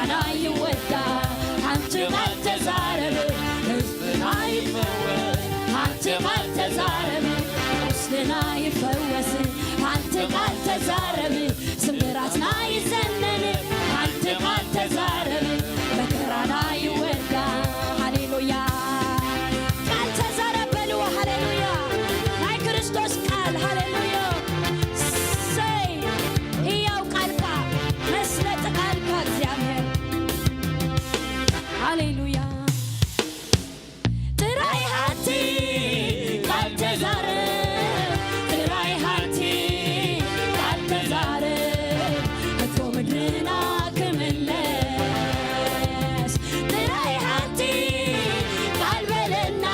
ና ይወዳ ሓንቲ ቃል ተዛረብ፣ ህዝብና ይፈወስ ሓንቲ ቃል ተዛረብ፣ ቁስልና ይፈወስ ሓንቲ ቃል ተዛረብ፣ ስምብራትና ይዘመን ሓንቲ ቃል ተዛረብ፣ መከራና ይወዳ። ሃሌሉያ። ቃል ተዛረብ በልዎ። ሃሌሉያ። ናይ ክርስቶስ ቃል። ሃሌሉያ። ሰይ ህያው ቃልካ መስለጢ ቃልካ እግዚኣብሔር። ሃሌሉያ። ጥራይ ሓንቲ ቃል ተዛረብ፣ ጥራይ ሓንቲ ቃል ተዛረብ፣ እቶ ምድርና ክምለስ። ጥራይ ሓንቲ ቃል በለና፣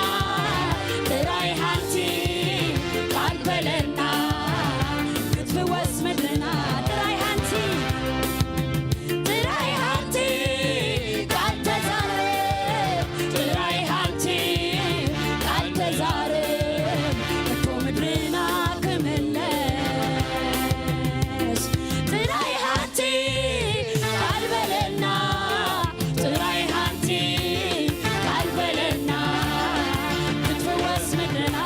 ጥራይ ሓንቲ ቃል በለና፣ ክትፍወስ ምድርና። ጥራይ ሓንቲ ጥራይ ሓንቲ ቃል ተዛረብ፣ ጥራይ ሓንቲ ቃል ተዛረብ፣ እቶ ምድርና ክምለስ። ጥራይ ሓንቲ ቃል በለና፣ ጥራይ ሓንቲ ቃል በለና፣ ክትፍወስ ምድርና።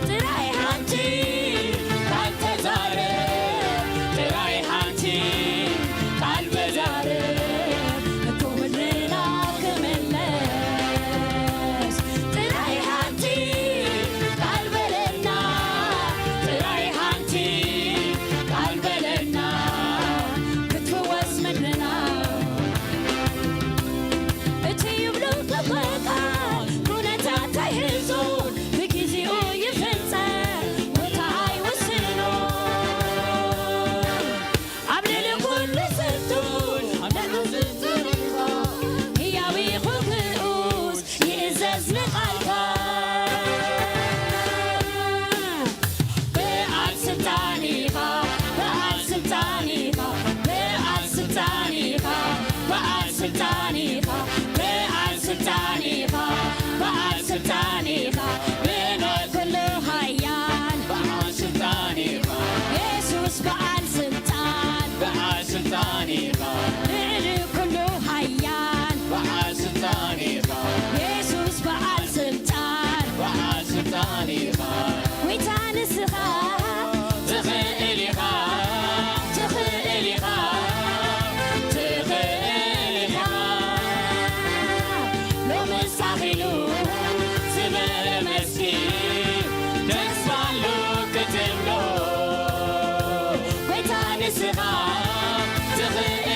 ጥራይ ሓንቲ ቃል ተዛረብ፣ ጥራይ ሓንቲ ቃል በዛረብ፣ እቶ ምድርና ክምለስ። ጥራይ ሓንቲ ቃል በለና፣ ጥራይ ሓንቲ ቃል በለና፣ ክትፍወስ ምድርና። እቲ ይብሉ ክበቃ ኩነታት ኣይሕዞ፣ ብግዜኡ ይፍጸም፣ ቦታ ኣይውስኖ። ኣብ ልዕሊ ኩሉ ስልጡን፣ ኣብ ልዕሊ ስልጡን ኢኻ፣ ህያው ይኹን ግኡዝ፣ ይእዘዝ ንቓልካ። በዓል ስልጣን ኢኻ፣ በዓል ስልጣን ኢኻ፣ በዓል ስልጣን ኢኻ፣ በዓል ስልጣን ኢኻ፣ በዓል ስልጣን ኢኻ፣ በዓል ስልጣን ኢኻ፣ ልዕሊ ኩሉ ሃያል በዓል ስልጣን ኢኻ፣ የሱስ በዓል ስልጣን፣ በዓል ስልጣን ኢኻ፣ ልዕሊ ኩሉ ሃያል በዓል ስልጣን ኢኻ፣ የሱስ በዓል ስልጣን፣ በዓል ስልጣን ኢኻ፣ ጎይታ ንስኻ ትኽእል ኢኻ፣ ትኽእል ኢኻ፣ ትኽእል ኢኻ። ሎምስ ኣኺሉ ዝበለ መስኪን ተስፋ ኣሎ ክትብሎ። ጎይታ ንስኻ ትኽእል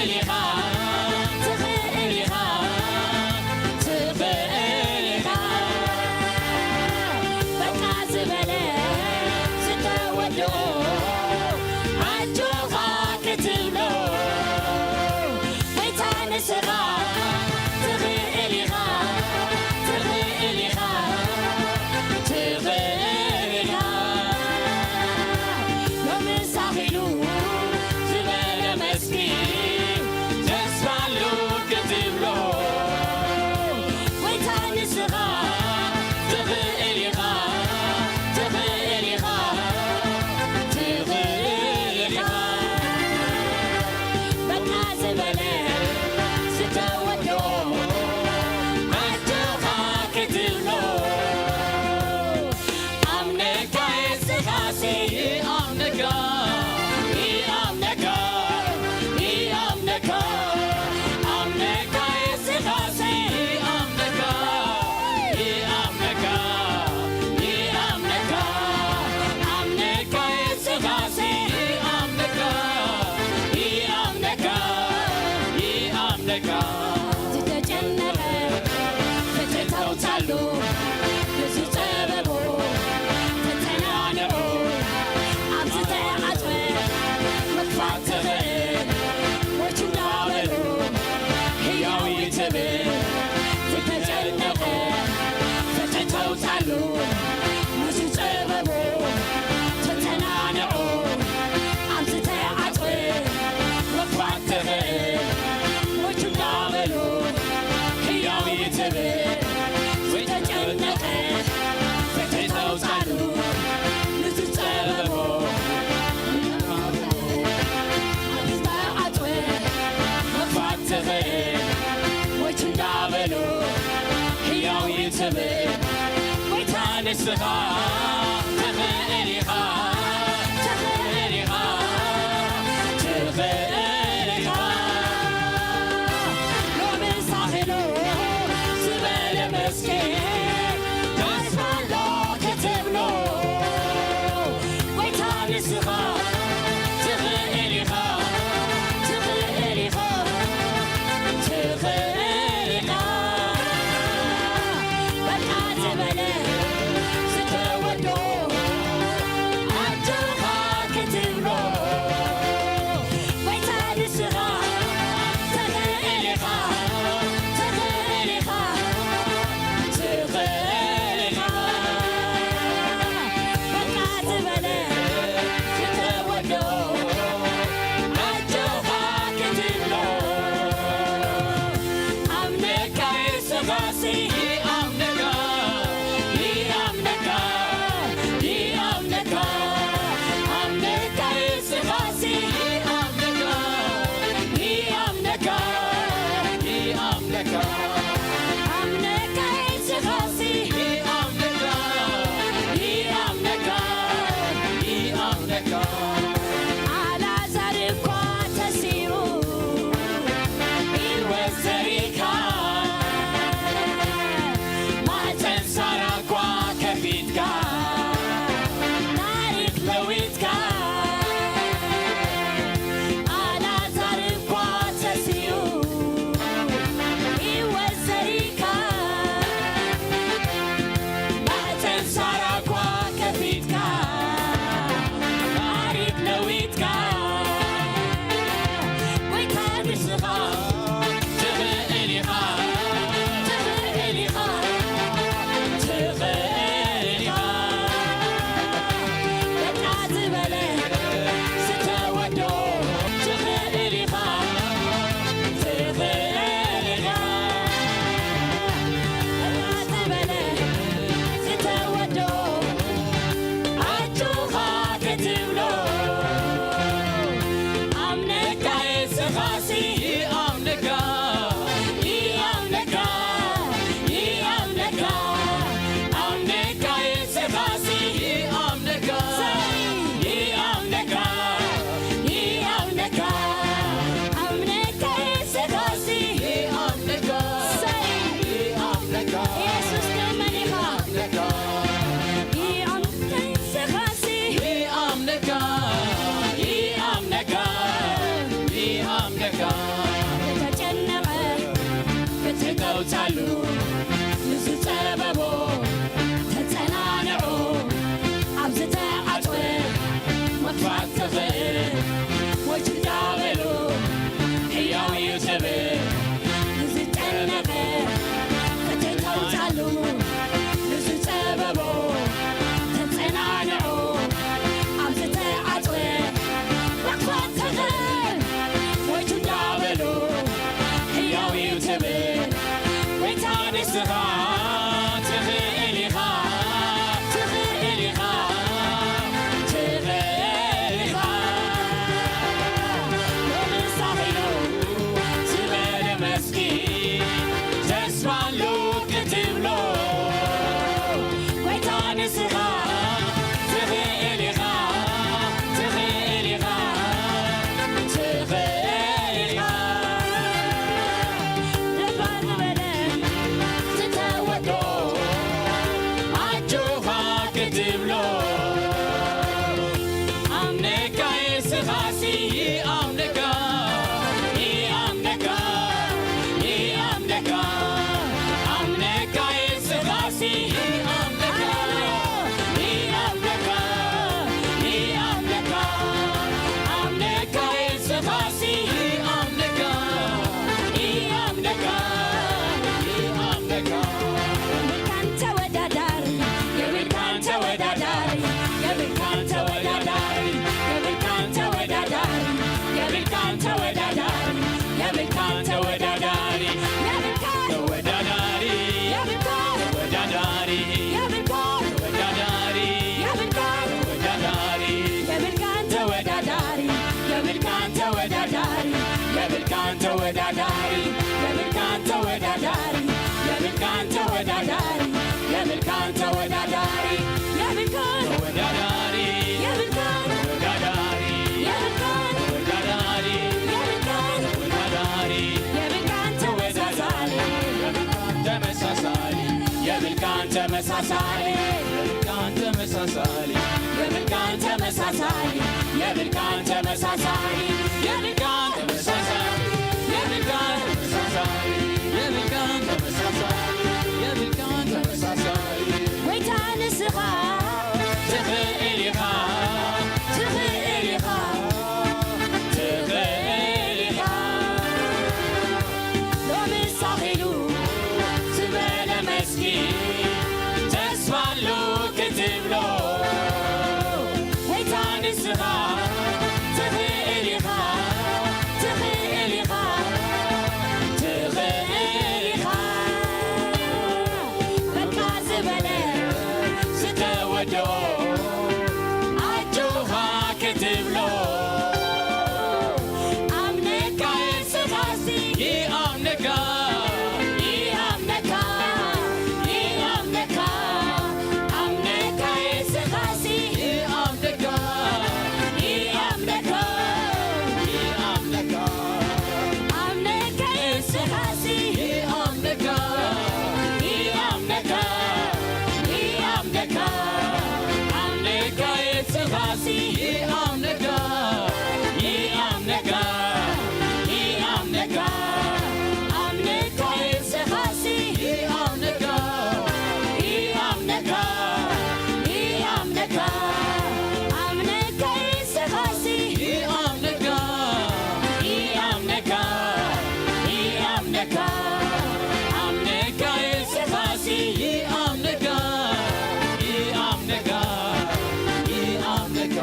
ንስኻ ትኽእል ኢኻ፣ ትኽእል ኢኻ፣ ትኽእል ኢኻ። ሎሚ ሳኺሉ ዝበለ መስኪን ተስፋ ኣሎ ክትብሎ። ጎይታ ንስኻ ትኽእል ኢኻ፣ ትኽእል ኢኻ፣ ትኽእል ኢኻ። በቃ ዝበለ ዝተወዶ ኣጆኻ ክትብሎ። ጎይታ ንስኻ ትኽእል ኢኻ፣ ትኽእል ኢኻ፣ ትኽእል ኢኻ። በቃ ዝበለ ዝተወዶ ኣጆኻ ክትብሎ። ኣምነካ ንስኻሲ ይኣምነካ፣ ይኣምነካ፣ ይኣምነካ። ኣምነካ ንስኻሲ ይኣምነካ፣ ይኣምነካ፣ ይኣምነካ። ኣምነካ ንስኻሲ ይኣምነካ፣ ይኣምነካ፣ ይኣምነካ። ኣልኣዛር እኳ ተሲኡ ህይወት ዘሪእካ፣ ማህፀን ሳራ እኳ ከፊትካ፣ ታሪኽ ለዊጥካ። ኣልኣዛር እኳ ተሲኡ ህይወት ዘሪእካ፣ ማህፀን ሳራ እኳ ከፊትካ፣ ታሪኽ ለዊጥካ። ጎይታ ንስኻ ትኽእል ኢኻ፣ ትኽእል ኢኻ፣ ትኽእል ኢኻ። በቃ ዝበለ ዝተወዶ ትኽእል ኢኻ፣ ትኽእል ኢኻ። በቃ ዝበለ ዝተወዶ ኣጆኻ ክትብሎ። ኣምነካ ንስኻሲ ይኣምነካ፣ ይኣምነካ፣ ይኣምነካ። ኣምነካ ንስኻሲ ይኣምነካ፣ ይኣምነካ፣ ይኣምነካ። ኣምነካ ንስኻሲ ይኣምነካ፣ ይኣምነካ። ኢየሱስ ትእመን ኢኻ። ይኣምነካ። ይኣምነካ ንስኻሲ ይኣምነካ፣ ይኣምነካ፣ ይኣምነካ። ዝተጨነቐ ፍትሒ ተውጻሉ፣ ንዝጸበቦ ተጸናንዑ። ኣብ ዝተዓጽወ ምኽፋት ትኽእል፣ ወይ ችላ በሉ፣ ህያው እዩ ትብል። ንዝጨነቐ ፍትሒ ተውጻሉ፣ ንዝጸበቦ ተጸናንዑ። ኣብ ዝተዓጽወ መኽፈት ትኽእል፣ ወይ ችላ በሉ፣ ህያው እዩ ትብል። ጎይታ ንስኻ ትኽእል ኢኻ፣ ትኽእል ኢኻ፣ ትኽእል ኢኻ። ሎሚ ሳኺሉ ዝበለ መስኪን ተስፋ ኣሎ ክትብሎ። ጎይታ ንስኻ ትኽእል ኢኻ፣ ትኽእል ኢኻ፣ ትኽእል ኢኻ። ደፋር ዝበለ ዝተወዶ ኣጆኻ ክትብሎ። ኣምነካ ንስኻሲ ይኣምነካ፣ ይኣምነካ፣ ይኣምነካ። ኣምነካ ንስኻሲ ይኣምነካ፣ ይኣምነካ፣ ይኣምነካ። ኣምነካ ንስኻሲ ይኣምነካ፣ ይኣምነካ፣ ይኣምነካ። የብልካን ተወዳዳሪ፣ የብልካን ተወዳዳሪ፣ የብልካን ተወዳዳሪ፣ የብልካን ተወዳዳሪ፣ የብልካን ተወዳዳሪ፣ የብልካን ተወዳዳሪ፣ የብልካን ተወዳዳሪ፣ የብልካን ተወዳዳሪ፣ የብልካን ተወዳዳሪ፣ የብልካን ተወዳዳሪ፣ የብልካን ተወዳዳሪ፣ የብልካን ተወዳዳሪ፣ የብልካን ተወዳዳሪ፣ የብልካን ተወዳዳሪ፣ የብልካን ተወዳዳሪ፣ የብልካን ተወዳዳሪ። ተመሳሳሊ የብልካን ተመሳሳሊ የብልካን ተመሳሳሊ የብልካን ተመሳሳሊ የብልካን ተመሳሳሊ የብልካን ተመሳሳሊ የብልካን ተመሳሳሊ የብልካን ተመሳሳሊ ጎይታ ንስኻ ትኽእል ኢኻ ትኽእል ኢኻ ትኽእል ኢኻ ሎሚ ሳኺሉ ዝበለ መስኪ ተስፋ ኣሎ ክትብሎ ጎይታ ንስኻ ትኽእል ኢኻ ትኽእል ኢኻ ትኽእል ኢኻ በቃ ዝበለ ዝተወደኦ ኣጆኻ ክትብሎ ኣምነካ የስኻሲ ይኣምነካ ይኣምነካ ይኣምነካ ኣምነካ የስኻሲ ይኣምነካ ይኣምነካ ይኣምነካ ኣምነካ የስኻሲ ይኣምነካ ይኣምነካ ይኣምነካ ኣምነካ የስኻሲ ይኣምነካ ይኣምነካ ይኣምነካ ኣምነካ የስኻሲ ይኣምነካ ይኣምነካ ይኣምነካ ኣምነካ የስኻሲ ይኣምነካ ይኣምነካ ይኣምነካ ኣምነካ የስኻሲ ይኣምነካ ይኣምነካ ይኣምነካ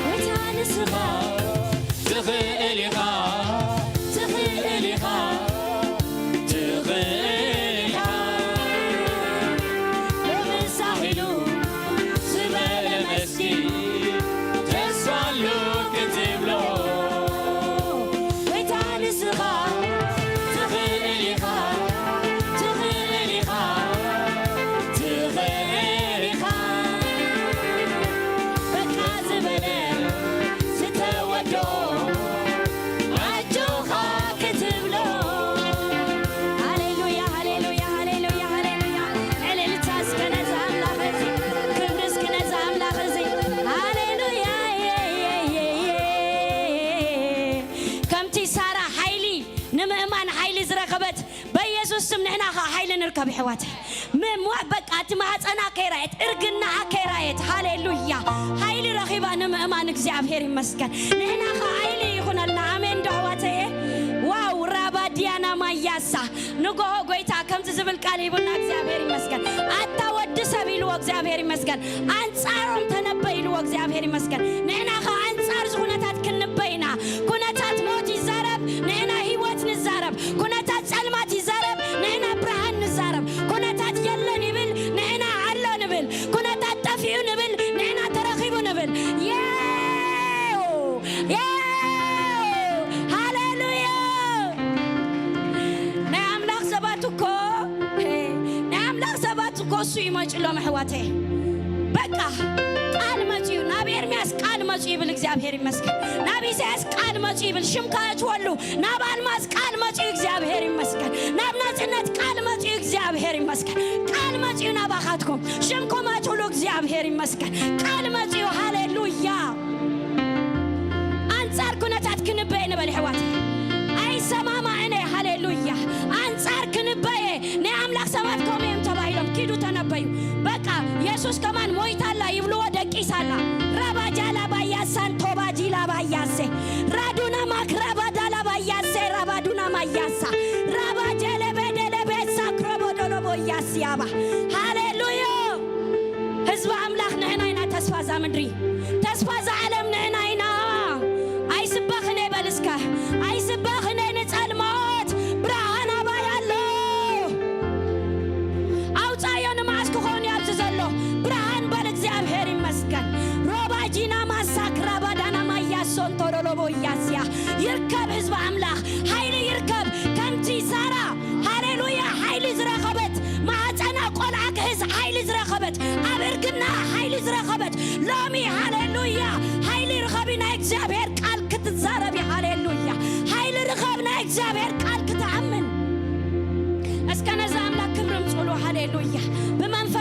ወታ ንስኻ ትኽእል ኢኻ ትኽእል ኢኻ ትኽእል ኢኻ ሎሚ ሳኺሉ ዝበለ መስኪ ተስፋ ኣሎ ክትብሎ ጎይታ ንስኻ ትኽእል ኢኻ ትኽእል ኢኻ ትኽእል ኢኻ በቃ ዝበለ ዝተወደኦ ኣጆኻ ክትብሎ ሃሌሉያ ሃሌሉያ ሃሌሉያ ሃሌሉያ ዕልልታ እስከ ነዚ ኣምላኽ እዚ ክብሪ እስኪ ነዚ ኣምላኽ እዚ ሃሌሉያ ከምቲ ሳራ ሓይሊ ንምእማን ሓይሊ ዝረኸበት በኢየሱስ ስም ንሕና ኸዓ ሓይሊ ንርከብ ይሕዋት ምምዋ በቃ እቲ ማህፀና ከይራየት እርግናኣ ከይራየት ሃሌሉያ ሓይሊ ረኺባ ንምእማን እግዚኣብሔር ይመስገን ንሕና ኸዓ ሓይሊ ይኹነልና ኣሜን ዶ ኣሕዋተየ ዋው ራባ ዲያና ማያሳ ንጎሆ ጎይታ ከምዚ ዝብል ቃል ሂቡና እግዚኣብሔር ይመስገን ኣታ ወዲ ሰብ ኢልዎ እግዚኣብሔር ይመስገን ኣንፃሮም ተነበይ ኢልዎ እግዚኣብሔር ይመስገን ንሕና ኸዓ ኣንፃር ዝኹነታት ክንበይና ኩነታት ሞት ይዛረብ ንሕና ህይወት ንዛረብ ኩነታት ጸልማት ይዛረብ ንሕና ብርሃን ንዛረብ ኩነታት የለን ይብል ንሕና ኣሎ ንብል ኩነታት ጠፊኡ ንብል ንሕና ተረኺቡ ንብል የው የው ሃሌሉያ ናይ ኣምላኽ ሰባት እኮ ናይ ኣምላኽ ሰባት እኮ እሱ ይመጭሎም ኣሕዋተይ በቃ ቃል መፅዩ ናብ ኤርምያስ ቃል መፅዩ ይብል እግዚኣብሔር ይመስገን ናብ ኢሳያስ ቃል መፅዩ ይብል ሽምካ እትወሉ ናብ ኣልማዝ ቃል መፅዩ እግዚኣብሔር ይመስገን ናብ ናፅነት ቃል መፅዩ እግዚኣብሔር ይመስገን ቃል መፅዩ ናባኻትኩም ሽምኩም ኣትውሉ እግዚኣብሔር ይመስገን ቃል መፅዩ ሃሌሉያ ኣንፃር ኩነታት ክንበየ ንበል ኣሕዋት ኣይሰማማዕን እየ ሃሌሉያ ኣንፃር ክንበየ ናይ ኣምላኽ ሰባት ከምኡ እዮም ተባሂሎም ኪዱ ተነበዩ በቃ የሱስ ከማን ሞይታ ኣላ ይብልዎ ደቂሳ ኣላ ራባጃላ ባያሳን ቶባጂላ ባያሴ ራዱና ማክራባዳላ ባያሴ ራባዱና ማያሳ ራባጀለቤደለቤሳ ክረቦዶሎቦያስያባ ሃሌሉያ ህዝቢ ኣምላኽ ንሕና ኢና ተስፋ እዛ ምድሪ ተስፋ እዛ ዓለም ንሕና ኢና ኣይስበኽን እየ በል እስከ ኣይስበኽን እየ ንጸልማት ብርሃን ኣባይ ኣሎ ኣውፃዮ ንመዓስ ክኾን እዩ ኣብዚ ዘሎ ብርሃን በል እግዚኣብሔር ይመስገን ሮባጂና ማሳክራ ባዳና ማያሶን ቶዶሎቦ እያስያ ይርከብ ህዝቢ ኣምላኽ ሓይሊ ይርከብ ከምቲ ሳራ ሃሌሉያ ሓይሊ ዝረኸበት ማዕፀና ቆልዓ ክሕዝ ሓይሊ ዝረኸበት ኣብ እርግና ሓይሊ ዝረኸበት ሎሚ ሃሌሉያ ሓይሊ ርኸቢ ናይ እግዚኣብሔር ቃል ክትዛረቢ ሃሌሉያ ሓይሊ ርኸብ ናይ እግዚኣብሔር ቃል ክትኣምን እስከ ነዚ ኣምላክ ክብሪ ምፅሉ ሃሌሉያ ብመንፈ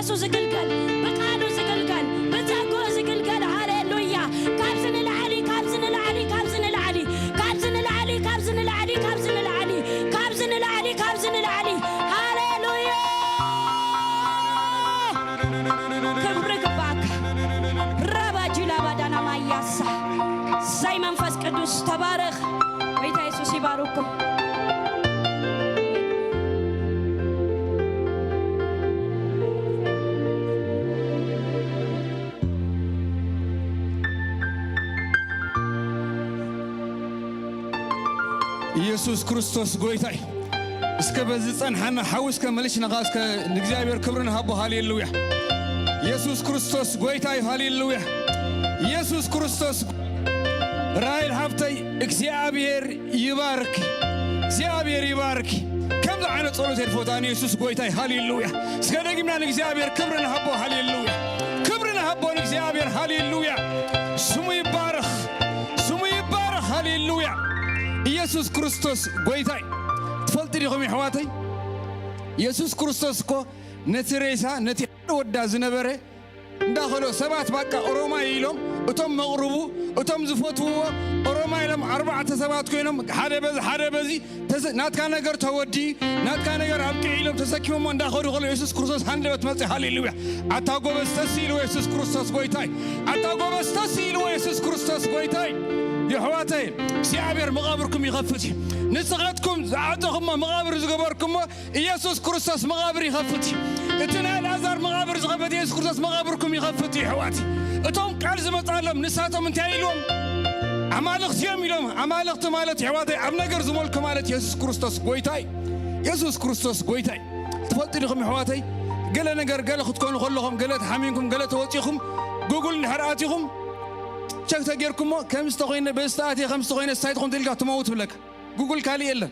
ኢየሱስ ክርስቶስ ጎይታይ። እስከ በዚ ጸንሓና ሓዊ እስከ መሊስና ከኣ እስከ ንእግዚኣብሔር ክብሪ ንሃቦ። ሃሌሉያ። ኢየሱስ ክርስቶስ ጎይታይ። ሃሌሉያ። ኢየሱስ ክርስቶስ። ራይል ሃብተይ፣ እግዚኣብሔር ይባርክ። እግዚኣብሔር ይባርክ። ከምዚ ዓይነት ጸሎት የድፈታ ንየሱስ ጎይታይ። ሃሌሉያ። እስከ ደጊምና ንእግዚኣብሔር ክብሪ ንሃቦ። ሃሌሉያ። ክብሪ ንሃቦ ንእግዚኣብሔር። ሃሌሉያ። ስሙ ይባረኽ። ስሙ ይባረኽ። ሃሌሉያ። ኢየሱስ ክርስቶስ ጎይታይ። ትፈልጡ ዲኹም የሕዋተይ? ኢየሱስ ክርስቶስ እኮ ነቲ ሬሳ፣ ነቲ ሓደ ወዳ ዝነበረ እንዳኸሎ ሰባት ባቃ ኦሮማይ ኢሎም፣ እቶም መቕርቡ፣ እቶም ዝፈትውዎ ኦሮማይ ኢሎም ኣርባዕተ ሰባት ኮይኖም፣ ሓደ በዚ፣ ሓደ በዚ፣ ተሰ-፣ ናትካ ነገር ተወዲ፣ ናትካ ነገር ኣብቅዕ ኢሎም ተሰኪሞሞ እንዳኸዱ ከሎ የሱስ ክርስቶስ ሃንደበት መጽእ። ሃሌሉያ። ኣታ ጎበዝ ተስ ኢልዎ የሱስ ክርስቶስ ጎይታይ። ኣታ ጎበዝ ተስ ኢልዎ የሱስ ክርስቶስ ጎይታይ። የሕዋተይ፣ እግዚኣብሔር መቓብርኩም ይኸፍት እዩ። ንስኻትኩም ዝዓጸኹሞ መቓብር ዝገበርኩሞ ኢየሱስ ክርስቶስ መቓብር ይኸፍት እዩ። እቲ ናይ ኣልኣዛር መቓብር ዝኸፈት የሱስ ክርስቶስ መቓብርኩም ይኸፍት እዩ፣ የሕዋት። እቶም ቃል ዝመጻሎም ንሳቶም እንታይ ኢልዎም? ኣማልኽቲ እዮም ኢሎም። ኣማልኽቲ ማለት፣ የሕዋተይ፣ ኣብ ነገር ዝመልኩ ማለት የሱስ ክርስቶስ ጎይታይ። የሱስ ክርስቶስ ጎይታይ። ትፈልጡ ዲኹም፣ የሕዋተይ? ገለ ነገር፣ ገለ ክትኮኑ ከለኹም፣ ገለ ተሓሚምኩም፣ ገለ ተወጺኹም፣ ጉግል እንድሕር ኣቲኹም፣ ቸክ ተጌርኩሞ፣ ከም ዝተኾይነ፣ በዚ ተኣትየ፣ ከም ዝተኾይነ፣ ስታይ ትኾን ትልካ ትመውት ትብለካ። ጉግል ካልእ የለን።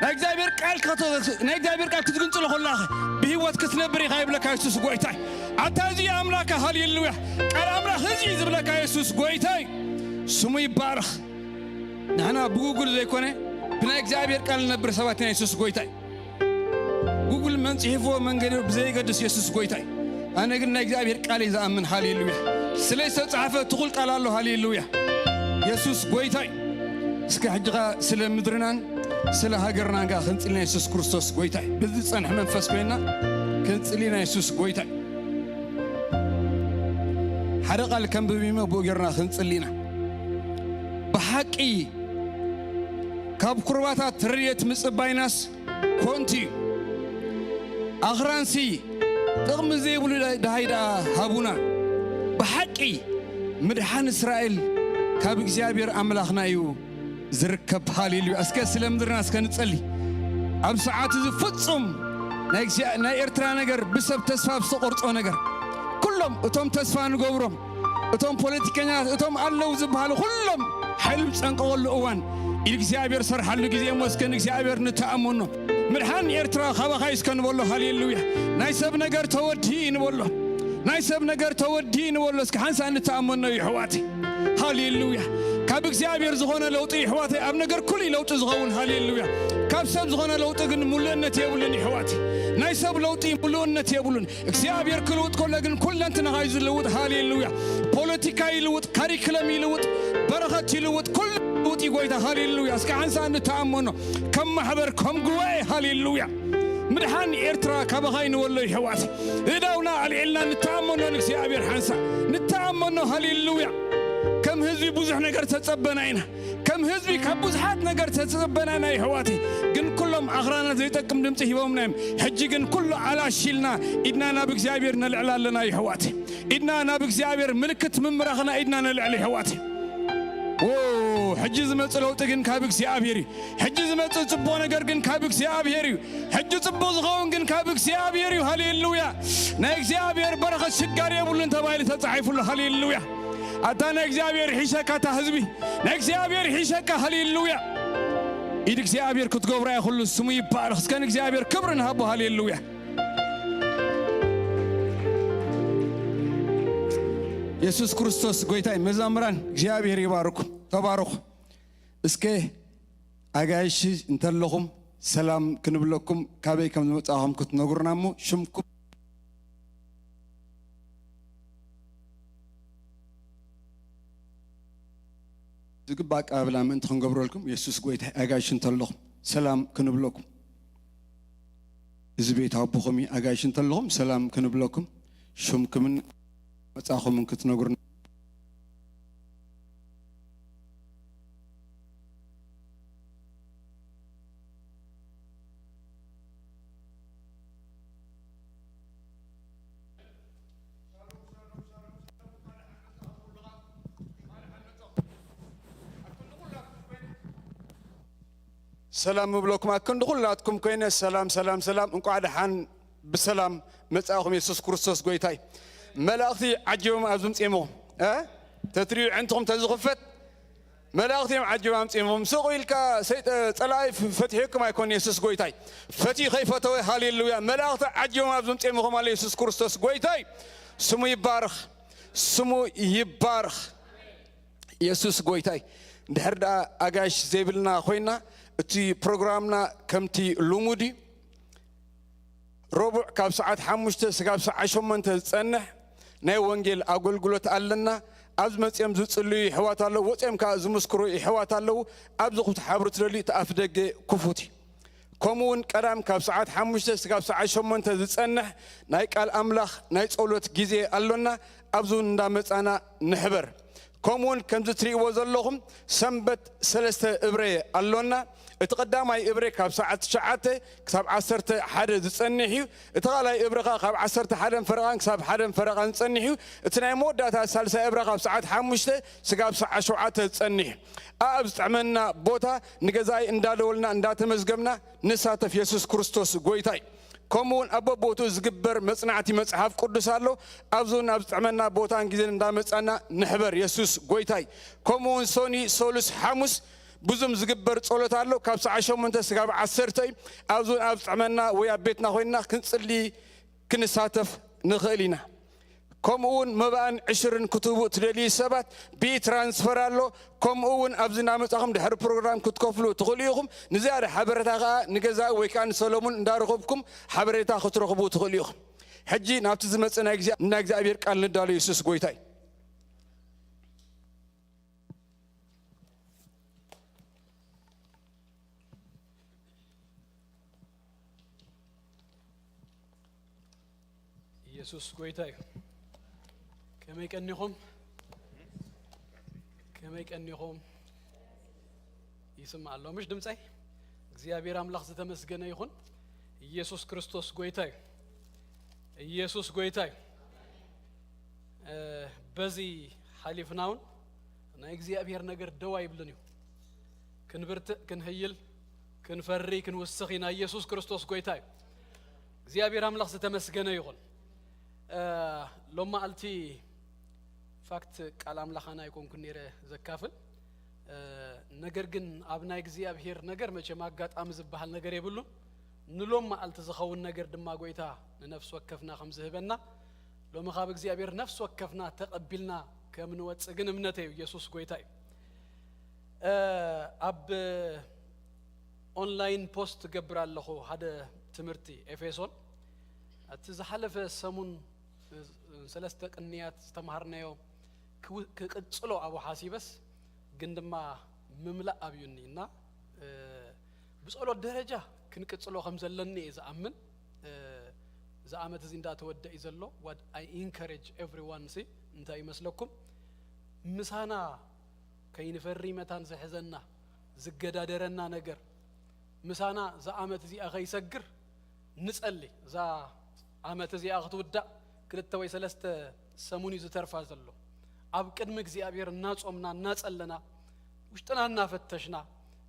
ናይ እግዚኣብሔር ቃል ከተ-፣ ናይ እግዚኣብሔር ቃል ክትግንጽሎ ከለኻ ብህይወት ክትነብር ኢኻ ይብለካ የሱስ ጎይታይ። ኣታ እዚ ኣምላካ፣ ሃሌሉያ። ቃል ኣምላኽ እዚ ዝብለካ የሱስ ጎይታይ ስሙ ይባረኽ። ንሕና ብጉግል ዘይኮነ ብናይ እግዚኣብሔር ቃል ንነብር ሰባት ኢና የሱስ ጎይታይ። ጉግል መን ጽሒፍዎ መን ገሊዎ ብዘየገድስ የሱስ ጎይታይ። ኣነ ግን ናይ እግዚኣብሔር ቃል እየ ዝኣምን። ሃሌሉያ። ስለ ዝተጻሕፈ ትኹል ቃል ኣሎ። ሃሌሉያ። የሱስ ጎይታይ። እስከ ሕጂ ኸኣ ስለ ምድርናን ስለ ሃገርናን ከኣ ክንጽልና የሱስ ክርስቶስ ጎይታይ። በዚ ዝጸንሐ መንፈስ ኮይና ክንጽልና የሱስ ጎይታይ። ሓደ ቃል ከንብብ እሞ ብኡ ጌርና ክንጽሊ ኢና። ብሓቂ ካብ ኩርባታት ረድኤት ምጽባይናስ ኮንቲ እዩ። ኣኽራንሲ ጥቕሚ ዘይብሉ ደሃይ ደኣ ሃቡና። ብሓቂ ምድሓን እስራኤል ካብ እግዚኣብሔር ኣምላኽና እዩ ዝርከብ። ሃሌሉያ። እስከ ስለ ምድርና እስከ ንጸሊ። ኣብ ሰዓት እዚ ፍጹም ናይ እግዚኣብ-፣ ናይ ኤርትራ ነገር ብሰብ ተስፋ ዝተቖርጾ ነገር ኩሎም እቶም ተስፋ ንገብሮም እቶም ፖለቲከኛታት፣ እቶም ኣለዉ ዝበሃሉ ኩሎም ሓይሊ ዝጸንቀቐሉ እዋን፣ ኢድ እግዚኣብሔር ሰርሓሉ ግዜ እሞ እስከ ንእግዚኣብሔር ንተኣመኖ። ምድሓን ኤርትራ ካባኻ እዩ እስከ ንበሎ። ሃሌሉያ። ናይ ሰብ ነገር ተወዲ እዩ ንበሎ። ናይ ሰብ ነገር ተወዲ እዩ ንበሎ። እስከ ሓንሳእ ንተኣመኖ እዩ፣ ኣሕዋተይ። ሃሌሉያ። ካብ እግዚኣብሔር ዝኾነ ለውጢ፣ ኣሕዋተይ፣ ኣብ ነገር ኩሉ እዩ ለውጢ ዝኸውን። ሃሌሉያ። ካብ ሰብ ዝኾነ ለውጢ ግን ምሉእነት የብሉን፣ ኣሕዋተይ። ናይ ሰብ ለውጢ ምሉእነት የብሉን። እግዚኣብሔር ክልውጥ ከሎ ግን ኩለንትናኻ እዩ ዝልውጥ። ሃሌሉያ። ፖለቲካ ይልውጥ፣ ካሪክለም ይልውጥ፣ በረኸት ይልውጥ፣ ኩሉ ይልውጥ እዩ ጎይታ። ሃሌሉያ። እስከ ሓንሳእ ንተኣመኖ ከም ማሕበር፣ ከም ጉባኤ። ሃሌሉያ። ምድሓን ኤርትራ ካባኻ እዩ ንበሎ፣ የሕዋት። እዳውና ኣልዒልና ንተኣመኖ ንእግዚኣብሔር ሓንሳእ። ንተኣመኖ። ሃሌሉያ። ከም ህዝቢ ብዙሕ ነገር ተጸበና ኢና። ከም ህዝቢ ካብ ብዙሓት ነገር ተጸበና ኢና፣ የሕዋተይ። ግን ኩሎም ኣኽራናት ዘይጠቅም ድምጺ ሂቦምና እዮም። ሕጂ ግን ኩሉ ኣላሺልና ኢድና ናብ እግዚኣብሔር ነልዕል ኣለና፣ የሕዋተይ። ኢድና ናብ እግዚኣብሔር ምልክት ምምራኽና ኢድና ነልዕል፣ የሕዋተይ። ዎ፣ ሕጂ ዝመጽእ ለውጢ ግን ካብ እግዚኣብሔር እዩ። ሕጂ ዝመጽእ ጽቡቕ ነገር ግን ካብ እግዚኣብሔር እዩ። ሕጂ ጽቡቕ ዝኸውን ግን ካብ እግዚኣብሔር እዩ። ሃሌሉያ። ናይ እግዚኣብሔር በረኸት ሽጋር የብሉን ተባሂሉ ተጻሒፉ ኣሎ። ሃሌሉያ። ኣታ ናይ እግዚኣብሔር ይሒሸካ፣ ኣታ ህዝቢ ናይ እግዚኣብሔር ይሒሸካ። ሃሌሉያ። ኢድ እግዚኣብሔር ክትገብራ እያ ኩሉ። ስሙ ይባረኽ። እስከ ንእግዚኣብሔር ክብሪ ንሃቦ። ሃሌሉያ። የሱስ ክርስቶስ ጎይታይ። መዛምራን እግዚኣብሔር ይባርኩም። ተባረኹ። እስከ ኣጋይሽ እንተለኹም ሰላም ክንብለኩም ካበይ ከም ዝመጻኹም ክትነግሩና እሞ ሽምኩም ዝግባእ ኣቀባብላ ምእንቲ ክንገብረልኩም የሱስ ጎይታ። ኣጋይሽ እንተለኹም ሰላም ክንብለኩም፣ እዚ ቤት ኣቦኹም እዩ። ኣጋይሽ እንተለኹም ሰላም ክንብለኩም ሽምኩምን መጻኹምን ክትነግሩና። ሰላም ምብለኩም ኣክንዲ ኩላትኩም ኮይነ፣ ሰላም፣ ሰላም፣ ሰላም። እንቋዕ ደሓን ብሰላም መጻእኹም። የሱስ ክርስቶስ ጎይታይ። መላእኽቲ ዓጂቦም ኣብ ዝምጽእሞ፣ እ? ተትሪኡ ዕንትኹም ተዝኽፈት፣ መላእኽቲ እዮም ዓጂቦም ኣምጺኦምኹም። ስቕ ኢልካ ሰይጠ-፣ ጸላኢ ፍ-፣ ፈቲሑኩም ኣይኮን፣ የሱስ ጎይታይ። ፈትዩ ከይፈተወ፣ ሃሌሉያ። መላእኽቲ ዓጂቦም ኣብ ዝምጽእሞ፣ ኸማን የሱስ ክርስቶስ ጎይታይ። ስሙ ይባረኽ። ስሙ ይባረኽ። የሱስ ጎይታይ። እንድሕር ደኣ ኣጋይሽ ዘይብልና ኮይና፣ እቲ ፕሮግራምና ከምቲ ልሙድ እዩ። ረቡዕ ካብ ሰዓት ሓሙሽተ ስጋብ ሰዓት ሸሞንተ ዝጸንሕ ናይ ወንጌል ኣገልግሎት ኣለና። ኣብዚ መጺኦም ዝጽልዩ የሕዋት ኣለዉ፣ ወጺኦም ከኣ ዝምስክሩ የሕዋት ኣለዉ። ኣብዚ ክትሓብሩ ትደልዩ፣ እቲ ኣፍ ደገ ክፉት እዩ። ከምኡ እውን ቀዳም ካብ ሰዓት ሓሙሽተ ስጋብ ሰዓት ሸሞንተ ዝጸንሕ ናይ ቃል ኣምላኽ ናይ ጸሎት ግዜ ኣሎና። ኣብዚ እውን እንዳመጻና ንሕበር። ከምኡ እውን ከምዚ ትርእይዎ ዘለኹም ሰንበት ሰለስተ እብረ ኣሎና። እቲ ቀዳማይ እብረ ካብ ሰዓት ትሽዓተ ክሳብ ዓሰርተ ሓደ ዝጸንሕ እዩ። እቲ ካልኣይ እብረ ከኣ ካብ ዓሰርተ ሓደን ፈረቓን ክሳብ ሓደን ፈረቓን ዝጸንሕ እዩ። እቲ ናይ መወዳእታ ሳልሳይ እብረ ካብ ሰዓት ሓሙሽተ ስጋብ ሰዓት ሸውዓተ ዝጸንሕ እዩ። ኣብ ዝጥዕመና ቦታ ንገዛኢ እንዳደወልና እንዳተመዝገብና ንሳተፍ። የሱስ ክርስቶስ ጎይታይ። ከምኡ እውን ኣብ በቦትኡ ዝግበር መጽናዕቲ መጽሓፍ ቅዱስ ኣሎ። ኣብዚ እውን ኣብ ዝጥዕመና ቦታን ግዜን እንዳመጻና ንሕበር። የሱስ ጎይታይ። ከምኡ እውን ሶኒ፣ ሶሉስ፣ ሓሙስ ብዙም ዝግበር ጸሎት ኣሎ። ካብ ሰዓት ሸሞንተ ስጋብ ዓሰርተ እዩ። ኣብዚ እውን ኣብ ዝጥዕመና ወይ ኣብ ቤትና ኮይንና ክንጽሊ ክንሳተፍ ንኽእል ኢና። ከምኡ እውን መባእን ዕሽርን ክትህቡ እትደልዩ ሰባት ብትራንስፈር ኣሎ። ከምኡ እውን ኣብዚ እናመጻኹም ድሕሪ ፕሮግራም ክትከፍሉ ትኽእሉ ኢኹም። ንዝያዳ ሓበሬታ ከኣ ንገዛኢ ወይ ከኣ ንሰለሙን እንዳረኸብኩም ሓበሬታ ክትረኽቡ ትኽእሉ ኢኹም። ሕጂ ናብቲ ዝመጽእ ናይ እግዚኣብ-፣ ናይ እግዚኣብሔር ቃል ንዳሎ። የሱስ ጎይታ እዩ። ኢየሱስ ጎይታ እዩ። ከመይ ቀኒኹም? ከመይ ቀኒኹም? ይስማዕ ኣሎ ምሽ ድምፀይ? እግዚኣብሔር ኣምላኽ ዝተመስገነ ይኹን። ኢየሱስ ክርስቶስ ጎይታ እዩ። ኢየሱስ ጎይታ እዩ። እ፣ በዚ ሓሊፍና እውን ናይ እግዚኣብሔር ነገር ደው ኣይብልን እዩ። ክንብርትዕ፣ ክንህይል፣ ክንፈሪ፣ ክንውስኽ ኢና። ኢየሱስ ክርስቶስ ጎይታ እዩ። እግዚኣብሔር ኣምላኽ ዝተመስገነ ይኹን። እ፣ ሎማዓልቲ ፋክት ቃል ኣምላኽና ኣይኮንኩን ነይረ ዘካፍል። እ፣ ነገር ግን ኣብ ናይ እግዚኣብሔር ነገር መቸም ኣጋጣሚ ዝበሃል ነገር የብሉን። ንሎም መዓልቲ ዝኸውን ነገር ድማ ጎይታ ንነፍሲ ወከፍና ከም ዝህበና፣ ሎሚ ካብ እግዚኣብሔር ነፍሲ ወከፍና ተቐቢልና ከም ንወጽእ ግን እምነተይ እዩ። ኢየሱስ ጎይታ እዩ። እ፣ ኣብ ኦንላይን ፖስት እገብር ኣለኹ ሓደ ትምህርቲ ኤፌሶን። እቲ ዝሓለፈ ሰሙን ሰለስተ ቅንያት ዝተምሃርናዮ ክው-፣ ክቅጽሎ ኣብኡ ሓሲበስ ግን ድማ ምምላእ ኣብዩኒ እና፣ እ፣ ብጸሎት ደረጃ ክንቅጽሎ ከም ዘለኒ እየ ዝኣምን። እ፣ እዚ ዓመት እዚ እንዳተወደእ እዩ ዘሎ። What I encourage everyone ሲ እንታይ ይመስለኩም? ምሳና ከይንፈሪ መታን ዝሕዘና፣ ዝገዳደረና ነገር ምሳና እዛ ዓመት እዚኣ ከይሰግር ንጸሊ። እዛ ዓመት እዚኣ ክትውዳእ ክልተ ወይ ሰለስተ ሰሙን እዩ ዝተርፋ ዘሎ። ኣብ ቅድሚ እግዚኣብሔር እናጾምና፣ እናጸለና፣ ውሽጥና እናፈተሽና፣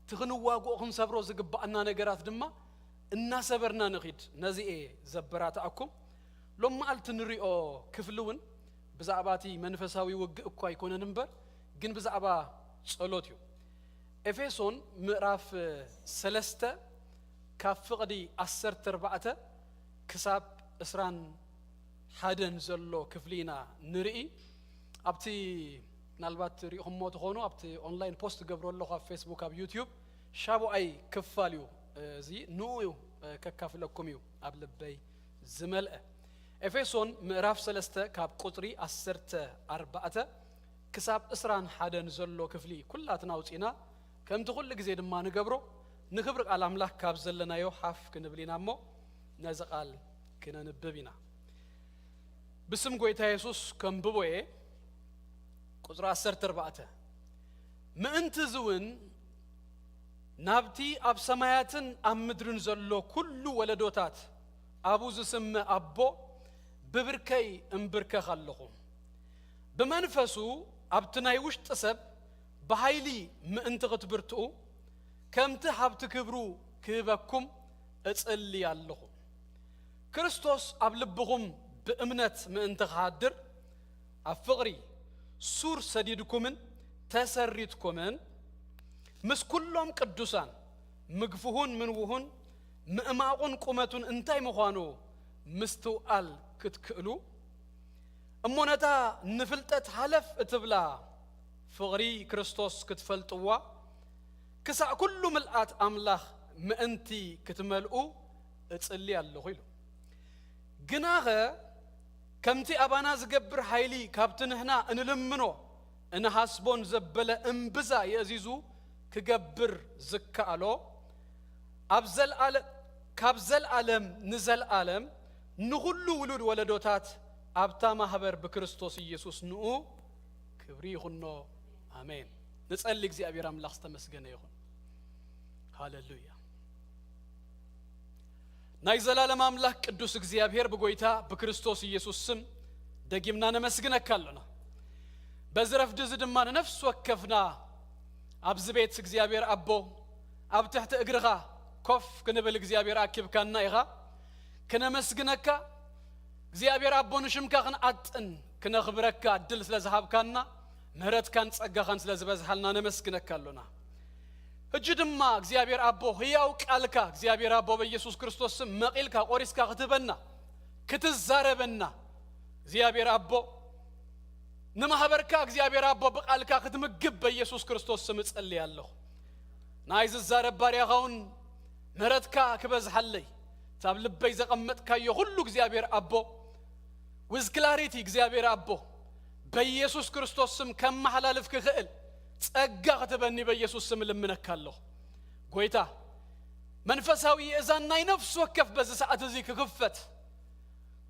እቲ ክንዋግኦ ክንሰብሮ ዝግባኣና ነገራት ድማ እናሰበርና ንኺድ። ነዚ እየ ዘበራትኣኩም። ሎም መዓልቲ ንሪኦ ክፍሊ እውን ብዛዕባ እቲ መንፈሳዊ ውግእ እኳ ኣይኮነን እምበር፣ ግን ብዛዕባ ጸሎት እዩ። ኤፌሶን ምዕራፍ ሰለስተ ካብ ፍቕዲ ዓሰርተ ኣርባዕተ ክሳብ ዕስራን ሓደን ዘሎ ክፍሊ ኢና ንርኢ። ኣብቲ ምናልባት ርኢኹሞ ትኾኑ፣ ኣብቲ ኦንላይን ፖስት ገብሮ ኣለኹ ኣብ ፌስቡክ፣ ኣብ ዩትዩብ፣ ሻቡኣይ ክፋል እዩ። እዚ ንኡ ከካፍለኩም እዩ ኣብ ልበይ ዝመልአ። ኤፌሶን ምዕራፍ ሰለስተ ካብ ቁጽሪ ዓሰርተ ኣርባዕተ ክሳብ ዕስራን ሓደን ዘሎ ክፍሊ ኩላትና ኣውጺእና፣ ከምቲ ኩሉ ግዜ ድማ ንገብሮ፣ ንኽብሪ ቃል ኣምላኽ ካብ ዘለናዮ ሓፍ ክንብል ኢና እሞ፣ ነዚ ቃል ክነንብብ ኢና። ብስም ጐይታ የሱስ ከንብቦ እየ። ቁጽሪ ዓሰርተ ኣርባዕተ፣ ምእንቲ እዚ እውን ናብቲ ኣብ ሰማያትን ኣብ ምድርን ዘሎ ኩሉ ወለዶታት ኣብኡ ዝስመ ኣቦ ብብርከይ እምብርከኽ ኣለኹ። ብመንፈሱ ኣብቲ ናይ ውሽጢ ሰብ ብሓይሊ ምእንቲ ክትብርትኡ፣ ከምቲ ሃብቲ ክብሩ ክህበኩም እጽሊ ኣለኹ። ክርስቶስ ኣብ ልብኹም ብእምነት ምእንቲ ክሃድር፣ ኣብ ፍቕሪ ሱር ሰዲድኩምን ተሰሪትኩምን፣ ምስ ኩሎም ቅዱሳን ምግፍሁን ምንውሁን ምእማቑን ቁመቱን እንታይ ምዃኑ ምስትውዓል ክትክእሉ፣ እሞ ነታ ንፍልጠት ሃለፍ እትብላ ፍቕሪ ክርስቶስ ክትፈልጥዋ፣ ክሳዕ ኩሉ ምልኣት ኣምላኽ ምእንቲ ክትመልኡ እጽሊ ኣለኹ ኢሉ። ግናኸ ከምቲ ኣባና ዝገብር ሓይሊ ካብቲ ንሕና እንልምኖ እንሃስቦን ዘበለ እምብዛ የእዚዙ ክገብር ዝከኣሎ፣ ኣብ ዘልኣለ-፣ ካብ ዘልኣለም ንዘልኣለም ንኹሉ ውሉድ ወለዶታት ኣብታ ማህበር ብክርስቶስ ኢየሱስ ንኡ ክብሪ ይኹኖ። ኣሜን። ንጸሊ። እግዚኣብሔር ኣምላኽ ዝተመስገነ ይኹን። ሃሌሉያ። ናይ ዘላለም ኣምላኽ ቅዱስ እግዚኣብሔር ብጎይታ ብክርስቶስ ኢየሱስ ስም ደጊምና ነመስግነካ ኣሎና። በዚ ረፍዲ እዚ ድማ ንነፍሲ ወከፍና ኣብዚ ቤት እግዚኣብሔር ኣቦ ኣብ ትሕቲ እግርኻ ኮፍ ክንብል እግዚኣብሔር ኣኪብካና ኢኻ። ክነመስግነካ እግዚኣብሔር ኣቦ ንሽምካ ክንዓጥን ክነኽብረካ ዕድል ስለ ዝሃብካና ምህረትካን ጸጋኻን ስለ ዝበዝሓልና ነመስግነካ ኣሎና። ሕጂ ድማ እግዚኣብሔር ኣቦ ህያው ቃልካ እግዚኣብሔር ኣቦ በኢየሱስ ክርስቶስ ስም መቒልካ ቆሪስካ ክትህበና ክትዛረበና እግዚኣብሔር ኣቦ ንማህበርካ እግዚኣብሔር ኣቦ ብቃልካ ክትምግብ በኢየሱስ ክርስቶስ ስም እጸልይ ኣለኹ። ናይ ዝዛረብ ባርያኻ እውን ምህረትካ ክበዝሓለይ፣ ካብ ልበይ ዘቐመጥካዮ ኩሉ እግዚኣብሔር ኣቦ፣ with clarity እግዚኣብሔር ኣቦ፣ በኢየሱስ ክርስቶስ ስም ከመሓላልፍ ክኽእል ጸጋ ክትበኒ በኢየሱስ ስም እልምነካ ኣለኹ። ጎይታ፣ መንፈሳዊ የእዛን ናይ ነፍሲ ወከፍ በዚ ሰዓት እዚ ክኽፈት፣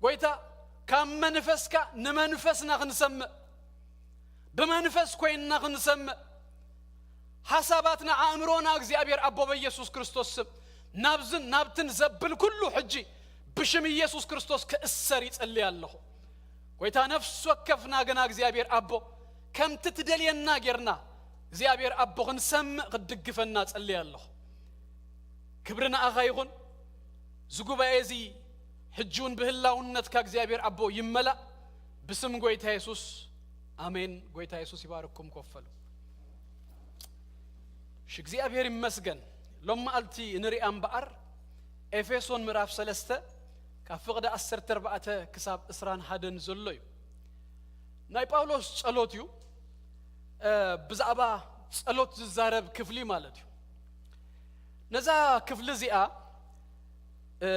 ጎይታ፣ ካብ መንፈስካ ንመንፈስና ክንሰምዕ፣ ብመንፈስ ኮይንና ክንሰምዕ፣ ሓሳባትና፣ ኣእምሮና እግዚኣብሔር ኣቦ በኢየሱስ ክርስቶስ ስም ናብዝን ናብትን ዘብል ኩሉ ሕጂ ብሽም ኢየሱስ ክርስቶስ ክእሰር ይጸልይ ኣለኹ። ጎይታ፣ ነፍሲ ወከፍና ግና እግዚኣብሔር ኣቦ ከምቲ ትደልየና ጌርና እግዚኣብሔር ኣቦ ክንሰምዕ ክትድግፈና ጸልይ ኣለኹ። ክብሪ ንኣኻ ይኹን። እዚ ጉባኤ እዚ ሕጂ እውን ብህላውነትካ እግዚኣብሔር ኣቦ ይመላእ። ብስም ጎይታ የሱስ ኣሜን። ጎይታ የሱስ ይባርኩም። ኮፍ በሉ። እሺ፣ እግዚኣብሔር ይመስገን። ሎም መዓልቲ ንሪኣ እምበኣር ኤፌሶን ምዕራፍ ሰለስተ ካብ ፍቕዲ ዓሰርተ ኣርባዕተ ክሳብ ዕስራን ሓደን ዘሎ እዩ። ናይ ጳውሎስ ጸሎት እዩ። እ፣ ብዛዕባ ጸሎት ዝዛረብ ክፍሊ ማለት እዩ። ነዛ ክፍሊ እዚኣ፣ እ፣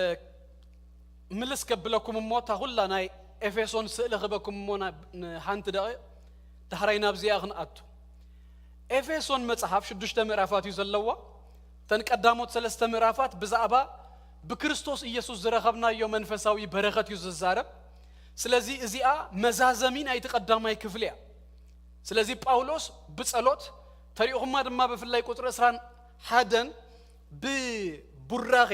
ምልስ ከብለኩም እሞ፣ እታ ኩላ ናይ ኤፌሶን ስእሊ ክበኩም እሞ፣ ና-፣ ንሓንቲ ደቂቕ ዳሕራይ ናብዚኣ ክንኣቱ። ኤፌሶን መጽሓፍ ሽዱሽተ ምዕራፋት እዩ ዘለዋ። እተን ቀዳሞት ሰለስተ ምዕራፋት ብዛዕባ ብክርስቶስ ኢየሱስ ዝረኸብናዮ መንፈሳዊ በረኸት እዩ ዝዛረብ። ስለዚ እዚኣ መዛዘሚ ናይቲ ቀዳማይ ክፍሊ እያ። ስለዚ ጳውሎስ ብጸሎት፣ ተሪእኹማ ድማ ብፍላይ ቁጽሪ ዕስራን ሓደን ብቡራኼ፣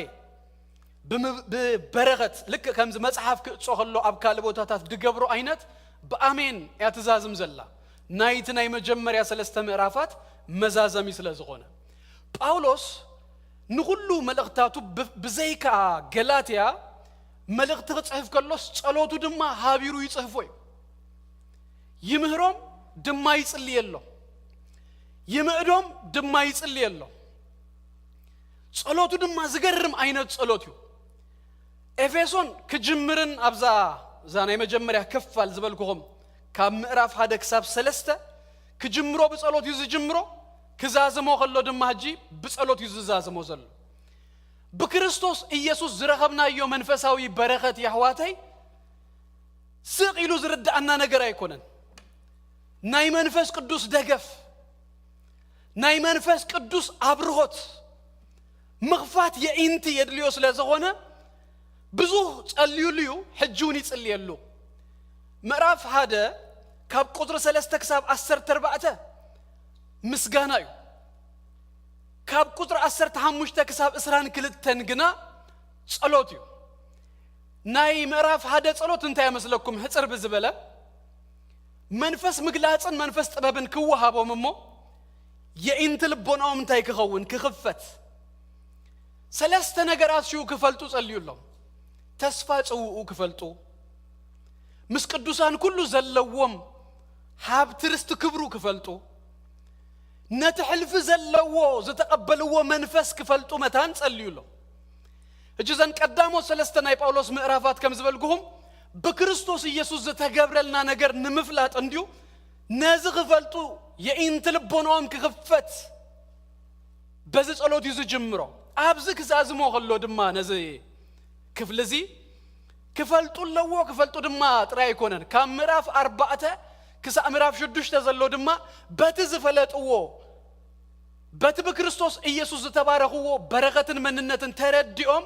ብምብ-፣ ብበረኸት፣ ልክዕ ከምዚ መጽሓፍ ክእጾ ከሎ ኣብ ካልእ ቦታታት ድገብሮ ዓይነት ብኣሜን እያ ትዛዝም ዘላ። ናይቲ ናይ መጀመርያ ሰለስተ ምዕራፋት መዛዘሚ ስለ ዝኾነ። ጳውሎስ ንኹሉ መልእኽታቱ ብ-፣ ብዘይካ ገላትያ መልእኽቲ ክጽሕፍ ከሎስ ጸሎቱ ድማ ሃቢሩ ይጽሕፎ እዩ። ይምህሮም ድማ ይጽልየሎም። ይምዕዶም ድማ ይጽልየሎም። ጸሎቱ ድማ ዝገርም ዓይነት ጸሎት እዩ። ኤፌሶን ክጅምርን ኣብዛ፣ እዛ ናይ መጀመርያ ክፋል ዝበልኩኹም ካብ ምዕራፍ ሓደ ክሳብ ሰለስተ ክጅምሮ ብጸሎት እዩ ዝጅምሮ። ክዛዝሞ ከሎ ድማ ሕጂ ብጸሎት እዩ ዝዛዝሞ ዘሎ። ብክርስቶስ ኢየሱስ ዝረኸብናዮ መንፈሳዊ በረኸት የሕዋተይ ስቕ ኢሉ ዝርድኣና ነገር ኣይኮነን። ናይ መንፈስ ቅዱስ ደገፍ፣ ናይ መንፈስ ቅዱስ ኣብርሆት፣ ምኽፋት የኢንቲ የድልዮ ስለ ዝኾነ ብዙ ጸልዩሉ እዩ፣ ሕጂ እውን ይጽልየሉ። ምዕራፍ ሓደ ካብ ቁጽሪ ሰለስተ ክሳብ ዓሰርተ ኣርባዕተ ምስጋና እዩ። ካብ ቁጽሪ ዓሰርተ ሓሙሽተ ክሳብ ዕስራን ክልተን ግና ጸሎት እዩ። ናይ ምዕራፍ ሓደ ጸሎት እንታይ ይመስለኩም? ሕጽር ብዝበለ መንፈስ ምግላጽን መንፈስ ጥበብን ክወሃቦም እሞ የኢንቲ ልቦናኦም እንታይ ክኸውን? ክኽፈት። ሰለስተ ነገራት ሽኡ ክፈልጡ ጸልዩሎም። ተስፋ ጽውኡ ክፈልጡ፣ ምስ ቅዱሳን ኩሉ ዘለዎም ሃብቲ ርስቲ ክብሩ ክፈልጡ፣ ነቲ ሕልፊ ዘለዎ ዝተቐበልዎ መንፈስ ክፈልጡ መታን ጸልዩሎም። ሕጂ እዘን ቀዳሞት ሰለስተ ናይ ጳውሎስ ምዕራፋት ከም ዝበልግኹም ብክርስቶስ ኢየሱስ ዝተገብረልና ነገር ንምፍላጥ እንድዩ። ነዚ ክፈልጡ የኢንቲ ልቦናኦም ክኽፈት በዚ ጸሎት እዩ ዝጅምሮ። ኣብዚ ክዛዝሞ ከሎ ድማ ነዚ ክፍሊ እዚ ክፈልጡ ኣለዎ። ክፈልጡ ድማ ጥራይ ኣይኮነን፣ ካብ ምዕራፍ ኣርባዕተ ክሳብ ምዕራፍ ሽዱሽተ ዘሎ ድማ በቲ ዝፈለጥዎ፣ በቲ ብክርስቶስ ኢየሱስ ዝተባረኽዎ በረኸትን መንነትን ተረዲኦም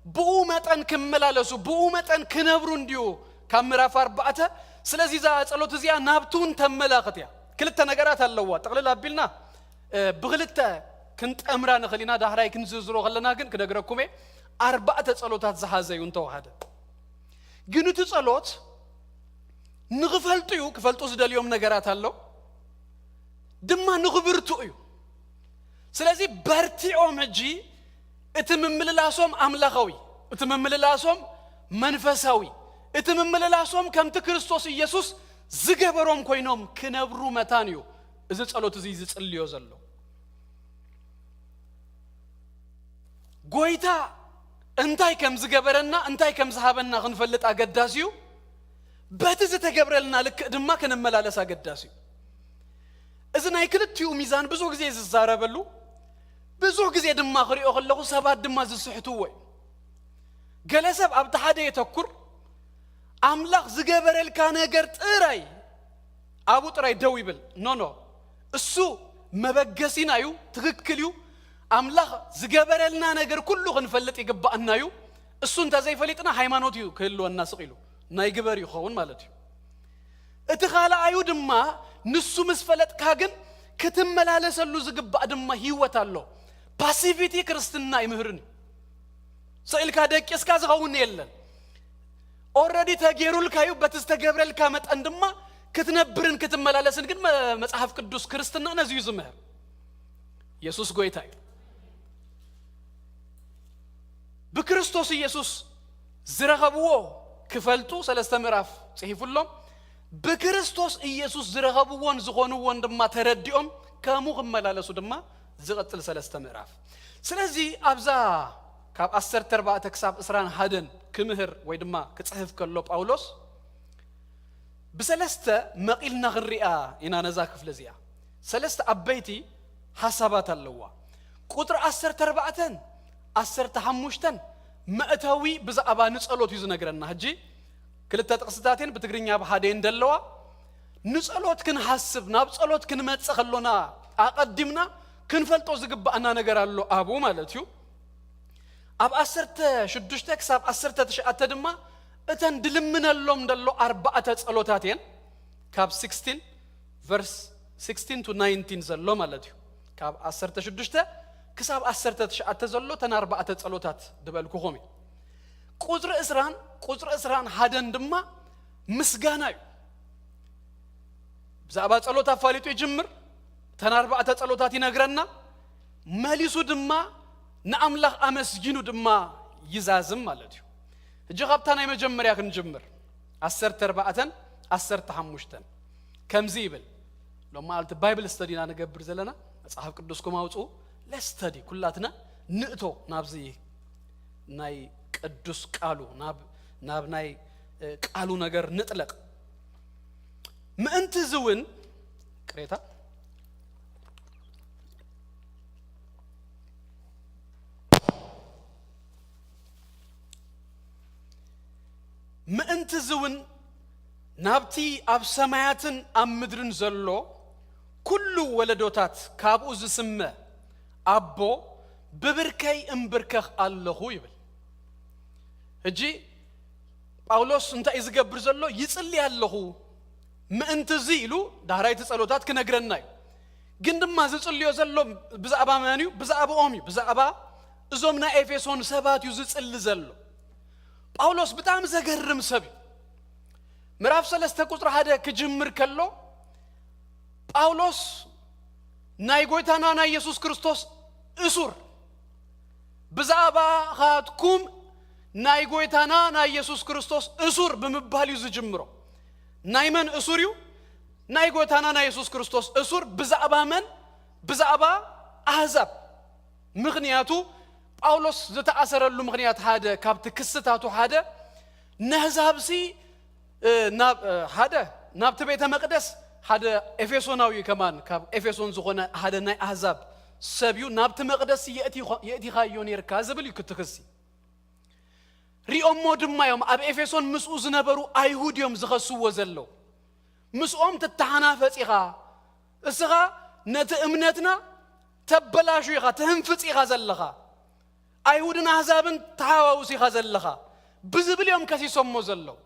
ብኡ መጠን ክመላለሱ፣ ብኡ መጠን ክነብሩ እንድዩ ካብ ምዕራፍ ኣርባዕተ። ስለዚ እዛ ጸሎት እዚኣ ናብቲ እውን ተመላኽት እያ። ክልተ ነገራት ኣለዋ። ጥቕልል ኣቢልና እ፣ ብኽልተ ክንጠምራ ንኽእል ኢና። ዳሕራይ ክንዝርዝሮ ከለና ግን ክነግረኩም እየ። ኣርባዕተ ጸሎታት ዝሓዘ እዩ እንተወሃደ። ግን እቲ ጸሎት ንኽፈልጡ እዩ። ክፈልጡ ዝደልዮም ነገራት ኣሎ፣ ድማ ንኽብርቱ እዩ። ስለዚ በርቲዖም ሕጂ እቲ ምምልላሶም ኣምላኻዊ፣ እቲ ምምልላሶም መንፈሳዊ፣ እቲ ምምልላሶም ከምቲ ክርስቶስ ኢየሱስ ዝገበሮም ኮይኖም ክነብሩ መታን እዩ እዚ ጸሎት እዚ ዝጽልዮ ዘሎ። ጎይታ እንታይ ከም ዝገበረና፣ እንታይ ከም ዝሃበና ክንፈልጥ ኣገዳሲ እዩ። በቲ ዝተገብረልና ልክእ ድማ ክንመላለስ ኣገዳሲ እዩ። እዚ ናይ ክልቲኡ ሚዛን ብዙሕ ግዜ ዝዛረበሉ፣ ብዙሕ ግዜ ድማ ክሪኦ ከለኹ ሰባት ድማ ዝስሕትዎ እዩ። ገለ ሰብ ኣብቲ ሓደ የተኩር፣ ኣምላኽ ዝገበረልካ ነገር ጥራይ ኣብኡ ጥራይ ደው ይብል። ኖ፣ ኖ፣ እሱ መበገሲና እዩ፣ ትኽክል እዩ። ኣምላኽ ዝገበረልና ነገር ኩሉ ክንፈልጥ ይግባኣና እዩ። እሱ እንተዘይፈሊጥና ሃይማኖት እዩ ክህልወና ስቕ ኢሉ፣ ናይ ግበር እዩ ክኸውን ማለት እዩ። እቲ ካልኣዩ ድማ ንሱ ምስ ፈለጥካ ግን ክትመላለሰሉ ዝግባእ ድማ ህይወት ኣሎ። ፓሲቪቲ ክርስትና ኣይምህርን እዩ። ስቕ ኢልካ ደቂስካ ዝኸውን የለን። ኦረዲ ተገይሩልካ እዩ። በቲ ዝተገብረልካ መጠን ድማ ክትነብርን ክትመላለስን ግን መ-፣ መጽሓፍ ቅዱስ ክርስትና ነዚ እዩ ዝምህር። ኢየሱስ ጎይታ እዩ። ብክርስቶስ ኢየሱስ ዝረኸብዎ ክፈልጡ ሰለስተ ምዕራፍ ጽሒፉሎም። ብክርስቶስ ኢየሱስ ዝረኸብዎን ዝኾንዎን ድማ ተረዲኦም ከምኡ ክመላለሱ ድማ ዝቐጽል ሰለስተ ምዕራፍ። ስለዚ ኣብዛ ካብ ዓሰርተ ኣርባዕተ ክሳብ ዕስራን ሓደን ክምህር ወይ ድማ ክጽሕፍ ከሎ ጳውሎስ ብሰለስተ መቒልና ክንሪኣ ኢና ነዛ ክፍሊ እዚኣ። ሰለስተ ዓበይቲ ሓሳባት ኣለዋ። ቁጥሪ ዓሰርተ ኣርባዕተን ዓሰርተ ሓሙሽተን መእተዊ ብዛዕባ ንጸሎት እዩ ዝነግረና። ሕጂ ክልተ ጥቕስታት እየን ብትግርኛ ብሓደ እየን ዘለዋ። ንጸሎት ክንሓስብ፣ ናብ ጸሎት ክንመጽእ ከሎና ኣቐዲምና ክንፈልጦ ዝግባኣና ነገር ኣሎ ኣብኡ ማለት እዩ። ኣብ ዓሰርተ ሽዱሽተ ክሳብ ዓሰርተ ትሽዓተ ድማ እተን ድልምነሎም ደሎ ኣርባዕተ ጸሎታት እየን። ካብ ሲክስቲን ቨርስ ሲክስቲን to ናይንቲን ዘሎ ማለት እዩ። ካብ ዓሰርተ ሽዱሽተ ክሳብ ዓሰርተ ትሽዓተ ዘሎ እተን ኣርባዕተ ጸሎታት ድበልኩኹም እዩ። ቁጽሪ ዕስራን ቁጽሪ ዕስራን ሓደን ድማ ምስጋና እዩ። ብዛዕባ ጸሎት ኣፋሊጡ ይጅምር። እተን ኣርባዕተ ጸሎታት ይነግረና። መሊሱ ድማ ንኣምላኽ ኣመስጊኑ ድማ ይዛዝም ማለት እዩ። ሕጂ ካብታ ናይ መጀመርያ ክንጅምር። ዓሰርተ ኣርባዕተን ዓሰርተ ሓሙሽተን ከምዚ ይብል። ሎም መዓልቲ ባይብል ስተዲ ኢና ንገብር ዘለና። መጽሓፍ ቅዱስኩም ኣውጽኡ። ለስተዲ ኩላትና ንእቶ ናብዚ ናይ ቅዱስ ቃሉ፣ ናብ፣ ናብ ናይ፣ እ፣ ቃሉ ነገር ንጥለቕ። ምእንቲ እዚ እውን ቅሬታ ምእንቲ እዚ እውን ናብቲ ኣብ ሰማያትን ኣብ ምድርን ዘሎ ኩሉ ወለዶታት ካብኡ ዝስመ ኣቦ ብብርከይ እምብርከኽ ኣለኹ ይብል። ሕጂ ጳውሎስ እንታይ እዩ ዝገብር ዘሎ? ይጽሊ ኣለኹ ምእንቲ እዚ ኢሉ ዳህራይቲ ጸሎታት ክነግረና እዩ። ግን ድማ ዝጽልዮ ዘሎ ብዛዕባ መን እዩ? ብዛዕባኦም እዩ። ብዛዕባ እዞም ናይ ኤፌሶን ሰባት እዩ ዝጽሊ ዘሎ። ጳውሎስ ብጣዕሚ ዘገርም ሰብ እዩ። ምዕራፍ ሰለስተ ቁጽሪ ሓደ ክጅምር ከሎ ጳውሎስ ናይ ጎይታና ናይ የሱስ ክርስቶስ እሱር፣ ብዛዕባኻትኩም ናይ ጎይታና ናይ የሱስ ክርስቶስ እሱር ብምባል እዩ ዝጅምሮ። ናይ መን እሱር እዩ? ናይ ጎይታና ናይ የሱስ ክርስቶስ እሱር። ብዛዕባ መን? ብዛዕባ ኣህዛብ። ምኽንያቱ ጳውሎስ ዝተኣሰረሉ ምኽንያት፣ ሓደ ካብቲ ክስታቱ ሓደ፣ ነህዛብሲ ናብ ሓደ ናብቲ ቤተ መቅደስ ሓደ ኤፌሶናዊ ከማን ካብ ኤፌሶን ዝኾነ ሓደ ናይ ኣህዛብ ሰብ እዩ። ናብቲ መቅደስ የእቲኻዮ ነርካ ዝብል እዩ ክቲ ክሲ። ሪኦሞ ድማ እዮም፣ ኣብ ኤፌሶን ምስኡ ዝነበሩ ኣይሁድ እዮም ዝኸስዎ ዘለዉ። ምስኦም ትተሓናፈጽ ኢኻ፣ እስኻ ነቲ እምነትና ተበላሹ ኢኻ፣ ትህንፍጽ ኢኻ ዘለኻ፣ ኣይሁድን ኣህዛብን ተሓዋውስ ኢኻ ዘለኻ ብዝብል እዮም ከሲሶሞ ዘለዉ።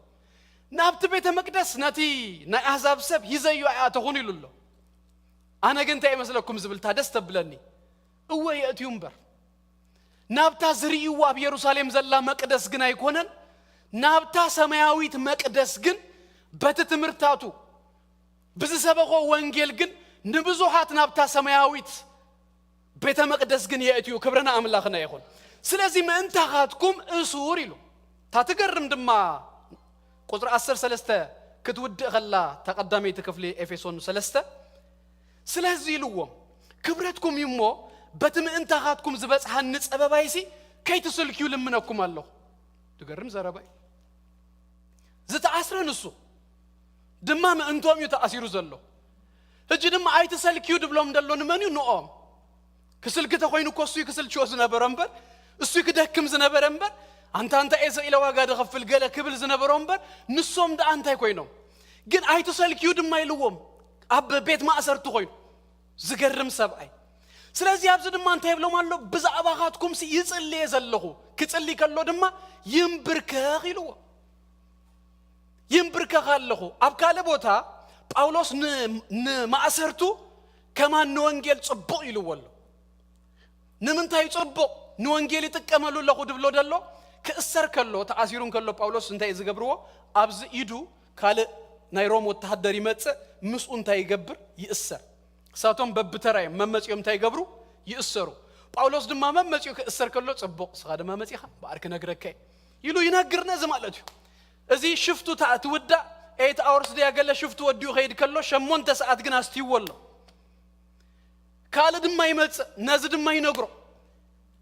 ናብቲ ቤተ መቅደስ ነቲ ናይ ኣህዛብ ሰብ ሂዘዮ ኣይኣተኹን ኢሉ ኣሎ። ኣነ ግን እንታይ ይመስለኩም ዝብልታ ደስ ተብለኒ። እወ የእትዩ እምበር፣ ናብታ ዝርእይዎ ኣብ የሩሳሌም ዘላ መቅደስ ግን ኣይኮነን፣ ናብታ ሰማያዊት መቅደስ ግን በቲ ትምህርታቱ ብዝሰበኾ ወንጌል ግን ንብዙሓት ናብታ ሰማያዊት ቤተ መቅደስ ግን የእትዩ። ክብርና ኣምላኽና ይኹን። ስለዚ ምእንታኻትኩም እሱር ኢሉ። እታ ትገርም ድማ ቁጽሪ ዓሰርተ ሰለስተ ክትውድእ ከላ፣ እታ ቀዳመይቲ ክፍሊ ኤፌሶን ሰለስተ፣ ስለዚ ኢልዎም፣ ክብረትኩም እዩ እሞ በቲ ምእንታኻትኩም ዝበጽሓኒ ጸበባይሲ ከይትስልክዩ ልምነኩም ኣለኹ። ትገርም ዘረባ እዩ። ዝተኣስረ ንሱ ድማ ምእንቶም እዩ ተኣሲሩ ዘሎ። ሕጂ ድማ ኣይትሰልክዩ ድብሎም ደሎ ንመን እዩ? ንኦም። ክስልኪ ተኾይኑ እኮ እሱ ክስልችዮ ዝነበረ እምበር፣ እሱ ክደክም ዝነበረ እምበር፣ ኣንታ እንታይ እየ ኢለ ዋጋ ደኸፍል ገለ ክብል ዝነበሮ እምበር፣ ንሶም ደኣ እንታይ ኮይኖም? ግን ኣይትሰልክዩ ድማ ኢልዎም፣ ኣብ ቤት ማእሰርቲ ኮይኑ። ዝገርም ሰብኣይ። ስለዚ ኣብዚ ድማ እንታይ ይብሎም ኣሎ? ብዛዕባኻትኩምሲ ይጽልየ ዘለኹ፣ ክጽሊ ከሎ ድማ ይንብርከኽ ኢልዎ። ይንብርከኽ ኣለኹ። ኣብ ካልእ ቦታ ጳውሎስ ን-፣ ንማእሰርቱ ከማን ንወንጌል ጽቡቕ ኢልዎ ኣሎ። ንምንታይ ጽቡቕ? ንወንጌል ይጥቀመሉ ኣለኹ ድብሎ ደሎ። ክእሰር ከሎ፣ ተኣሲሩ እንከሎ ጳውሎስ እንታይ እዩ ዝገብርዎ? ኣብዚ ኢዱ ካልእ ናይ ሮም ወተሃደር ይመጽእ፣ ምስኡ እንታይ ይገብር? ይእሰር። እሳቶም በብተራ እዮም መመጺኦም እንታይ ይገብሩ? ይእሰሩ። ጳውሎስ ድማ መመጺኡ ክእሰር ከሎ፣ ጽቡቕ፣ ንስኻ ድማ መጺኻ፣ እምበኣር ክነግረካ እየ ኢሉ ይነግር። ነዚ ማለት እዩ። እዚ ሽፍቱ እታ ትውዳእ ኤይት ኣወርስ ድያ ገለ ሽፍቱ ወዲኡ ከይድ ከሎ፣ ሸሞንተ ሰዓት ግን ኣስትይዎ ኣሎ። ካልእ ድማ ይመጽእ፣ ነዚ ድማ ይነግሮ።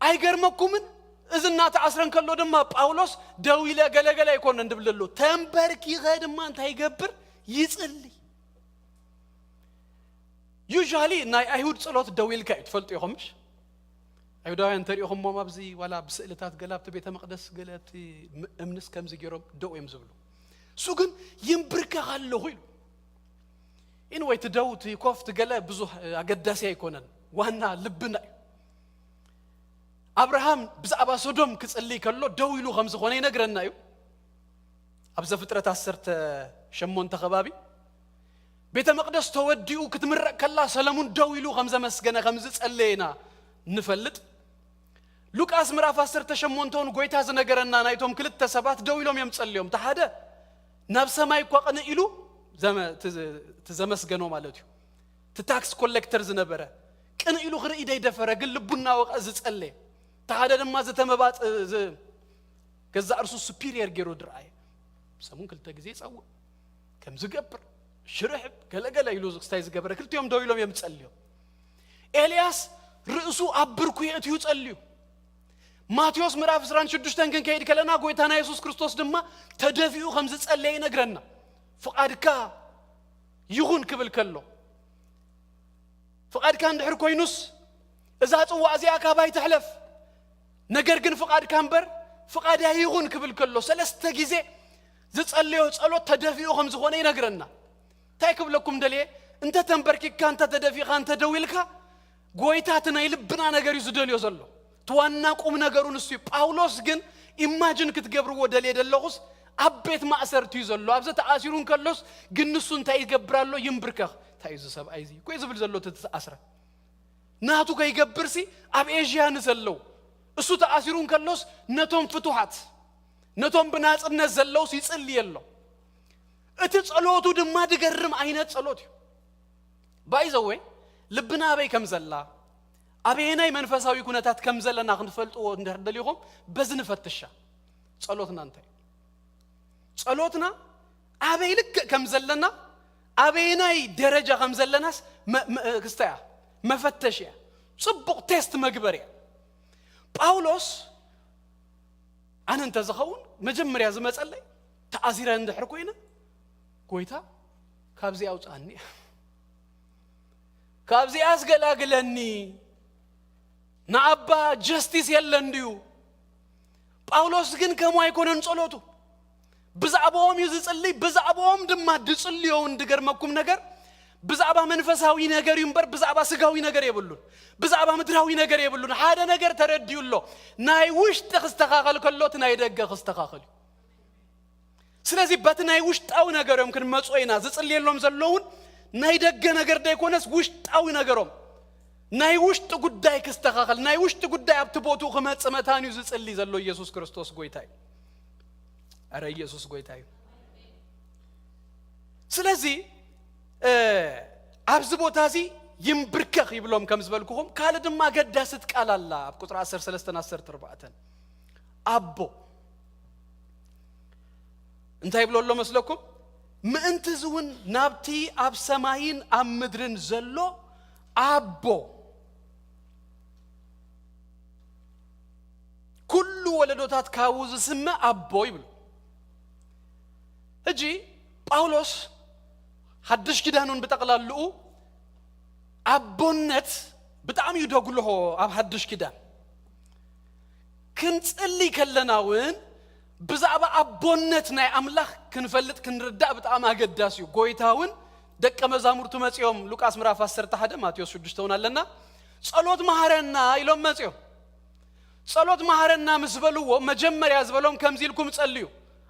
ኣይገርመኩምን? እዚ እናተኣስረ እንከሎ ድማ ጳውሎስ ደው ኢለ ገለገለ ኣይኮነን ድብል ዘሎ። ተንበርኪኸ ድማ እንታይ ይገብር? ይጽሊ። ዩዥዋሊ ናይ ኣይሁድ ጸሎት ደው ኢልካ እዩ፣ ትፈልጡ ኢኹም ምሽ? ኣይሁዳውያን እንተሪኢኹሞም ኣብዚ ዋላ ብስእልታት ገለ ኣብቲ ቤተ መቕደስ ገለ ኣብቲ ም-፣ እምንስ ከምዚ ገይሮም ደው እዮም ዝብሉ። እሱ ግን ይንብርከኽ ኣለኹ ኢሉ። ኢንወይ፣ እቲ ደው፣ እቲ ኮፍ፣ እቲ ገለ ብዙሕ ኣገዳሲ ኣይኮነን። ዋና ልብና እዩ። ኣብርሃም ብዛዕባ ሶዶም ክጽልይ ከሎ ደው ኢሉ ከም ዝኾነ ይነግረና እዩ። ኣብ ዘፍጥረት ዓሰርተ ሸሞንተ ከባቢ ቤተ መቕደስ ተወዲኡ ክትምረቕ ከላ ሰለሙን ደው ኢሉ ከም ዘመስገነ፣ ከም ዝጸለየ ኢና ንፈልጥ። ሉቃስ ምዕራፍ ዓሰርተ ሸሞንተ እውን ጎይታ ዝነገረና ናይቶም ክልተ ሰባት ደው ኢሎም እዮም ጸልዮም። እቲ ሓደ ናብ ሰማይ እኳ ቅንእ ኢሉ ዘመ-፣ እቲ ዘ-፣ እቲ ዘመስገኖ ማለት እዩ። እቲ ታክስ ኮሌክተር ዝነበረ ቅንእ ኢሉ ክርኢ ደይደፈረ፣ ግን ልቡ እናወቕዐ ዝጸለየ። እቲ ሓደ ድማ ዝተመባጽ-፣ ዝ-፣ ገዛእ ርሱ ሱፒሪየር ገይሩ ዝረኣየ። ሰሙን ክልተ ግዜ ይጸውዕ፣ ከም ዝገብር ሽርሕብ ገለገለ ኢሉ ክስታይ ዝገበረ፣ ክልቲኦም ደው ኢሎም እዮም ጸልዮም። ኤልያስ ርእሱ ኣብ ብርኩ የእትዩ ጸልዩ። ማቴዎስ ምዕራፍ ዕስራን ሽዱሽተን ክንከይድ ከለና፣ ጎይታና የሱስ ክርስቶስ ድማ ተደፊኡ ከም ዝጸለየ ይነግረና። ፍቓድካ ይኹን ክብል ከሎ፣ ፍቓድካ እንድሕር ኮይኑስ፣ እዛ ጽዋእ እዚኣ ካባይ ትሕለፍ፣ ነገር ግን ፍቓድካ እምበር ፍቓድ ኣይኹን ክብል ከሎ፣ ሰለስተ ግዜ ዝጸለዮ ጸሎት ተደፊኡ ከም ዝኾነ ይነግረና። እንታይ ክብለኩም ደልየ? እንተ ተንበርኪካ፣ እንተ ተደፊኻ፣ እንተ ደው ኢልካ፣ ጎይታ እቲ ናይ ልብና ነገር እዩ ዝደልዮ ዘሎ። እቲ ዋና ቁም ነገሩ ንሱ እዩ። ጳውሎስ ግን፣ ኢማጅን ክትገብርዎ ደልየ ደለኹስ፣ ኣብ ቤት ማእሰርቲ እዩ ዘሎ። ኣብዚ ተኣሲሩ እንከሎስ ግን ንሱ እንታይ ይገብር ኣሎ? ይንብርከኽ። እንታይ እዩ እዚ ሰብኣይ እዚ? እኮ እዩ ዝብል ዘሎ እቲ ዝተኣስረ። ናቱ ከይገብርሲ ኣብ ኤዥያ ንዘለዉ፣ እሱ ተኣሲሩ እንከሎስ ነቶም ፍቱሓት፣ ነቶም ብናጽነት ዘለውስ ይጽልይ ኣሎ። እቲ ጸሎቱ ድማ ድገርም ዓይነት ጸሎት እዩ። ባይ ዘ ወይ፣ ልብና ኣበይ ከም ዘላ፣ ኣበየናይ መንፈሳዊ ኩነታት ከም ዘለና ክንፈልጥዎ እንድሕር ደሊኹም፣ በዚ ንፈትሻ። ጸሎትና እንታይ? ጸሎትና ኣበይ ልክእ ከም ዘለና፣ ኣበየናይ ደረጃ ከም ዘለናስ መ-፣ መ-፣ ክስታይ እያ፣ መፈተሽ እያ። ጽቡቕ ቴስት መግበር እያ። ጳውሎስ ኣነ እንተ ዝኸውን መጀመርያ ዝመጸለይ ተኣሲረ እንድሕር ኮይነ፣ ጎይታ ካብዚ ኣውጽኣኒ፣ ካብዚ ኣስገላግለኒ፣ ንኣባ ጀስቲስ የለን ድዩ? ጳውሎስ ግን ከምኡ ኣይኮነን ጸሎቱ። ብዛዕባኦም እዩ ዝጽልይ፣ ብዛዕባኦም ድማ ድጽልዮ እውን ድገርመኩም ነገር፣ ብዛዕባ መንፈሳዊ ነገር እዩ እምበር ብዛዕባ ስጋዊ ነገር የብሉን፣ ብዛዕባ ምድራዊ ነገር የብሉን። ሓደ ነገር ተረዲኡ ኣሎ። ናይ ውሽጢ ክስተኻኸል ከሎ እቲ ናይ ደገ ክስተኻኸል እዩ። ስለዚ በቲ ናይ ውሽጣዊ ነገር እዮም ክንመጾ ኢና። ዝጽልየሎም ዘለውን ናይ ደገ ነገር ደይኮነስ ውሽጣዊ ነገሮም፣ ናይ ውሽጢ ጉዳይ ክስተኻኸል፣ ናይ ውሽጢ ጉዳይ ኣብቲ ቦትኡ ክመጽእ መታን እዩ ዝጽሊ ዘሎ። ኢየሱስ ክርስቶስ ጎይታ እዩ። ኣረ ኢየሱስ ጎይታ እዩ። ስለዚ እ፣ ኣብዚ ቦታ እዚ ይንብርከኽ ይብሎም ከም ዝበልኩኹም፣ ካልእ ድማ ኣገዳሲት ቃል ኣላ ኣብ ቁጽሪ ዓሰርተ ሰለስተን ዓሰርተ ኣርባዕተን። ኣቦ እንታይ ይብሎ ኣሎ መስለኩም? ምእንቲ እዚ እውን ናብቲ ኣብ ሰማይን ኣብ ምድርን ዘሎ ኣቦ፣ ኩሉ ወለዶታት ካብኡ ዝስመ ኣቦ ይብሉ። ሕጂ ጳውሎስ ሓድሽ ኪዳኑን ብጠቕላልኡ ኣቦነት ብጣዕሚ እዩ ደጉልሆ። ኣብ ሓድሽ ኪዳን ክንጽሊ ከለና እውን ብዛዕባ ኣቦነት ናይ ኣምላኽ ክንፈልጥ ክንርዳእ ብጣዕሚ ኣገዳሲ እዩ። ጎይታ እውን ደቀ መዛሙርቱ መጺኦም፣ ሉቃስ ምዕራፍ ዓሰርተ ሓደ፣ ማቴዎስ ሽዱሽተ እውን ኣለና፣ ጸሎት መሃረና ኢሎም መጺኦም። ጸሎት መሃረና ምስ በልዎ፣ መጀመርያ ዝበሎም ከምዚ ኢልኩም ጸልዩ፣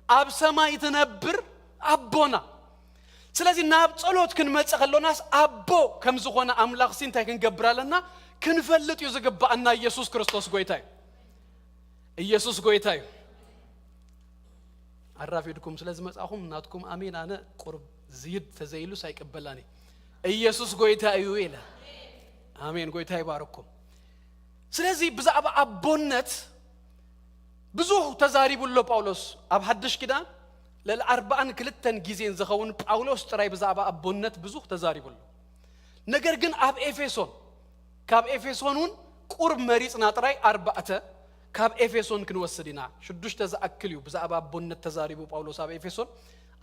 ኣብ ሰማይ ትነብር ኣቦና። ስለዚ ናብ ጸሎት ክንመጽእ ከሎናስ ኣቦ ከም ዝኾነ ኣምላኽሲ እንታይ ክንገብር ኣለና? ክንፈልጥ እዩ ዝግባኣና። ኢየሱስ ክርስቶስ ጎይታ እዩ። ኢየሱስ ጎይታ እዩ። ኣራፊድኩም ስለ ዝመጻኹም ናትኩም ኣሜን ኣነ ቁርብ ዝይድ ተዘይሉስ ኣይቅበላን እየ። ኢየሱስ ጎይታ እዩ ኢለ። ኣሜን። ጎይታ ይባርኩም። ስለዚ ብዛዕባ ኣቦነት ብዙሕ ተዛሪቡ ኣሎ ጳውሎስ ኣብ ሓድሽ ኪዳን። ልዕሊ ኣርባዓን ክልተን ግዜን ዝኸውን ጳውሎስ ጥራይ ብዛዕባ ኣቦነት ብዙሕ ተዛሪቡ ኣሎ። ነገር ግን ኣብ ኤፌሶን፣ ካብ ኤፌሶን እውን ቁርብ መሪጽና ጥራይ ኣርባዕተ፣ ካብ ኤፌሶን ክንወስድ ኢና። ሽዱሽተ ዝኣክል እዩ ብዛዕባ ኣቦነት ተዛሪቡ ጳውሎስ ኣብ ኤፌሶን።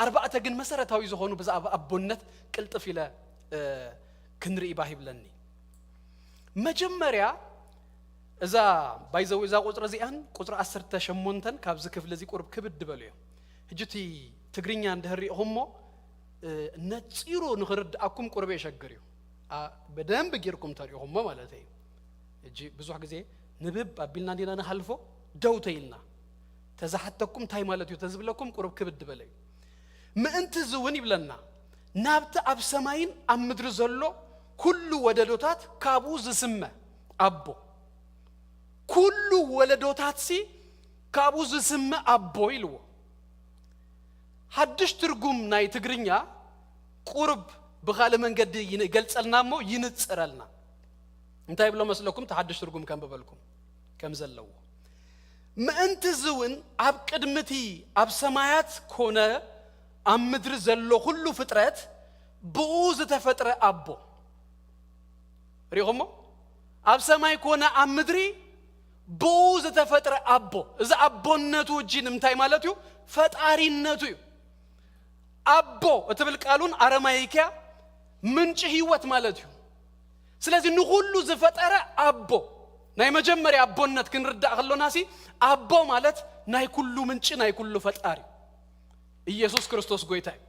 ኣርባዕተ ግን መሰረታዊ ዝኾኑ ብዛዕባ ኣቦነት ቅልጥፍ ኢለ፣ እ፣ ክንርኢ ባህ ይብለኒ። መጀመርያ እዛ ባይዘው እዛ ቁጽሪ እዚኣን ቁጽሪ ዓሰርተ ሸሞንተን ካብዚ ክፍሊ እዚ ቁርብ ክብድ በሉ እዮም። ሕጂ እቲ ትግርኛ እንድሕር ሪኢኹሞ፣ እ፣ ነጺሩ ንኽርድኣኩም ቁርብ የሸግር እዩ። ኣ፣ በደንብ ጌርኩም ተሪኢኹሞ ማለት እዩ። ሕጂ ብዙሕ ግዜ ንብብ ኣቢልና እንዲና ንሓልፎ፣ ደው ተይልና። ተዝሓተኩም እንታይ ማለት እዩ ተዝብለኩም ቁርብ ክብድ በለ እዩ። ምእንቲ እዚ እውን ይብለና፣ ናብቲ ኣብ ሰማይን ኣብ ምድሪ ዘሎ ኩሉ ወለዶታት ካብኡ ዝስመ ኣቦ፣ ኩሉ ወለዶታትሲ ካብኡ ዝስመ ኣቦ ኢልዎ። ሓድሽ ትርጉም ናይ ትግርኛ ቁርብ ብኻልእ መንገዲ ይገልጸልና እሞ ይንጽረልና። እንታይ ይብሎ መስለኩም? እቲ ሓድሽ ትርጉም ከንብበልኩም ከም ዘለዎ። ምእንቲ እዚ እውን ኣብ ቅድሚ እቲ ኣብ ሰማያት ኮነ ኣብ ምድሪ ዘሎ ኩሉ ፍጥረት ብኡ ዝተፈጥረ ኣቦ። ሪኹሞ? ኣብ ሰማይ ኮነ ኣብ ምድሪ ብኡ ዝተፈጥረ ኣቦ። እዚ ኣቦነቱ እጂ ንምንታይ ማለት እዩ? ፈጣሪነቱ እዩ። ኣቦ እትብል ቃሉን ኣረማይክያ ምንጪ ህይወት ማለት እዩ። ስለዚ ንኹሉ ዝፈጠረ ኣቦ፣ ናይ መጀመርያ ኣቦነት ክንርዳእ ከሎና ሲ ኣቦ ማለት ናይ ኩሉ ምንጪ፣ ናይ ኩሉ ፈጣሪ ኢየሱስ ክርስቶስ ጎይታ እዩ።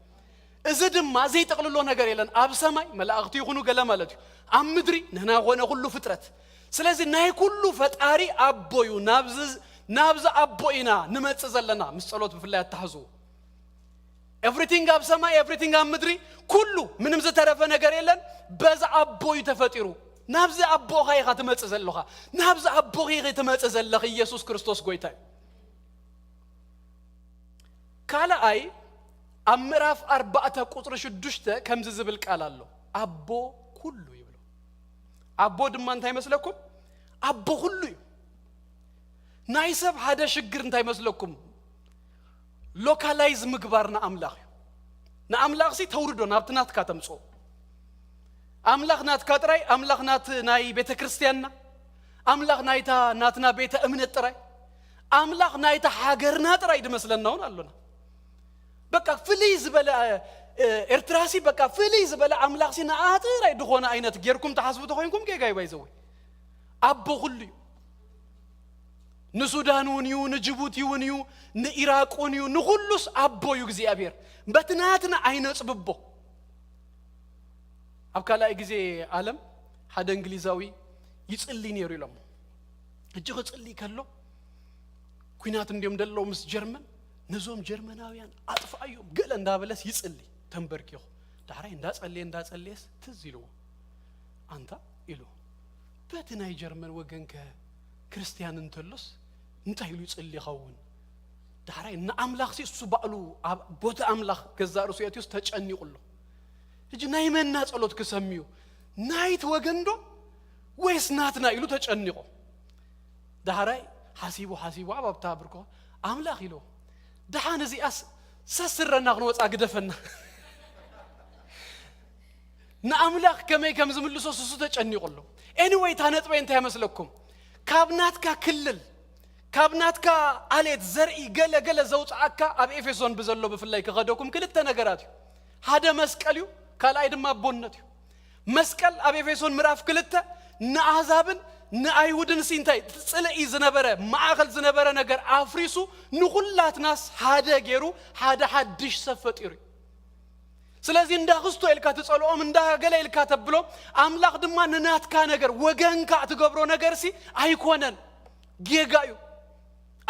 እዚ ድማ ዘይጠቕልሎ ነገር የለን። ኣብ ሰማይ መላእኽቲ ይኹኑ ገለ ማለት እዩ፣ ኣብ ምድሪ ንሕና ኾነ ኩሉ ፍጥረት። ስለዚ ናይ ኩሉ ፈጣሪ ኣቦ እዩ። ናብዚ፣ ናብዚ ኣቦ ኢና ንመጽእ ዘለና። ምስ ጸሎት ብፍላይ ኣተሓዝዎ። ኤቭሪቲንግ ኣብ ሰማይ፣ ኤቭሪቲንግ ኣብ ምድሪ፣ ኩሉ ምንም ዝተረፈ ነገር የለን። በዛ ኣቦ እዩ ተፈጢሩ። ናብዚ ኣቦኻ ኢኻ ትመጽእ ዘለኻ። ናብዚ ኣቦኺ ኢኺ ትመጽእ ዘለኺ። ኢየሱስ ክርስቶስ ጎይታ እዩ። ካልኣይ ኣብ ምዕራፍ ኣርባዕተ ቁጽሪ ሽዱሽተ ከምዚ ዝብል ቃል ኣሎ። ኣቦ ኩሉ ይብሎ። ኣቦ ድማ እንታይ መስለኩም? ኣቦ ኩሉ እዩ። ናይ ሰብ ሓደ ሽግር እንታይ መስለኩም? ሎካላይዝ ምግባር ንኣምላኽ እዩ። ንኣምላኽሲ ተውርዶ ናብቲ ናትካ ተምጽኦ። ኣምላኽ ናትካ ጥራይ፣ ኣምላኽ ናት ናይ ቤተ ክርስቲያንና፣ ኣምላኽ ናይታ ናትና ቤተ እምነት ጥራይ፣ ኣምላኽ ናይታ ሃገርና ጥራይ ድመስለና እውን ኣሎና። በቃ ፍልይ ዝበለ፣ እ፣ ኤርትራሲ በቃ ፍልይ ዝበለ ኣምላኽሲ ንኣ ጥራይ ድኾነ ዓይነት ጌርኩም ትሓስቡ ተኾይንኩም ጌጋ እዩ። ባይዘወይ ኣቦ ኩሉ እዩ። ንሱዳን እውን እዩ፣ ንጅቡቲ እውን እዩ፣ ንኢራቅ እውን እዩ፣ ንኹሉስ ኣቦ እዩ እግዚኣብሔር። በቲ ናትና ኣይነጽብቦ። ኣብ ካልኣይ ግዜ ዓለም ሓደ እንግሊዛዊ ይጽሊ ነይሩ ኢሎም። እጅ ክጽሊ ከሎ ኩናት እንዲዮም ደለዉ ምስ ጀርመን፣ ነዞም ጀርመናውያን ኣጥፍኣዮም ገለ እንዳበለስ ይጽሊ ተንበርኪኹ። ዳሕራይ እንዳጸለየ እንዳጸለየስ ትዝ ኢልዎ። ኣንታ ኢሉ፣ በቲ ናይ ጀርመን ወገንከ ክርስትያን እንተሎስ እንታይ ኢሉ ይጽሊ ይኸውን? ዳሕራይ ንኣምላኽሲ እሱ ባዕሉ ኣብ ቦታ ኣምላኽ ገዛእ ርእሱ የእትዩስ ተጨኒቑ ኣሎ። ሕጂ ናይ መና ጸሎት ክሰምዩ? ናይቲ ወገን ዶ ወይስ ናትና ኢሉ ተጨኒቑ። ዳሕራይ ሓሲቡ ሓሲቡ ኣብ ኣብታ ብርኮ ኣምላኽ ኢሉ፣ ደሓን እዚኣስ ሰስረና ክንወጻ ግደፈና። ንኣምላኽ ከመይ ከም ዝምልሶ ስሱ ተጨኒቑ ኣሎ። ኤኒወይ እታ ነጥበይ እንታይ መስለኩም? ካብ ናትካ ክልል፣ ካብ ናትካ ኣሌት ዘርኢ ገለ ገለ ዘውፅኣካ ኣብ ኤፌሶን ብዘሎ ብፍላይ ክኸደኩም ክልተ ነገራት እዩ። ሓደ መስቀል እዩ፣ ካልኣይ ድማ ኣቦነት እዩ። መስቀል ኣብ ኤፌሶን ምዕራፍ ክልተ ንኣህዛብን ንኣይሁድን ሲ እንታይ ጽልኢ ዝነበረ፣ ማእኸል ዝነበረ ነገር ኣፍሪሱ ንኹላትናስ ሓደ ገይሩ ሓደ ሓድሽ ሰብ ፈጢሩ እዩ። ስለዚ እንዳ ክስቶ ኢልካ ትጸልኦም፣ እንዳ ገለ ኢልካ ተብሎም፣ ኣምላኽ ድማ ንናትካ ነገር ወገንካ ትገብሮ ነገርሲ ኣይኮነን። ጌጋ እዩ።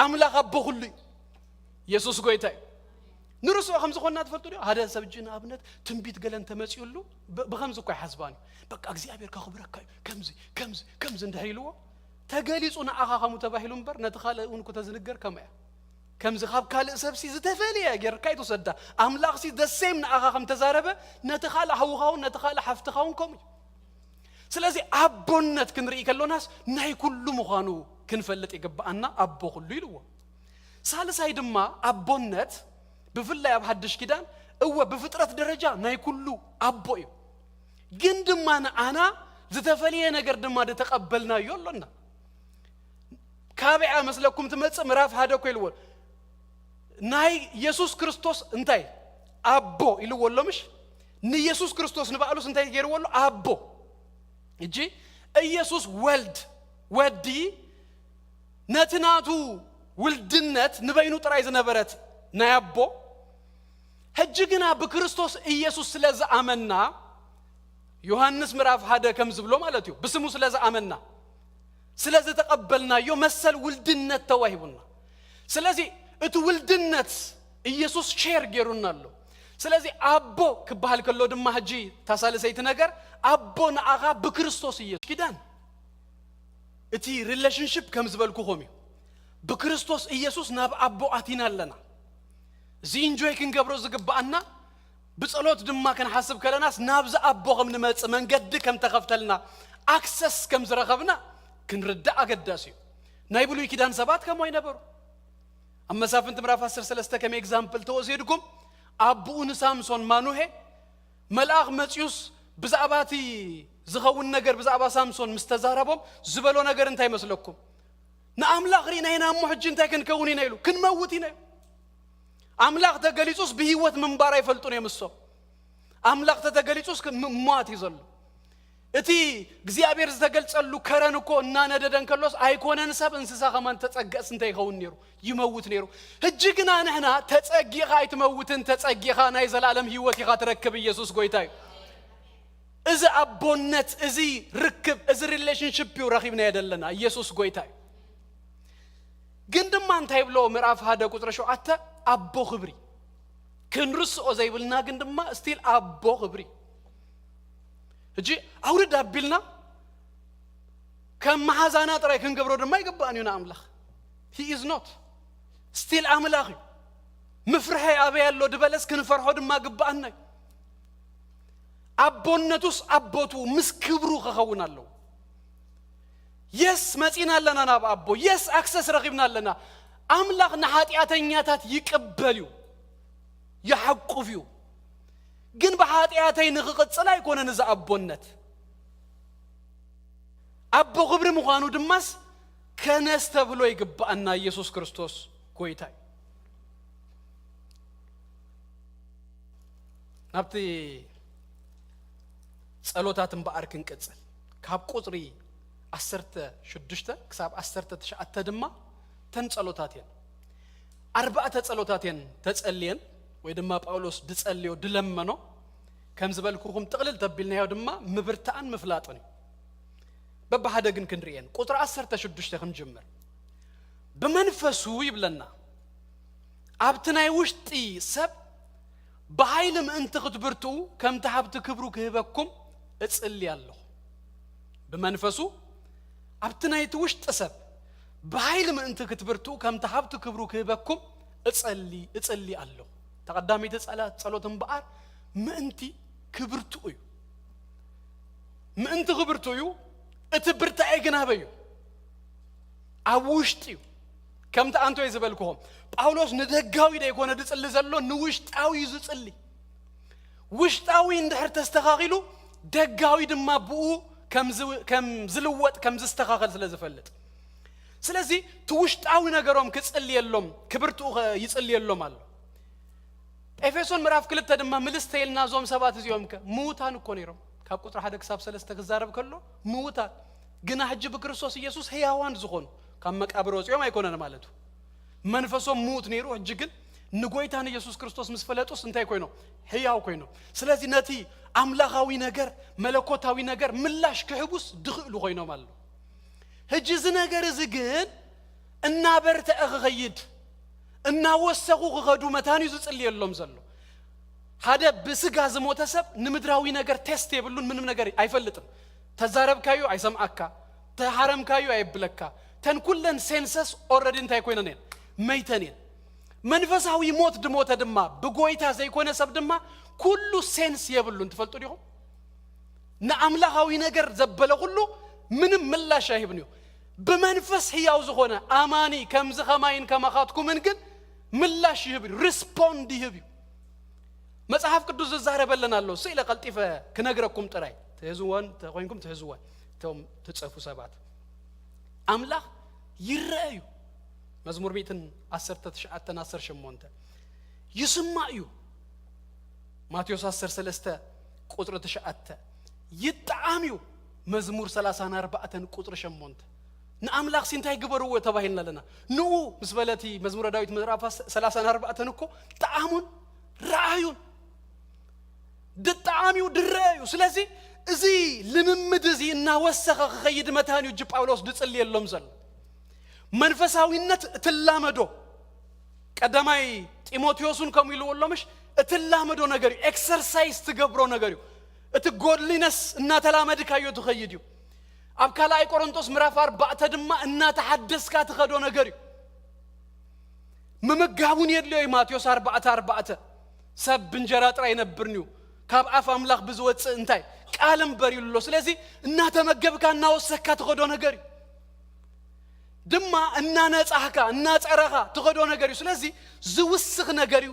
ኣምላኽ ኣቦ ኩሉ እዩ። የሱስ ጎይታ እዩ። ንርስኦ ከም ዝኾንና ትፈልጡ ዶ? ሓደ ሰብ እጂ ንኣብነት ትንቢት ገለ እንተመጺኡሉ ብ-፣ ብኸምዚ እኮ ኣይሓስባን እዩ። በቃ እግዚኣብሔር ከኽብረካ እዩ። ከምዚ ከምዚ ከምዚ እንድሕር ኢልዎ ተገሊጹ ንኣኻ ከምኡ ተባሂሉ እምበር ነቲ ካልእ እውን እኮ ተዝንገር ከምኡ እያ። ከምዚ ካብ ካልእ ሰብሲ ዝተፈልየ ጌርካ ይትውሰዳ። ኣምላኽሲ ደሴም ንኣኻ ከም ተዛረበ ነቲ ካልእ ሃውኻውን ነቲ ካልእ ሓፍትኻውን ከምኡ እዩ። ስለዚ ኣቦነት ክንርኢ ከሎናስ ናይ ኩሉ ምዃኑ ክንፈልጥ ይግብኣና። ኣቦ ኩሉ ኢልዎ። ሳልሳይ ድማ ኣቦነት ብፍላይ ኣብ ሓድሽ ኪዳን እወ ብፍጥረት ደረጃ ናይ ኩሉ ኣቦ እዩ። ግን ድማ ንኣና ዝተፈልየ ነገር ድማ ዝተቐበልናዮ ኣሎና። ካበይ እያ መስለኩም ትመጽእ? ምዕራፍ ሓደ እኮ ኢልዎ ናይ የሱስ ክርስቶስ እንታይ ኣቦ ኢልዎ ኣሎ ምሽ? ንየሱስ ክርስቶስ ንባዕሉስ እንታይ ገይርዎ ኣሎ? ኣቦ። እጂ ኢየሱስ ወልድ ወዲ ነቲ ናቱ ውልድነት ንበይኑ ጥራይ ዝነበረት ናይ ኣቦ፣ ሕጂ ግና ብክርስቶስ ኢየሱስ ስለ ዝኣመና፣ ዮሃንስ ምዕራፍ ሓደ ከም ዝብሎ ማለት እዩ፣ ብስሙ ስለ ዝኣመና፣ ስለ ዝተቐበልናዮ መሰል ውልድነት ተዋሂቡና። ስለዚ እቲ ውልድነት ኢየሱስ ሼር ገይሩና ኣሎ። ስለዚ ኣቦ ክበሃል ከሎ ድማ ሕጂ እታ ሳልሰይቲ ነገር ኣቦ ንኣኻ ብክርስቶስ ኢየሱስ ኪዳን እቲ ሪሌሽንሽፕ ከም ዝበልኩኹም እዩ። ብክርስቶስ ኢየሱስ ናብ ኣቦ ኣቲና ኣለና። እዚ ኢንጆይ ክንገብሮ ዝግብኣና ብጸሎት ድማ ክንሓስብ ከለናስ ናብዚ ኣቦ ከም ንመጽእ መንገዲ ከም ተኸፍተልና ኣክሰስ ከም ዝረኸብና ክንርዳእ ኣገዳሲ እዩ። ናይ ብሉይ ኪዳን ሰባት ከምኡ ኣይነበሩ። ኣብ መሳፍንቲ ምዕራፍ ዓሰርተ ሰለስተ ከም ኤግዛምፕል ተወሲድኩም ኣቦኡ ንሳምሶን ማኑሄ መልኣኽ መጺኡስ ብዛዕባ እቲ ዝኸውን ነገር ብዛዕባ ሳምሶን ምስ ተዛረቦም ዝበሎ ነገር እንታይ መስለኩም? ንኣምላኽ ርኢና ኢና እሞ ሕጂ እንታይ ክንከውን ኢና ኢሉ ክንመውት ኢና ኢሉ። ኣምላኽ ተገሊጹስ ብህይወት ምንባር ኣይፈልጡን እዮም እሶም። ኣምላኽ ተተገሊጹስ ክ-፣ ም-፣ ሟት እዩ ዘሎ። እቲ እግዚኣብሔር ዝተገልጸሉ ከረን እኮ እናነደደ እንከሎስ ኣይኮነን ሰብ እንስሳ ከማን ተጸገእስ እንታይ ይኸውን ነይሩ? ይመውት ነይሩ። ሕጂ ግና ንሕና ተጸጊኻ ኣይትመውትን፣ ተጸጊኻ ናይ ዘላለም ህይወት ኢኻ ትረክብ። ኢየሱስ ጎይታ እዩ። እዚ ኣቦነት፣ እዚ ርክብ፣ እዚ ሪሌሽንሽፕ እዩ ረኺብናዮ ዘለና። ኢየሱስ ጎይታ እዩ። ግን ድማ እንታይ ይብሎ ምዕራፍ ሓደ ቁጽሪ ሸውዓተ? ኣቦ ክብሪ። ክንርስኦ ዘይብልና ግን ድማ ስቲል ኣቦ ክብሪ። ሕጂ ኣውርድ ኣቢልና ከም መሓዛና ጥራይ ክንገብሮ ድማ ይግባእን እዩ ንኣምላኽ። He is not። ስቲል ኣምላኽ እዩ። ምፍርሐይ ኣበይ ኣሎ ድበለስ ክንፈርሖ ድማ ግባኣና እዩ። ኣቦነቱስ ኣቦቱ ምስ ክብሩ ክኸውን ኣለዎ። የስ መጺና ኣለና ናብ ኣቦ፣ የስ ኣክሰስ ረኺብና ኣለና። ኣምላኽ ንሓጢኣተኛታት ይቅበል እዩ፣ ይሓቁፍ እዩ። ግን ብሓጢኣተይ ንኽቕጽል ኣይኮነን እዚ ኣቦነት። ኣቦ ክብሪ ምዃኑ ድማስ ከነስተብህሎ ይግብኣና። ኢየሱስ ክርስቶስ ጎይታ እዩ። ናብቲ ጸሎታት እምበኣር ክንቅጽል፣ ካብ ቁጽሪ ዓሰርተ ሽዱሽተ ክሳብ ዓሰርተ ትሽዓተ ድማ ተን ጸሎታት እየን። ኣርባዕተ ጸሎታት እየን ተጸልየን፣ ወይ ድማ ጳውሎስ ድጸልዮ ድለመኖ። ከም ዝበልኩኹም ጥቕልል ተቢልናዮ ድማ ምብርታእን ምፍላጥን እዩ። በብሓደ ግን ክንርእየን። ቁጽሪ ዓሰርተ ሽዱሽተ ክንጅምር። ብመንፈሱ ይብለና፣ ኣብቲ ናይ ውሽጢ ሰብ ብሓይሊ ምእንቲ ክትብርትኡ፣ ከምቲ ሃብቲ ክብሩ ክህበኩም እጽሊ ኣለኹ። ብመንፈሱ ኣብቲ ናይቲ ውሽጢ ሰብ ብሓይሊ ምእንቲ ክትብርትኡ፣ ከምቲ ሃብቲ ክብሩ ክህበኩም እጸሊ፣ እጽሊ ኣለኹ። ተቐዳመይቲ ጸላ-፣ ጸሎት እምበኣር ምእንቲ ክብርትኡ እዩ። ምእንቲ ክብርትኡ እዩ። እቲ ብርታኤ ግን ኣበይ እዩ? ኣብ ውሽጢ እዩ። ከምቲ ኣንቶይ ዝበልክኹም፣ ጳውሎስ ንደጋዊ ደይኮነ ድጽሊ ዘሎ፣ ንውሽጣዊ እዩ ዝጽሊ። ውሽጣዊ እንድሕር ተስተኻኺሉ፣ ደጋዊ ድማ ብኡ ከም ዝ-፣ ከም ዝልወጥ፣ ከም ዝስተኻኸል ስለ ዝፈልጥ። ስለዚ እቲ ውሽጣዊ ነገሮም ክጽልየሎም፣ ክብርትኡ ኸ-፣ ይጽልየሎም ኣሎ። ኤፌሶን ምዕራፍ ክልተ ድማ ምልስ ተይልና፣ እዞም ሰባት እዚኦም ከ ምዉታን እኮ ነይሮም። ካብ ቁጽሪ ሓደ ክሳብ ሰለስተ ክዛረብ ከሎ ምዉታን፣ ግና ሕጂ ብክርስቶስ ኢየሱስ ህያዋን ዝኾኑ፣ ካብ መቃብር ወጺኦም ኣይኮነን ማለቱ። መንፈሶም ምዉት ነይሩ፣ ሕጂ ግን ንጎይታ ንኢየሱስ ክርስቶስ ምስ ፈለጡስ እንታይ ኮይኖም? ህያው ኮይኖም። ስለዚ ነቲ ኣምላኻዊ ነገር፣ መለኮታዊ ነገር ምላሽ ክህቡስ ድኽእሉ ኮይኖም ኣለዉ። ሕጂ እዚ ነገር እዚ ግን እናበርትዐ ክኸይድ፣ እናወሰኹ ክኸዱ መታን እዩ ዝጽልየሎም ዘሎ። ሓደ ብስጋ ዝሞተ ሰብ ንምድራዊ ነገር ቴስት የብሉን፣ ምንም ነገር ኣይፈልጥን። ተዛረብካዩ ኣይሰምዓካ፣ ተሃረምካዩ ኣየብለካ። ተን ኩለን ሴንሰስ ኦልሬዲ እንታይ ኮይነን እየን? መይተን እየን። መንፈሳዊ ሞት ድሞተ ድማ፣ ብጎይታ ዘይኮነ ሰብ ድማ ኩሉ ሴንስ የብሉን። ትፈልጡ ዲኹም? ንኣምላኻዊ ነገር ዘበለ ኩሉ ምንም ምላሽ ኣይህብን እዩ። ብመንፈስ ህያው ዝኾነ ኣማኒ ከምዚ ኸማይን ከማኻትኩምን ግን ምላሽ ይህብ እዩ፣ ሪስፖንድ ይህብ እዩ። መጽሓፍ ቅዱስ ዝዛረበለን ኣሎ። ስኢለ ቀልጢፈ ክነግረኩም ጥራይ፣ ትህዝወን ተኾይንኩም ትህዝወን፣ እቶም ትጸፉ ሰባት። ኣምላኽ ይረአ እዩ። መዝሙር ሚእትን ዓሰርተ ትሽዓተን ዓሰርተ ሸሞንተ። ይስማዕ እዩ። ማቴዎስ ዓሰርተ ሰለስተ ቁጽሪ ትሽዓተ። ይጠዓም እዩ። መዝሙር ሰላሳን ኣርባዕተን ቁጽሪ ሸሞንተ። ንኣምላኽ ሲ እንታይ ግበርዎ ተባሂልና ኣለና? ንኡ ምስ በለ እቲ መዝሙረ ዳዊት ምዕራፍ ሰላሳን ኣርባዕተን እኮ ጠዓሙን ረኣዩን። ድጠዓም እዩ፣ ድረአ እዩ። ስለዚ እዚ ልምምድ እዚ እናወሰኸ ክኸይድ መታን እዩ እጂ ጳውሎስ ድጽልየሎም ዘሎ። መንፈሳዊነት እትላመዶ፣ ቀዳማይ ጢሞቴዎስ እውን ከምኡ ኢልዎ ኣሎ ምሽ፣ እትላመዶ ነገር እዩ፣ ኤክሰርሳይዝ ትገብሮ ነገር እዩ። እቲ ጎድሊነስ እናተላመድካዮ ትኸይድ እዩ። ኣብ ካልኣይ ቆሮንቶስ ምዕራፍ ኣርባዕተ ድማ እናተሓደስካ ትኸዶ ነገር እዩ። ምምጋብ እውን የድልዮ እዩ። ማቴዎስ ኣርባዕተ ኣርባዕተ፣ ሰብ ብእንጀራ ጥራይ ኣይነብርን እዩ፣ ካብ ኣፍ ኣምላኽ ብዝወጽእ እንታይ ቃል እምበር እዩ ኣሎ። ስለዚ እናተመገብካ እናወሰካ ትኸዶ ነገር እዩ። ድማ እናነጻህካ እናጸረኻ ትኸዶ ነገር እዩ። ስለዚ ዝውስኽ ነገር እዩ።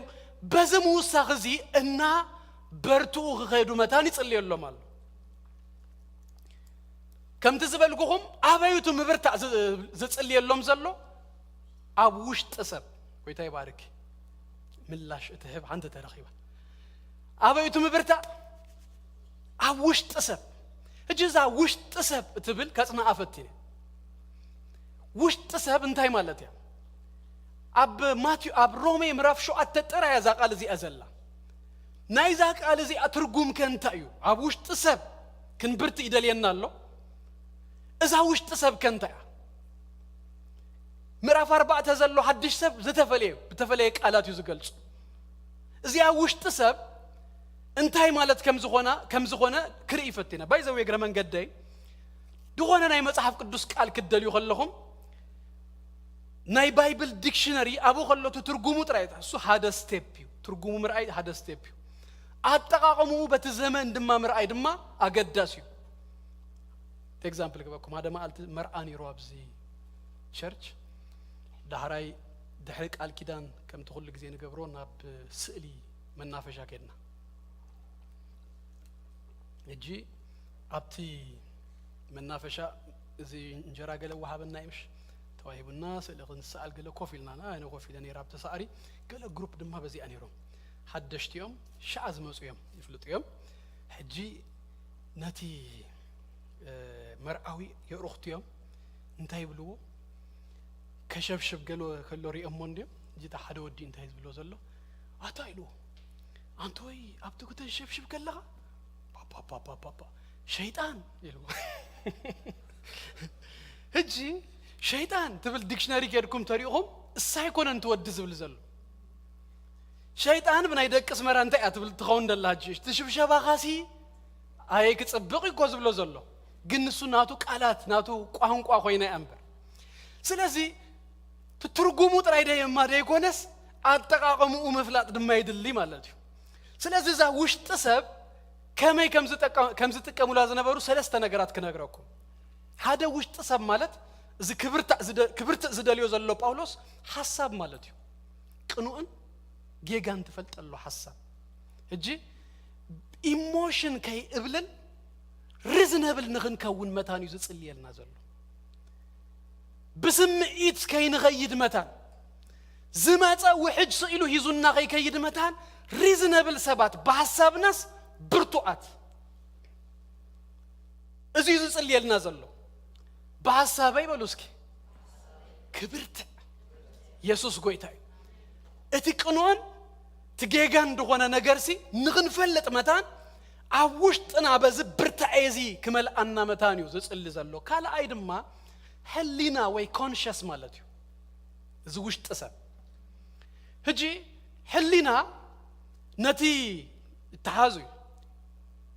በዚ ምውሳኽ እዚ እና በርትኡ ክኸዱ መታን ይጽልየሎም ኣሎ። ከምቲ ዝበልኩኹም ኣበዩ እቲ ምብርታዕ ዝ-፣ ዝጽልየሎም ዘሎ? ኣብ ውሽጢ ሰብ። ጎይታ ይባርክ። ምላሽ እትህብ ሓንቲ ተረኺባ። ኣበዩ እቲ ምብርታዕ? ኣብ ውሽጢ ሰብ። ሕጂ እዛ ውሽጢ ሰብ እትብል ከጽንኣ ፈቲነ። ውሽጢ ሰብ እንታይ ማለት እያ? ኣብ ማቴዎ-፣ ኣብ ሮሜ ምዕራፍ ሸውዓተ ጥራይ እያ እዛ ቃል እዚኣ ዘላ። ናይዛ ቃል እዚኣ ትርጉም ከ እንታይ እዩ? ኣብ ውሽጢ ሰብ ክንብርትዕ ይደልየና ኣሎ። እዛ ውሽጢ ሰብ ከ እንታይ እያ? ምዕራፍ ኣርባዕተ ዘሎ ሓድሽ ሰብ ዝተፈለየ እዩ፣ ብተፈለየ ቃላት እዩ ዝገልጹ። እዚኣ ውሽጢ ሰብ እንታይ ማለት ከም ዝኾና፣ ከም ዝኾነ ክርኢ ፈቲነ። ባይ ዘ ዌይ፣ እግረ መንገደይ ዝኾነ ናይ መጽሓፍ ቅዱስ ቃል ክትደልዩ ከለኹም ናይ ባይብል ዲክሽነሪ ኣብኡ ከሎ እቲ ትርጉሙ ጥራይ፣ እሱ ሓደ ስቴፕ እዩ። ትርጉሙ ምርኣይ ሓደ ስቴፕ እዩ። ኣጠቓቕምኡ በቲ ዘመን ድማ ምርኣይ ድማ ኣገዳሲ እዩ። ኤግዛምፕል ክበኩም፣ ሓደ መዓልቲ መርዓ ነይሩ ኣብዚ ቸርች። ዳሕራይ ድሕሪ ቃል ኪዳን ከምቲ ኩሉ ግዜ ንገብሮ ናብ ስእሊ መናፈሻ ከድና። እጂ ኣብቲ መናፈሻ እዚ እንጀራ ገለ ወሃበና ይምሽ ተዋሂቡና፣ ስእሊ ክንሰኣል ገለ ኮፍ ኢልና፣ ኣነ ኮፍ ኢለ ነይረ ኣብቲ ሳዕሪ። ገለ ግሩፕ ድማ በዚኣ ነይሮም። ሓደሽቲ እዮም፣ ሻዓ ዝመፁ እዮም፣ ይፍልጡ እዮም። ሕጂ ነቲ መርዓዊ የእሩኽቲ እዮም። እንታይ ይብልዎ? ከሸብሽብ ገሎ ከሎ ሪኦሞ እንድዮም። እጅታ ሓደ ወዲ እንታይ ዝብሎ ዘሎ? ኣታ ኢልዎ፣ ኣንተ ወይ ኣብቲ ክተንሸብሽብ ከለኻ ፓፓፓፓፓ ሸይጣን ኢልዎ። ሕጂ ሸይጣን ትብል ዲክሽነሪ ከድኩም ተሪእኹም፣ እሳ ኣይኮነን ትወዲ ዝብል ዘሎ። ሸይጣን ብናይ ደቂ ስመራ እንታይ እያ ትብል ትኸውን ደላ? ሕጂ እቲ ሽብሸባኻሲ ኣየ ክጽብቕ እኮ ዝብሎ ዘሎ፣ ግን ንሱ ናቱ ቃላት ናቱ ቋንቋ ኮይና እያ እምበር። ስለዚ ትርጉሙ ጥራይ ደየማ ደይኮነስ ኣጠቃቀምኡ ምፍላጥ ድማ ይድሊ ማለት እዩ። ስለዚ እዛ ውሽጢ ሰብ ከመይ ከም ዝጥቀ- ከም ዝጥቀሙላ ዝነበሩ ሰለስተ ነገራት ክነግረኩም። ሓደ ውሽጢ ሰብ ማለት እዚ ክብርታ- ዝደ- ክብርትእ ዝደልዮ ዘሎ ጳውሎስ ሓሳብ ማለት እዩ። ቅኑእን ጌጋን ትፈልጠሉ ሓሳብ። ሕጂ ኢሞሽን ከይእብልን ሪዝነብል ንኽንከውን መታን እዩ ዝጽልየልና ዘሎ። ብስምዒት ከይንኸይድ መታን፣ ዝመጸ ውሕጅ ስኢሉ ሂዙና ከይከይድ መታን፣ ሪዝነብል ሰባት ብሓሳብናስ ብርቱዓት። እዚ እዩ ዝጽልየልና ዘሎ። ብሓሳበይ በሉ እስኪ። ክብርትዕ የሱስ ጎይታ እዩ። እቲ ቅኑዕን እቲ ጌጋን ዝኾነ ነገርሲ ንኽንፈልጥ መታን፣ ኣብ ውሽጥና በዚ ብርታዔ እዚ ክመልኣና መታን እዩ ዝጽሊ ዘሎ። ካልኣይ ድማ ሕሊና ወይ ኮንሸስ ማለት እዩ። እዚ ውሽጢ ሰብ። ሕጂ ሕሊና ነቲ ይተሓዙ እዩ።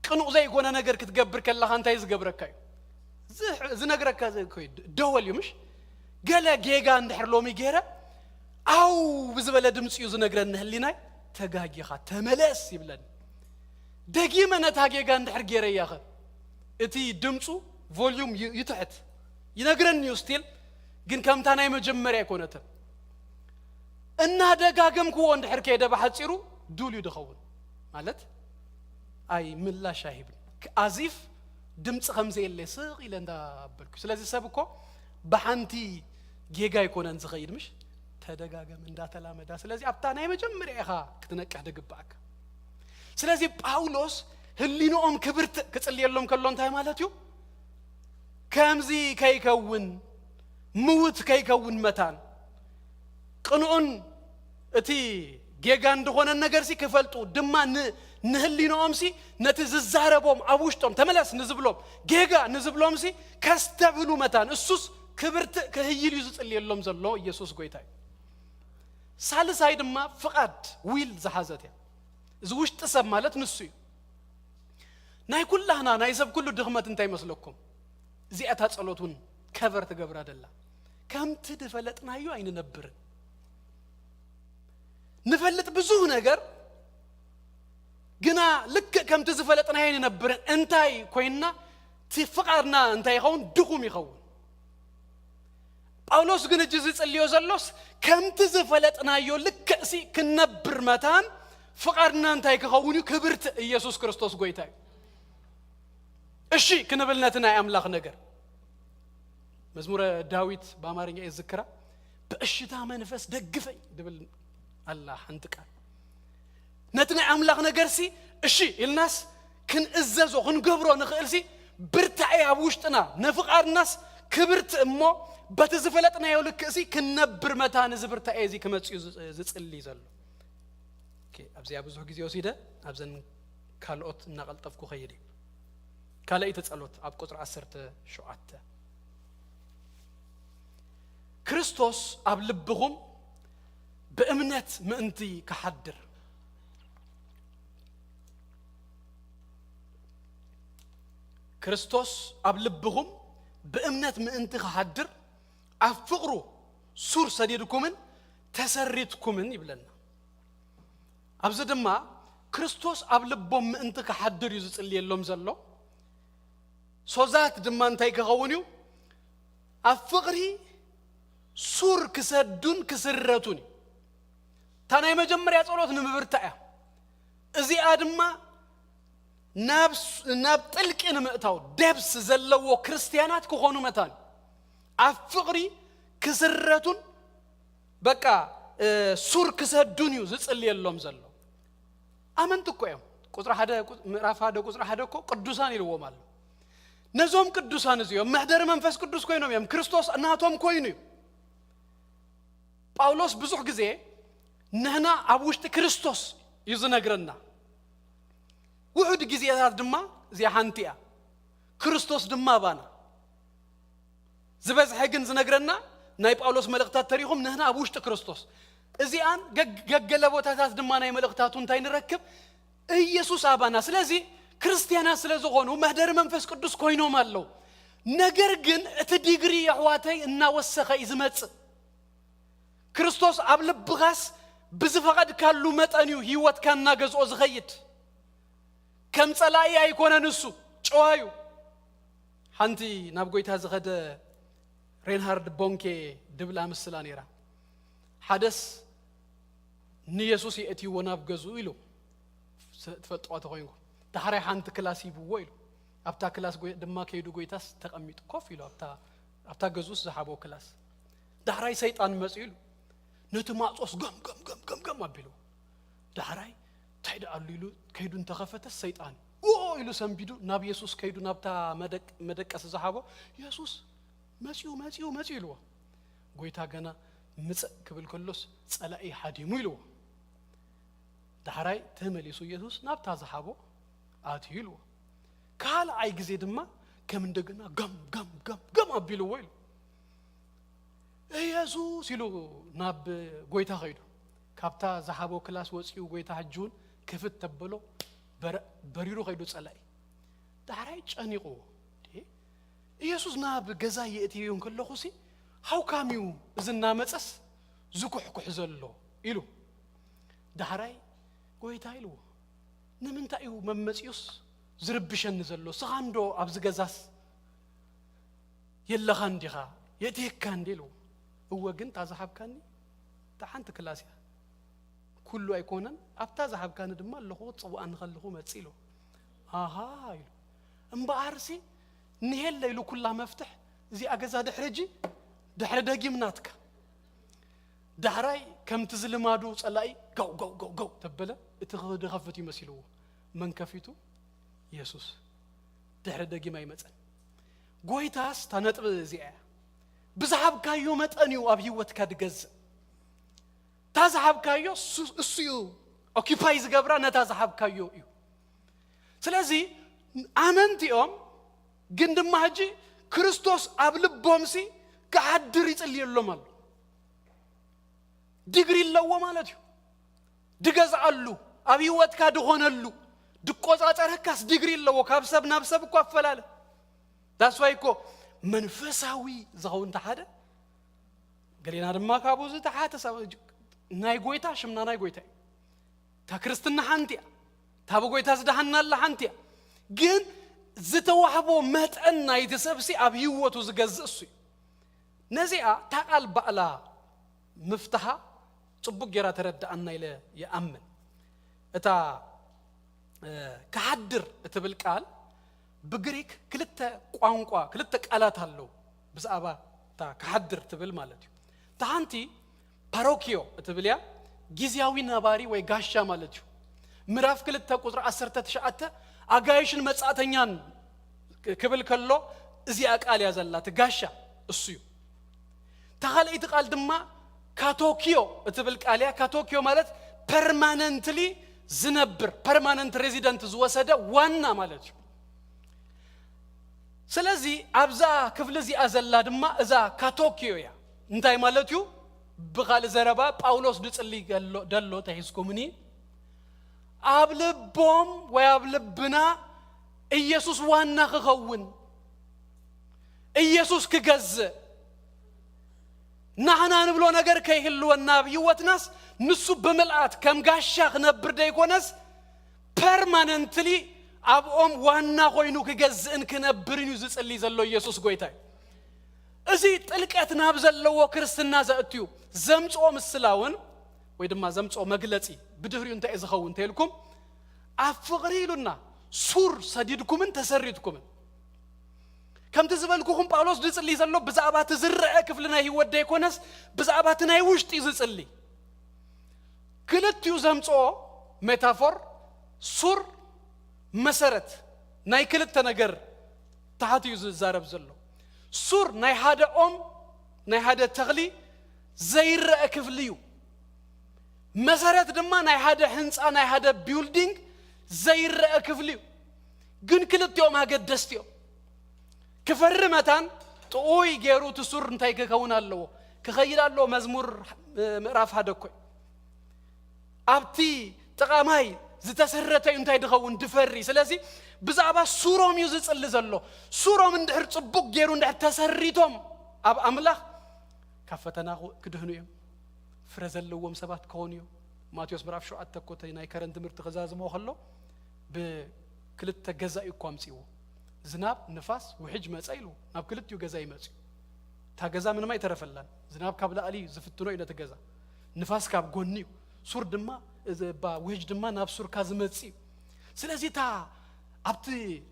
ቅኑዕ ዘይኮነ ነገር ክትገብር ከለኻ እንታይ ዝገብረካ እዩ? ዝሕ- ዝነግረካ ዘ- እኮ እዩ። ደ- ደወል እዩ ምሽ? ገለ ጌጋ እንድሕር ሎሚ ገይረ፣ ኣው ብዝበለ ድምፂ እዩ ዝነግረኒ ህሊናይ፣ ተጋጊኻ ተመለስ ይብለኒ። ደጊመ ነታ ጌጋ እንድሕር ገይረያኸ፣ እቲ ድምፁ ቮልዩም ዩ- ይትሕት፣ ይነግረኒ እዩ ስቲል። ግን ከምታ ናይ መጀመርያ ኣይኮነትን። እናደጋገምክዎ እንድሕር ከይደ ብሓፂሩ ዱል እዩ ድኸውን። ማለት ኣይ ምላሽ ኣይህብን። ኣዚፍ ድምፂ ከም ዘየለ ስቕ ኢለ እንዳበልኩ። ስለዚ ሰብ እኮ ብሓንቲ ጌጋ ኣይኮነን ዝኸይድ፣ ምሽ? ተደጋገም እንዳተላመዳ። ስለዚ ኣብታ ናይ መጀመርያ ኢኻ ክትነቅሕ ድግብኣካ። ስለዚ ጳውሎስ ህሊንኦም ክብርትእ ክጽልየሎም ከሎ እንታይ ማለት እዩ? ከምዚ ከይከውን፣ ምውት ከይከውን መታን፣ ቅኑዕን እቲ ጌጋ እንደኾነ ነገርሲ ክፈልጡ ድማ ን- ንህሊንኦምሲ ነቲ ዝዛረቦም ኣብ ውሽጦም ተመለስ ንዝብሎም ጌጋ ንዝብሎምሲ ከስተብህሉ መታን እሱስ ክብርትእ ክህይል እዩ ዝጽልየሎም ዘሎ ኢየሱስ ጎይታ እዩ። ሳልሳይ ድማ ፍቓድ ዊል ዝሓዘት እያ። እዚ ውሽጢ ሰብ ማለት ንሱ እዩ። ናይ ኩላህና ናይ ሰብ ኩሉ ድኽመት እንታይ ይመስለኩም? እዚኣታ ጸሎት እውን ከቨር ትገብራ ደላ። ከምቲ ዝፈለጥናዮ ኣይንነብርን። ንፈልጥ ብዙህ ነገር ግና ልክዕ ከምቲ ዝፈለጥናዮ ኣይንነብርን። እንታይ ኮይንና እቲ ፍቓድና እንታይ ይኸውን? ድኹም ይኸውን። ጳውሎስ ግን እጂ ዝጽልዮ ዘሎስ ከምቲ ዝፈለጥናዮ ልክዕሲ ክንነብር መታን ፍቓድና እንታይ ክኸውን እዩ? ክብርቲ ኢየሱስ ክርስቶስ ጎይታ እዩ። እሺ ክንብል ነቲ ናይ ኣምላኽ ነገር። መዝሙረ ዳዊት ብኣማርኛ እየ ዝዝክራ፣ "በእሽታ መንፈስ ደግፈኝ" ድብል ኣላ ሓንቲ ቃል። ነቲ ናይ ኣምላኽ ነገርሲ እሺ ኢልናስ ክንእዘዞ ክንገብሮ ንኽእልሲ ብርታዔ ኣብ ውሽጥና ንፍቓድናስ ክብርቲ እሞ በቲ ዝፈለጥናዮ ልክእሲ ክንነብር መታን እዚ ብርታዔ እዚ ክመጽእ እዩ ዝ- ዝጽሊ ዘሎ። ኦኬ፣ ኣብዚኣ ብዙሕ ግዜ ወሲደ ኣብዘን ካልኦት እናቐልጠፍኩ ኸይድ እዩ። ካልኣይቲ ጸሎት ኣብ ቁጽሪ ዓሰርተ ሸውዓተ፣ ክርስቶስ ኣብ ልብኹም ብእምነት ምእንቲ ክሓድር። ክርስቶስ ኣብ ልብኹም ብእምነት ምእንቲ ክሓድር ኣብ ፍቕሩ ሱር ሰዲድኩምን ተሰሪትኩምን ይብለና። ኣብዚ ድማ ክርስቶስ ኣብ ልቦም ምእንቲ ክሓድር እዩ ዝጽልየሎም ዘሎ። ሶዛት ድማ እንታይ ክኸውን እዩ? ኣብ ፍቕሪ ሱር ክሰዱን ክስረቱን እዩ። እታ ናይ መጀመርያ ጸሎት ንምብርታዕ እያ። እዚኣ ድማ ናብ ስ- ናብ ጥልቂ ንምእታው፣ ደብስ ዘለዎ ክርስትያናት ክኾኑ መታን፣ ኣብ ፍቕሪ ክስረቱን፣ በቃ እ፣ ሱር ክሰዱን እዩ ዝጽልየሎም ዘሎ። ኣመንቲ እኮ እዮም። ቁጽሪ ሓደ፣ ቁ- ምዕራፍ ሓደ ቁጽሪ ሓደ እኮ ቅዱሳን ኢልዎም ኣሎ። ነዞም ቅዱሳን እዚኦም መሕደሪ መንፈስ ቅዱስ ኮይኖም እዮም። ክርስቶስ ናቶም ኮይኑ እዩ። ጳውሎስ ብዙሕ ግዜ ንሕና ኣብ ውሽጢ ክርስቶስ እዩ ዝነግረና። ውሑድ ግዜታት ድማ እዚኣ ሓንቲ እያ። ክርስቶስ ድማ ኣባና። ዝበዝሐ ግን ዝነግረና፣ ናይ ጳውሎስ መልእኽታት ተሪኹም፣ ንሕና ኣብ ውሽጢ ክርስቶስ። እዚኣን ገግ- ገገለ ቦታታት ድማ ናይ መልእኽታቱ እንታይ ንረክብ? ኢየሱስ ኣባና። ስለዚ ክርስትያናት ስለ ዝኾኑ መህደሪ መንፈስ ቅዱስ ኮይኖም ኣለዉ። ነገር ግን እቲ ዲግሪ፣ የሕዋተይ፣ እናወሰኸ እዩ ዝመጽእ። ክርስቶስ ኣብ ልብኻስ ብዝፈቐድካሉ መጠን እዩ ህይወትካ እናገዝኦ ዝኸይድ። ከም ጸላኢ ኣይኮነን እሱ፣ ጨዋ እዩ። ሓንቲ ናብ ጎይታ ዝኸደ ሬንሃርድ ቦንኬ ድብል ኣምስላ ነይራ። ሓደስ ንየሱስ የእትይዎ ናብ ገዝኡ ኢሉ፣ ስ- ትፈልጥዋ ተኾይንኩ። ዳሕራይ ሓንቲ ክላስ ሂብዎ ኢሉ። ኣብታ ክላስ ጎይ- ድማ ከይዱ ጎይታስ ተቐሚጡ ኮፍ ኢሉ ኣብታ ኣብታ ገዝኡስ ዝሓቦ ክላስ። ዳሕራይ ሰይጣን መጽኡ ኢሉ። ነቲ ማዕጾስ ገም ገም ገም ገም ገም ኣቢሉ። ዳሕራይ እንታይ ደኣ ኣሎ ኢሉ ከይዱ እንተኸፈተ ሰይጣን ዎ ኢሉ ሰንቢዱ ናብ የሱስ ከይዱ ናብታ መደቅ- መደቀሲ ዝሓቦ የሱስ መጽኡ መጽኡ መጽኡ ኢልዎ። ጎይታ ገና ምጽእ ክብል ከሎስ ጸላኢ ሓዲሙ ኢልዎ። ዳሕራይ ተመሊሱ የሱስ ናብታ ዝሓቦ ኣትዩ ኢልዎ። ካልኣይ ግዜ ድማ ከም እንደገና ገም ገም ገም ገም ኣቢልዎ ኢሉ። ኢየሱስ ኢሉ ናብ ጎይታ ከይዱ። ካብታ ዝሓቦ ክላስ ወጺኡ ጎይታ ሕጂ እውን ክፍት ተበሎ በረ- በሪሩ ከይዱ ጸላኢ። ዳሕራይ ጨኒቕዎ። "ዴ፣ ኢየሱስ ናብ ገዛ የእትዮ እንከለኹ ሲ ሃውካም እዩ እዚ እናመጸስ ዝኩሕኩሕ ዘሎ?" ኢሉ። ዳሕራይ ጎይታ ኢልዎ፣ "ንምንታይ እዩ መመጺኡስ ዝርብሸኒ ዘሎ? ስኻ እንዶ ኣብዚ ገዛስ የለኻን ዲኻ? የእትየካ እንዴ?" ኢልዎ። "እወ፣ ግን እታ ዝሃብካኒ እታ ሓንቲ ክላስ እያ። ኩሉ ኣይኮነን፣ ኣብታ ዝሃብካኒ ድማ ኣለኹ፣ ክትጽውዓኒ ከለኹ መጽእ" ኢልዎ። "ኣሃ" ኢሉ። "እምበኣርሲ ንሄለ" ኢሉ፣ "ኩላ መፍትሕ እዚኣ ገዛ ድሕሪ ሕጂ፣ ድሕሪ ደጊም ናትካ።" ዳሕራይ ከምቲ ዝልማዱ ጸላኢ ገው ገው ገው ገው ተበለ። እቲ ክኸፍት እዩ መሲልዎ። መን ከፊቱ? የሱስ። ድሕሪ ደጊም ኣይመጸን። ጎይታስ እታ ነጥቢ እዚኣ እያ። ብዝሃብካዮ መጠን እዩ ኣብ ህይወትካ ድገዝእ። እታ ዝሃብካዮ እሱ- እሱ እዩ ኦኪፓይ ዝገብራ፣ ነታ ዝሃብካዮ እዩ። ስለዚ ኣመንቲ እዮም፣ ግን ድማ ሕጂ ክርስቶስ ኣብ ልቦምሲ ክሓድር ይጽልየሎም ኣሎ። ዲግሪ ኣለዎ ማለት እዩ። ድገዝኣሉ፣ ኣብ ህይወትካ ድኾነሉ፣ ድቆጻጸረካስ ዲግሪ ኣለዎ። ካብ ሰብ ናብ ሰብ እኮ ኣፈላለ። ዳስዋይ እኮ መንፈሳዊ ዝኸውን ተሓደ፣ ገሌና ድማ ካብኡ ዝተሓተ ሰብ፣ ናይ ጎይታ ሽምና ናይ ጎይታ እዩ። እታ ክርስትና ሓንቲ እያ። እታ ብጎይታ ዝደሃና ኣላ ሓንቲ እያ። ግን ዝተዋህቦ መጠን ናይቲ ሰብሲ ኣብ ህይወቱ ዝገዝእ እሱ እዩ። ነዚኣ እታ ቃል ባዕላ ምፍትሓ ጽቡቅ ጌራ ተረድኣና ኢለ ይኣምን። እታ እ፣ ክሓድር እትብል ቃል ብግሪክ ክልተ ቋንቋ፣ ክልተ ቃላት ኣለዉ ብዛዕባ እታ ክሓድር ትብል ማለት እዩ። እታ ሓንቲ ፓሮኪዮ እትብል እያ፣ ግዝያዊ ነባሪ ወይ ጋሻ ማለት እዩ። ምዕራፍ ክልተ ቁጽሪ ዓሰርተ ትሽዓተ ኣጋይሽን መጻእተኛን ክብል ከሎ እዚኣ ቃል እያ ዘላ፣ እቲ ጋሻ እሱ እዩ። እታ ካልኣይቲ ቃል ድማ ካቶኪዮ እትብል ቃል እያ። ካቶኪዮ ማለት ፐርማነንትሊ ዝነብር፣ ፐርማነንት ሬዚደንት ዝወሰደ ዋና ማለት እዩ። ስለዚ ኣብዛ ክፍሊ እዚኣ ዘላ ድማ እዛ ካቶኪዮ እያ። እንታይ ማለት እዩ? ብኻልእ ዘረባ ጳውሎስ ድጽሊ ገሎ- ደሎ ተሒዝኩምኒ፣ ኣብ ልቦም ወይ ኣብ ልብና ኢየሱስ ዋና ክኸውን፣ ኢየሱስ ክገዝእ፣ ናህና ንብሎ ነገር ከይህልወና ኣብ ህይወትናስ ንሱ ብምልኣት ከም ጋሻ ክነብር ደይኮነስ ፐርማነንትሊ ኣብኦም ዋና ኮይኑ ክገዝእን ክነብርን እዩ ዝጽሊ ዘሎ ኢየሱስ ጎይታ እዩ። እዚ ጥልቀት ናብ ዘለዎ ክርስትና ዘእትዩ ዘምጽኦ ምስላ እውን ወይ ድማ ዘምጽኦ መግለጺ ብድህሪኡ እንታይ እዩ ዝኸውን እንተኢልኩም፣ ኣብ ፍቕሪ ኢሉና ሱር ሰዲድኩምን ተሰሪትኩምን። ከምቲ ዝበልኩኹም ጳውሎስ ዝጽሊ ዘሎ ብዛዕባ እቲ ዝረአ ክፍሊ ናይ ህይወት ደይኮነስ ብዛዕባ እቲ ናይ ውሽጢ እዩ ዝጽሊ። ክልቲኡ ዘምጽኦ ሜታፎር ሱር መሰረት ናይ ክልተ ነገር ተሓት እዩ ዝዛረብ ዘሎ። ሱር ናይ ሓደ ኦም ናይ ሓደ ተኽሊ ዘይረአ ክፍሊ እዩ። መሰረት ድማ ናይ ሓደ ህንፃ ናይ ሓደ ቢልዲንግ ዘይረአ ክፍሊ እዩ። ግን ክልቲኦም ኣገደስቲ እዮም። ክፈሪ መታን ጥዑይ ገይሩ እቲ ሱር እንታይ ክኸውን ኣለዎ? ክኸይድ ኣለዎ። መዝሙር ምዕራፍ ሓደ እኮ እዩ። ኣብቲ ጥቓ ማይ ዝተሰረተ እዩ እንታይ ድኸውን ድፈሪ። ስለዚ ብዛዕባ ሱሮም እዩ ዝጽሊ ዘሎ። ሱሮም እንድሕር ጽቡቕ ገይሩ እንድሕር ተሰሪቶም ኣብ ኣምላኽ ካብ ፈተና ክድህኑ እዮም። ፍረ ዘለዎም ሰባት ክኾኑ እዮም። ማቴዎስ ምዕራፍ ሸውዓተ እኮ ናይ ከረን ትምህርቲ ክዛዝሞ ከሎ ብክልተ ገዛ እዩ እኮ ኣምጽዎ። ዝናብ፣ ንፋስ፣ ውሕጅ መጸ ኢሉ ናብ ክልቲኡ ገዛ ይመጽ እዩ። እታ ገዛ ምንም ኣይተረፈላን። ዝናብ ካብ ላዕሊ እዩ ዝፍትኖ እዩ ነቲ ገዛ። ንፋስ ካብ ጎኒ እዩ። ሱር ድማ እዚ እባ ውህጅ ድማ ናብ ሱርካ ዝመጽእ እዩ። ስለዚ እታ ኣብቲ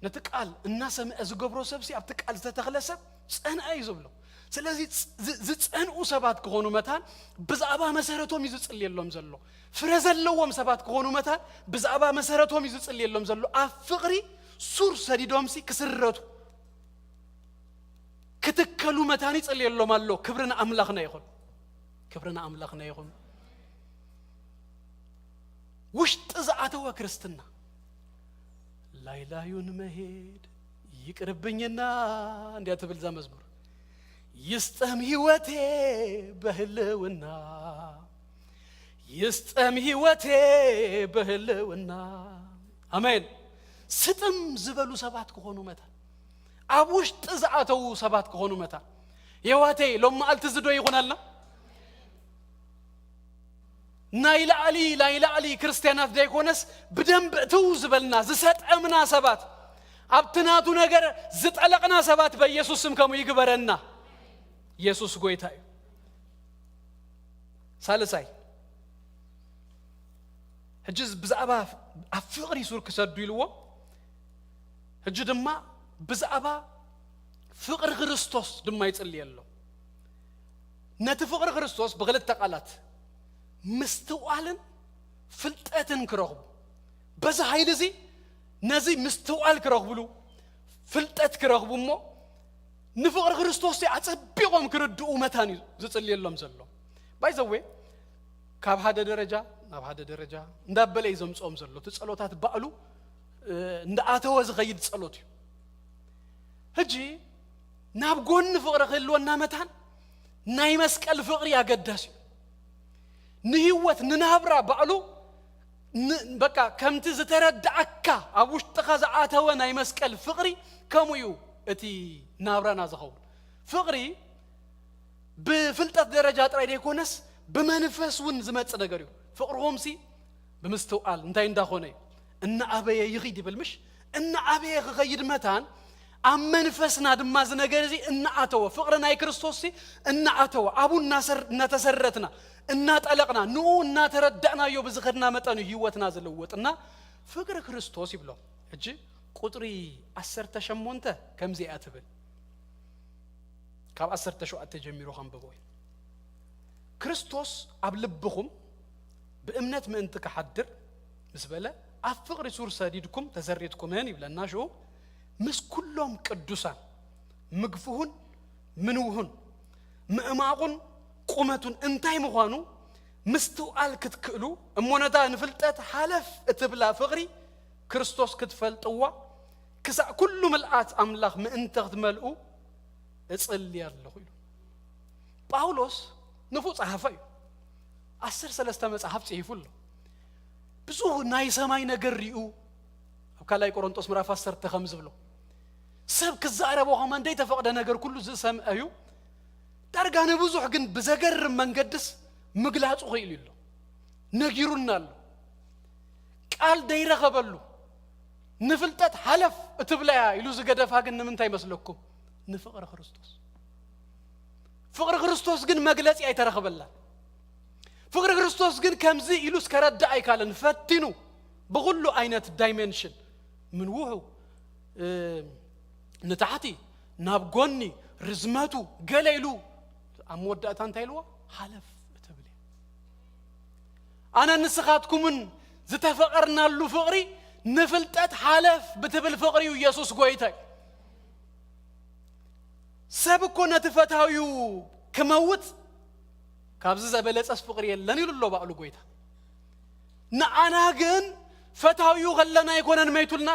ነቲ ቃል እናሰምዐ ዝገብሮ ሰብሲ ኣብቲ ቃል ዝተተኽለ ሰብ ጸንዐ እዩ ዝብሎ። ስለዚ ዝ- ዝጸንኡ ሰባት ክኾኑ መታን ብዛዕባ መሰረቶም እዩ ዝጽልየሎም ዘሎ። ፍረ ዘለዎም ሰባት ክኾኑ መታን ብዛዕባ መሰረቶም እዩ ዝጽልየሎም ዘሎ። ኣብ ፍቕሪ ሱር ሰዲዶምሲ ክስረቱ ክትከሉ መታን ይጽልየሎም ኣሎ። ክብሪ ንኣምላኽና ይኹን። ክብሪ ንኣምላኽና ይኹን። ውሽጢ ዝኣተወ ክርስትና ላይላዩን መሄድ ይቅርብኝና እንዲያ ትብል እዛ መዝሙር። ይስጠም ህይወቴ በህልውና ይስጠም ህይወቴ በህልውና። ኣሜን። ስጥም ዝበሉ ሰባት ክኾኑ መታን ኣብ ውሽጢ ዝኣተዉ ሰባት ክኾኑ መታን። የዋተይ ሎም መዓልቲ ዝዶ ይኾነልና ናይ ላዕሊ ናይ ላዕሊ ክርስትያናት ዘይኮነስ ብደንብ እትው ዝበልና ዝሰጠምና ሰባት ኣብቲ ናቱ ነገር ዝጠለቕና ሰባት በኢየሱስ ስም ከምኡ ይግበረና። ኢየሱስ ጎይታ እዩ። ሳልሳይ ሕጂ ብዛዕባ ኣብ ፍቕሪ ሱር ክሰዱ ኢልዎ። ሕጂ ድማ ብዛዕባ ፍቕሪ ክርስቶስ ድማ ይጽልየሎም። ነቲ ፍቕሪ ክርስቶስ ብኽልተ ቃላት ምስትውዓልን ፍልጠትን ክረኽቡ በዚ ሓይሊ እዚ ነዚ ምስትውዓል ክረኽብሉ ፍልጠት ክረኽቡ እሞ ንፍቕሪ ክርስቶስ ኣጸቢቖም ክርድኡ መታን እዩ ዝጽልየሎም ዘሎ። ባይዘዌ ካብ ሓደ ደረጃ ናብ ሓደ ደረጃ እንዳበለ እዩ ዘምፅኦም ዘሎ። እቲ ጸሎታት ባዕሉ እንዳኣተወ ዝኸይድ ጸሎት እዩ። ሕጂ ናብ ጎኒ ፍቕሪ ክህልወና መታን ናይ መስቀል ፍቕሪ ኣገዳሲ እዩ። ንህይወት ንናብራ ባዕሉ በቃ ከምቲ ዝተረዳእካ ኣብ ውሽጥኻ ዝኣተወ ናይ መስቀል ፍቕሪ ከምኡ እዩ እቲ ናብራና ዝኸውን። ፍቕሪ ብፍልጠት ደረጃ ጥራይ ዘይኮነስ ብመንፈስ እውን ዝመጽእ ነገር እዩ። ፍቕርኹምሲ ብምስትውዓል እንታይ እንዳኾነ እዩ እናኣበየ ይኺድ ይብል ምሽ? እናኣበየ ክኸይድ መታን ኣብ መንፈስና ድማ እዚ ነገር እዚ እናኣተወ ፍቕሪ ናይ ክርስቶስሲ እናኣተወ ኣብኡ እናተሰረትና እናጠለቕና ንኡ እናተረዳእናዮ ብዝኸድና መጠን እዩ ህይወትና ዝልውጥና ፍቅሪ ክርስቶስ ይብሎ። ሕጂ ቁጥሪ ዓሰርተ ሸሞንተ ከምዚ እያ ትብል። ካብ ዓሰርተ ሸውዓተ ጀሚሩ ከንብቦ እዩ። ክርስቶስ ኣብ ልብኹም ብእምነት ምእንቲ ክሓድር ምስ በለ ኣብ ፍቕሪ ሱር ሰዲድኩም ተዘሪትኩምን ይብለና። ሽኡ ምስ ኩሎም ቅዱሳን ምግፍሁን ምንውሁን ምዕማቑን ቁመቱን እንታይ ምዃኑ ምስትውዓል ክትክእሉ እሞ ነታ ንፍልጠት ሓለፍ እትብላ ፍቕሪ ክርስቶስ ክትፈልጥዋ ክሳዕ ኩሉ ምልኣት ኣምላኽ ምእንቲ ክትመልኡ እጽሊ ኣለኹ ኢሉ። ጳውሎስ ንፉዕ ጸሓፋ እዩ። ዓሰርተ ሰለስተ መጽሓፍ ጽሒፉ ኣሎ። ብዙ ናይ ሰማይ ነገር ሪኡ ኣብ ካልኣይ ቆሮንጦስ ምዕራፍ ዓሰርተ ከም ዝብሎ ሰብ ክዛረቦ ከማ እንደይተፈቕደ ነገር ኩሉ ዝሰምዐ እዩ። ዳርጋ ንብዙሕ ግን ብዘገርም መንገድስ ምግላጹ ክኢሉ ኣሎ። ነጊሩና ኣሎ። ቃል ደይረኸበሉ ንፍልጠት ሓለፍ እትብለያ ኢሉ ዝገደፋ ግን ንምንታይ ይመስለኩም? ንፍቕሪ ክርስቶስ። ፍቕሪ ክርስቶስ ግን መግለጺ ኣይተረኽበላን። ፍቕሪ ክርስቶስ ግን ከምዚ ኢሉ እስከረድእ ኣይካለን። ፈቲኑ ብኹሉ ዓይነት ዳይሜንሽን፣ ምንውሑ፣ እ፣ ንታሕቲ፣ ናብ ጎኒ፣ ርዝመቱ፣ ገለ ኢሉ ኣብ መወዳእታ እንታይ ኢልዎ? ሓለፍ እትብል እያ። ኣነ ንስኻትኩምን ዝተፈቐርናሉ ፍቕሪ ንፍልጠት ሓለፍ ብትብል ፍቕሪ እዩ። ኢየሱስ ጎይታ እዩ። ሰብ እኮ ነቲ ፈታዊኡ ክመውት ካብዚ ዘበለጸስ ፍቕሪ የለን ኢሉ ኣሎ ባዕሉ ጎይታ። ንኣና ግን ፈታዊኡ ከለና ኣይኮነን መይቱልና።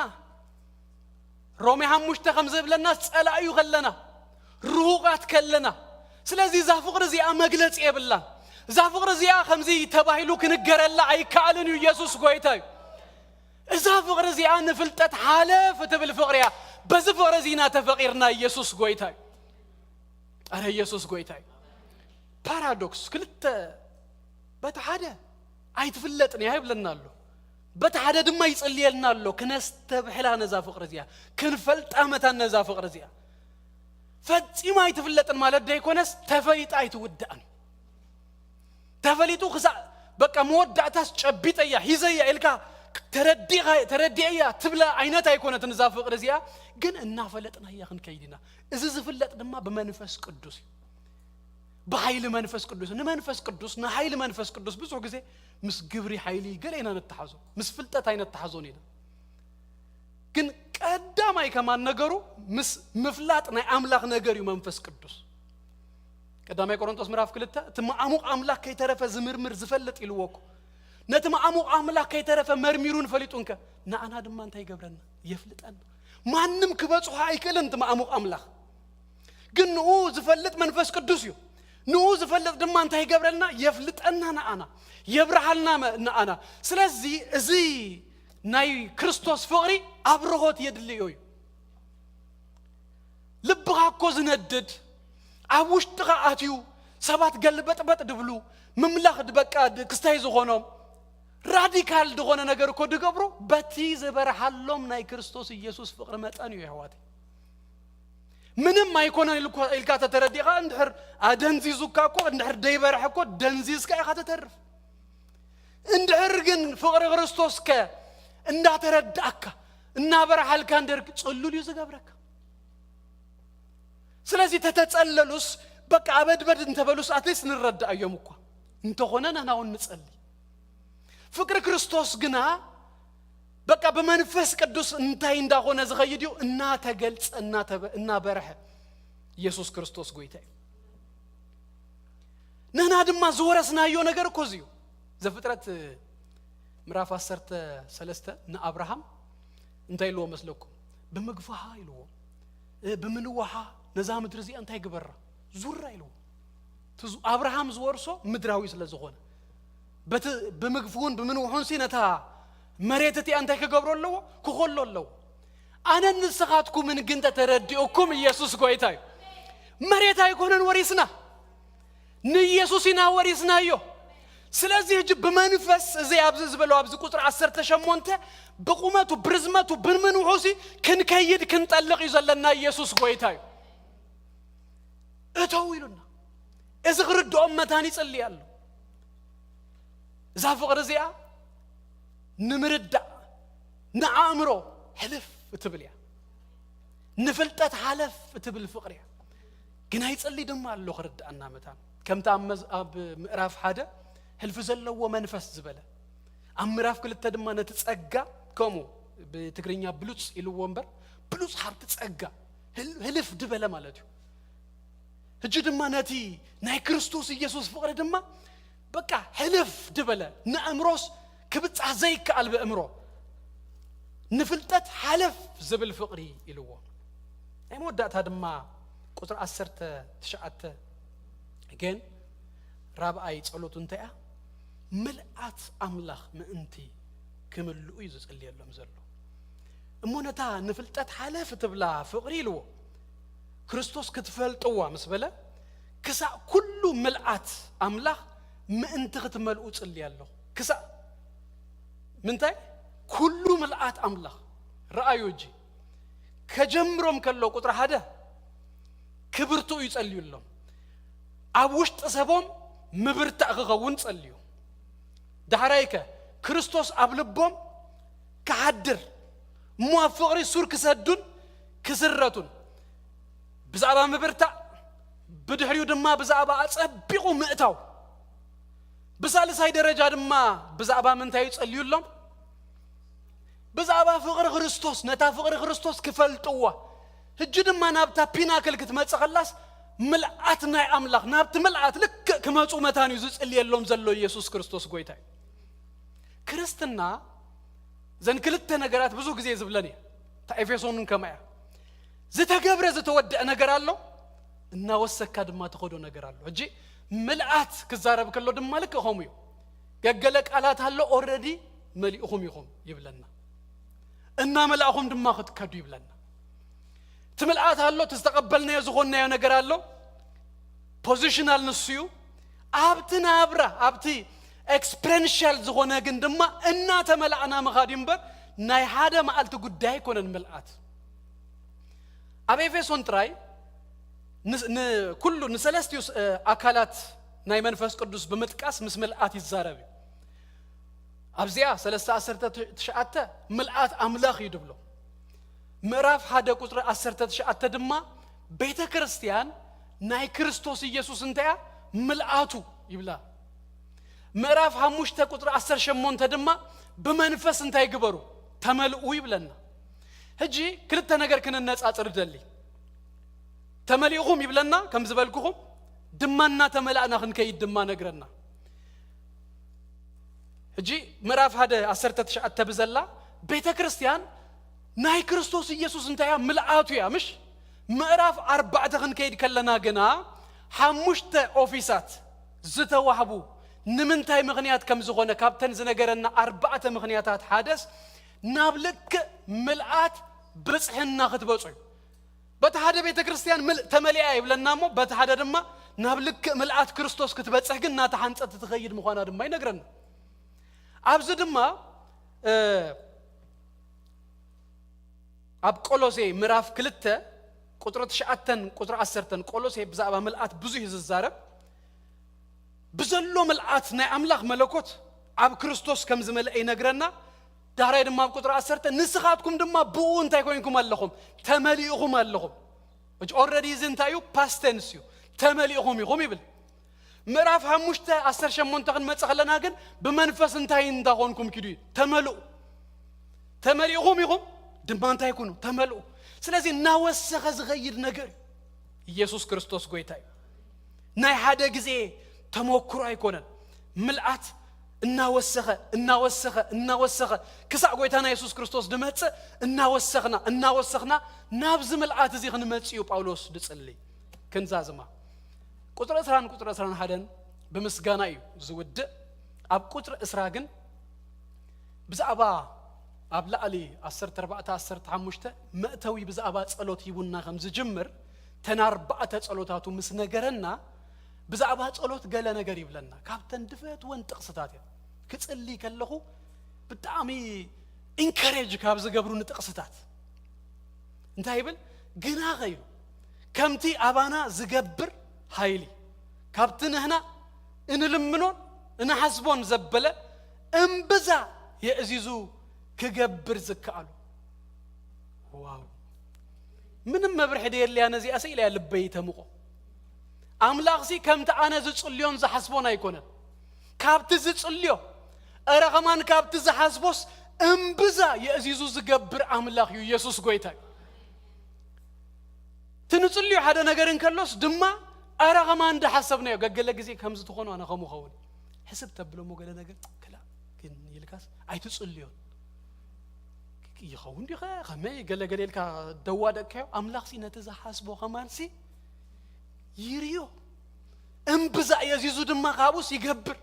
ሮሜ ሓሙሽተ ከም ዝብለና ጸላእዩ ከለና፣ ርሁቓት ከለና። ስለዚ እዛ ፍቕሪ እዚኣ መግለጺ የብላን። እዛ ፍቕሪ እዚኣ ከምዚ ተባሂሉ ክንገረላ ኣይከኣልን እዩ። ኢየሱስ ጎይታ እዩ። እዛ ፍቕሪ እዚኣ ንፍልጠት ሓለፍ እትብል ፍቕሪ እያ። በዚ ፍቕሪ እዚ ኢና ተፈቒርና። ኢየሱስ ጎይታ እዩ። ኣረ ኢየሱስ ጎይታ እዩ። ፓራዶክስ ክልተ፣ በቲ ሓደ ኣይትፍለጥን እያ ይብለና ኣሎ፣ በቲ ሓደ ድማ ይጽልየልና ኣሎ። ክነስተብሕላ ነዛ ፍቕሪ እዚኣ፣ ክንፈልጣ መታን ነዛ ፍቕሪ እዚኣ። ፈጺማ ኣይትፍለጥን ማለት ደይኮነስ ተፈሊጣ ኣይትውዳእን። ተፈሊጡ ክሳዕ በቃ መወዳእታስ ጨቢጠያ ሂዘያ ኢልካ ተረዲኻ፣ ተረዲአያ ትብላ ዓይነት ኣይኮነትን እዛ ፍቕሪ እዚኣ። ግን እናፈለጥናያ ክንከይድ ኢና። እዚ ዝፍለጥ ድማ ብመንፈስ ቅዱስ እዩ። ብሓይሊ መንፈስ ቅዱስ። ንመንፈስ ቅዱስ፣ ንሓይሊ መንፈስ ቅዱስ ብዙሕ ግዜ ምስ ግብሪ ሓይሊ ገለ ኢና ነተሓዞ፣ ምስ ፍልጠት ኣይነተሓዞን ኢና። ግን ቀዳማይ ከማን ነገሩ ምስ ምፍላጥ ናይ ኣምላኽ ነገር እዩ መንፈስ ቅዱስ። ቀዳማይ ቆሮንቶስ ምዕራፍ ክልተ፣ እቲ መዓሙቕ ኣምላኽ ከይተረፈ ዝምርምር ዝፈልጥ ኢልዎ እኮ። ነቲ መዓሙቕ ኣምላኽ ከይተረፈ መርሚሩን ፈሊጡንከ፣ ንኣና ድማ እንታይ ይገብረና? የፍልጠና። ማንም ክበጽሖ ኣይክእልን እቲ መዓሙቕ ኣምላኽ። ግን ንኡ ዝፈልጥ መንፈስ ቅዱስ እዩ። ንኡ ዝፈልጥ ድማ እንታይ ይገብረልና? የፍልጠና ንኣና፣ የብርሃልና መ-፣ ንኣና። ስለዚ እዚ ናይ ክርስቶስ ፍቕሪ ኣብርሆት የድልዮ እዩ። ልብኻ እኮ ዝነድድ፣ ኣብ ውሽጥኻ ኣትዩ ሰባት ገልበጥበጥ ድብሉ፣ ምምላኽ ድ-፣ በቃ ድ-፣ ክስታይ ዝኾኖም ራዲካል ዝኾነ ነገር እኮ ድገብሩ፣ በቲ ዝበርሃሎም ናይ ክርስቶስ ኢየሱስ ፍቕሪ መጠን እዩ፣ የሕዋተይ። ምንም ኣይኮነን ኢልኳ-፣ ኢልካ ተተረዲኻ፣ እንድሕር ኣደንዚዙካ እኮ፣ እንድሕር ደይበርሐ እኮ ደንዚዝካ ኢኻ ተተርፍ። እንድሕር ግን ፍቕሪ ክርስቶስከ እንዳተረዳእካ፣ እናበርሃልካ እንድሕር ጽሉል እዩ ዝገብረካ። ስለዚ ተተጸለሉስ፣ በቃ ኣበድበድ እንተበሉስ ኣትሊስት ንረዳእዮም እኳ። እንተኾነ ንሕና እውን ንጸሊ። ፍቅሪ ክርስቶስ ግና በቃ ብመንፈስ ቅዱስ እንታይ እንዳኾነ ዝኸይድ እዩ? እናተገልጸ፣ እናተበ-፣ እናበርሐ። ኢየሱስ ክርስቶስ ጎይታ እዩ። ንሕና ድማ ዝወረስናዮ ነገር እኮ እዚ እዩ። ዘፍጥረት ምዕራፍ ዓሰርተ ሰለስተ ንኣብርሃም እንታይ ኢልዎ መስለኩም? ብምግፋሃ ኢልዎ። እ፣ ብምንዋሓ ነዛ ምድሪ እዚኣ እንታይ ግበራ? ዙራ ኢልዎ። እቲ ዝ-፣ ኣብርሃም ዝወርሶ ምድራዊ ስለ ዝኾነ። በቲ ብምግፍሁን ብምንውሑን ሲ ነታ መሬት እቲኣ እንታይ ክገብሮ ኣለዎ? ክኾሎ ኣለዎ። ኣነን ንስኻትኩምን ግን ተተረዲኡኩም ኢየሱስ ጎይታ እዩ። መሬት ኣይኮነን ወሪስና። ንኢየሱስ ኢና ወሪስናዮ። ስለዚ ሕጂ ብመንፈስ እዚ ኣብዚ ዝበሎ ኣብዚ ቁጽሪ ዓሰርተ ሸሞንተ ብቁመቱ ብርዝመቱ ብምንውሑሲ ክንከይድ ክንጠልቕ እዩ ዘለና። ኢየሱስ ጎይታ እዩ። እተው ኢሉና። እዚ ክርድኦም መታን ይጽሊ ኣሎ። እዛ ፍቕሪ እዚኣ ንምርዳእ ንኣእምሮ ሕልፍ እትብል እያ። ንፍልጠት ሓለፍ እትብል ፍቕሪ እያ። ግን ኣይጽሊ ድማ ኣሎ ክርድኣና መታን። ከምቲ ኣብ መዝ-፣ ኣብ ምዕራፍ ሓደ ሕልፊ ዘለዎ መንፈስ ዝበለ፣ ኣብ ምዕራፍ ክልተ ድማ ነቲ ጸጋ ከምኡ ብትግርኛ ብሉጽ ኢልዎ እምበር ብሉጽ ሃብቲ ጸጋ ህል-፣ ህልፍ ድበለ ማለት እዩ። ሕጂ ድማ ነቲ ናይ ክርስቶስ ኢየሱስ ፍቕሪ ድማ በቃ ሕልፍ ድበለ፣ ንኣእምሮስ ክብጻሕ ዘይከኣል ብእምሮ ንፍልጠት ሓለፍ ዝብል ፍቕሪ ኢልዎ። ናይ መወዳእታ ድማ ቁጽሪ ዓሰርተ ትሽዓተ ግን ራብኣይ ጸሎቱ እንታይ እያ? ምልኣት ኣምላኽ ምእንቲ ክምልኡ እዩ ዝጽልየሎም ዘሎ። እሞ ነታ ንፍልጠት ሓለፍ ትብላ ፍቕሪ ኢልዎ። ክርስቶስ ክትፈልጥዋ ምስ በለ፣ ክሳእ ኩሉ ምልኣት ኣምላኽ ምእንቲ ክትመልኡ ጽልየ ኣለኹ። ክሳእ ምንታይ? ኩሉ ምልኣት ኣምላኽ። ረኣዩ እጂ ከጀምሮም ከሎ ቁጥሪ ሓደ ክብርትኡ ይጸልዩሎም። ኣብ ውሽጢ ሰቦም ምብርታእ ክኸውን ጸልዩ። ዳሕራይከ ክርስቶስ ኣብ ልቦም ክሓድር እሞ ኣብ ፍቕሪ ሱር ክሰዱን ክስረቱን ብዛዕባ ምብርታእ፣ ብድሕሪኡ ድማ ብዛዕባ ኣጸቢቑ ምእታው። ብሳልሳይ ደረጃ ድማ ብዛዕባ ምንታይ ይጸልዩሎም? ብዛዕባ ፍቕሪ ክርስቶስ፣ ነታ ፍቕሪ ክርስቶስ ክፈልጥዋ። ሕጂ ድማ ናብታ ፒናክል ክትመጽእ ከላስ ምልኣት ናይ ኣምላኽ፣ ናብቲ ምልኣት ልክእ ክመጹ መታን እዩ ዝጽልየሎም ዘሎ ኢየሱስ ክርስቶስ ጎይታ እዩ። ክርስትና ዘን ክልተ ነገራት ብዙ ግዜ ዝብለን እየ። እታ ኤፌሶንን ከማ እያ። ዝተገብረ ዝተወደአ ነገር ኣሎ፣ እናወሰካ ድማ ትኸዶ ነገር ኣሎ። ሕጂ ምልኣት ክዛረብ ከሎ ድማ ልክእ ከምኡ እዩ። ገገለ ቃላት ኣሎ፣ ኦረዲ መሊእኹም ኢኹም ይብለና። እናመላእኹም ድማ ክትከዱ ይብለና። እቲ ምልኣት ኣሎ፣ እቲ ዝተቐበልናዮ ዝኾንናዮ ነገር ኣሎ። ፖዚሽናል ንሱ እዩ። ኣብቲ ናብራ፣ ኣብቲ ኤክስፐረንሻል ዝኾነ ግን ድማ እናተመላእና ምኻድ እዩ እምበር ናይ ሓደ መዓልቲ ጉዳይ ኣይኮነን ምልኣት። ኣብ ኤፌሶን ጥራይ ንስ-፣ ንኩሉ ንሰለስቲኡ ስ-፣ ኣካላት ናይ መንፈስ ቅዱስ ብምጥቃስ ምስ ምልኣት ይዛረብ እዩ። ኣብዚኣ ሰለስተ ዓሰርተ ትሽዓተ ምልኣት ኣምላኽ እዩ ድብሎ። ምዕራፍ ሓደ ቁጽሪ ዓሰርተ ትሽዓተ ድማ ቤተ ክርስቲያን ናይ ክርስቶስ ኢየሱስ እንታይ እያ? ምልኣቱ ይብላ። ምዕራፍ ሓሙሽተ ቁጽሪ ዓሰርተ ሸሞንተ ድማ ብመንፈስ እንታይ ግበሩ? ተመልኡ ይብለና። ሕጂ ክልተ ነገር ክንነጻጽር ደሊ። ተመሊእኹም ይብለና፣ ከም ዝበልኩኹም ድማ እናተመላእና ክንከይድ ድማ ነግረና። ሕጂ ምዕራፍ ሓደ ዓሰርተ ትሽዓተ ብዘላ ቤተ ክርስቲያን ናይ ክርስቶስ ኢየሱስ እንታይ እያ? ምልኣቱ እያ፣ ምሽ? ምዕራፍ ኣርባዕተ ክንከይድ ከለና ግና ሓሙሽተ ኦፊሳት ዝተዋህቡ ንምንታይ ምኽንያት ከም ዝኾነ ካብተን ዝነገረና ኣርባዕተ ምኽንያታት ሓደስ ናብ ልክእ ምልኣት ብጽሕና ክትበጹ እዩ። በቲ ሓደ ቤተ ክርስቲያን ምልእ ተመሊኣ ይብለና እሞ በቲ ሓደ ድማ ናብ ልክእ ምልኣት ክርስቶስ ክትበጽሕ ግን እናተሓንጸት ትኸይድ ምዃና ድማ ይነግረና። ኣብዚ ድማ እ፣ ኣብ ቆሎሴ ምዕራፍ ክልተ ቁጽሪ ትሽዓተን ቁጽሪ ዓሰርተን፣ ቆሎሴ ብዛዕባ ምልኣት ብዙሕ እዩ ዝዛረብ። ብዘሎ ምልኣት ናይ ኣምላኽ መለኮት ኣብ ክርስቶስ ከም ዝመልአ ይነግረና። ዳሕራይ ድማ ኣብ ቁጽሪ ዓሰርተ ንስኻትኩም ድማ ብኡ እንታይ ኮይንኩም ኣለኹም? ተመሊእኹም ኣለኹም። ሕጂ ኦልረዲ እዚ እንታይ እዩ? ፓስት ቴንስ እዩ። ተመሊእኹም ኢኹም ይብል። ምዕራፍ ሓሙሽተ ዓሰርተ ሸሞንተ ክንመጽእ ከለና ግን ብመንፈስ እንታይ እንዳኾንኩም ኪዱ እዩ? ተመልኡ። ተመሊእኹም ኢኹም ድማ እንታይ ኩኑ? ተመልኡ። ስለዚ እናወሰኸ ዝኸይድ ነገር እዩ። ኢየሱስ ክርስቶስ ጎይታ እዩ። ናይ ሓደ ግዜ ተመክሮ ኣይኮነን። ምልኣት እናወሰኸ እናወሰኸ እናወሰኸ ክሳዕ ጎይታና የሱስ ክርስቶስ ድመጽእ እናወሰኽና እናወሰኽና ናብዚ ምልኣት እዚ ክንመጽእ እዩ ጳውሎስ ድጽሊ። ክንዛዝማ ቁጽሪ ዕስራን ቁጽሪ ዕስራን ሓደን ብምስጋና እዩ ዝውድእ። ኣብ ቁጽሪ ዕስራ ግን ብዛዕባ ኣብ ላዕሊ ዓሰርተ ኣርባዕተ ዓሰርተ ሓሙሽተ መእተዊ ብዛዕባ ጸሎት ሂቡና ከም ዝጅምር ተን ኣርባዕተ ጸሎታቱ ምስ ነገረና ብዛዕባ ጸሎት ገለ ነገር ይብለና። ካብተን ድፈትወን ጥቕስታት እያ። ክጽሊ ከለኹ ብጣዕሚ ኢንከሬጅ ካብ ዝገብሩኒ ጥቕስታት እንታይ ይብል? ግናኸ ኢሉ ከምቲ ኣባና ዝገብር ሓይሊ ካብቲ ንህና እንልምኖን እንሓስቦን ዘበለ እምብዛ የእዚዙ ክገብር ዝከኣሉ። ዋው! ምንም መብርሒ ደየለያ ነዚኣ ስኢለ እያ ልበይ ተምቆ። ኣምላኽሲ ከምቲ ኣነ ዝጽልዮን ዝሓስቦን ኣይኮነን። ካብቲ ዝጽልዮ፣ እረ ኸማን ካብቲ ዝሓስቦስ እምብዛ የእዚዙ ዝገብር ኣምላኽ እዩ። ኢየሱስ ጎይታ እዩ። እቲ ንጽልዮ ሓደ ነገር እንከሎስ ድማ፣ ኣረ ኸማን እንዳሓሰብናዮ፣ ገገለ ግዜ ከምዚ ትኾኑ ኣነ ከምኡ ኸውን። ሕስብ ተብሎሞ ገለ ነገር፣ ክላ ግን ኢልካስ ኣይትጽልዮን። ይኸውን ዲኸ? ከመይ ገለ ገለ ኢልካ ደዋደቅካዮ? ኣምላኽሲ ነቲ ዝሓስቦ ኸማንሲ ይርዮ። እምብዛ የዚዙ ድማ ካብኡስ ይገብር።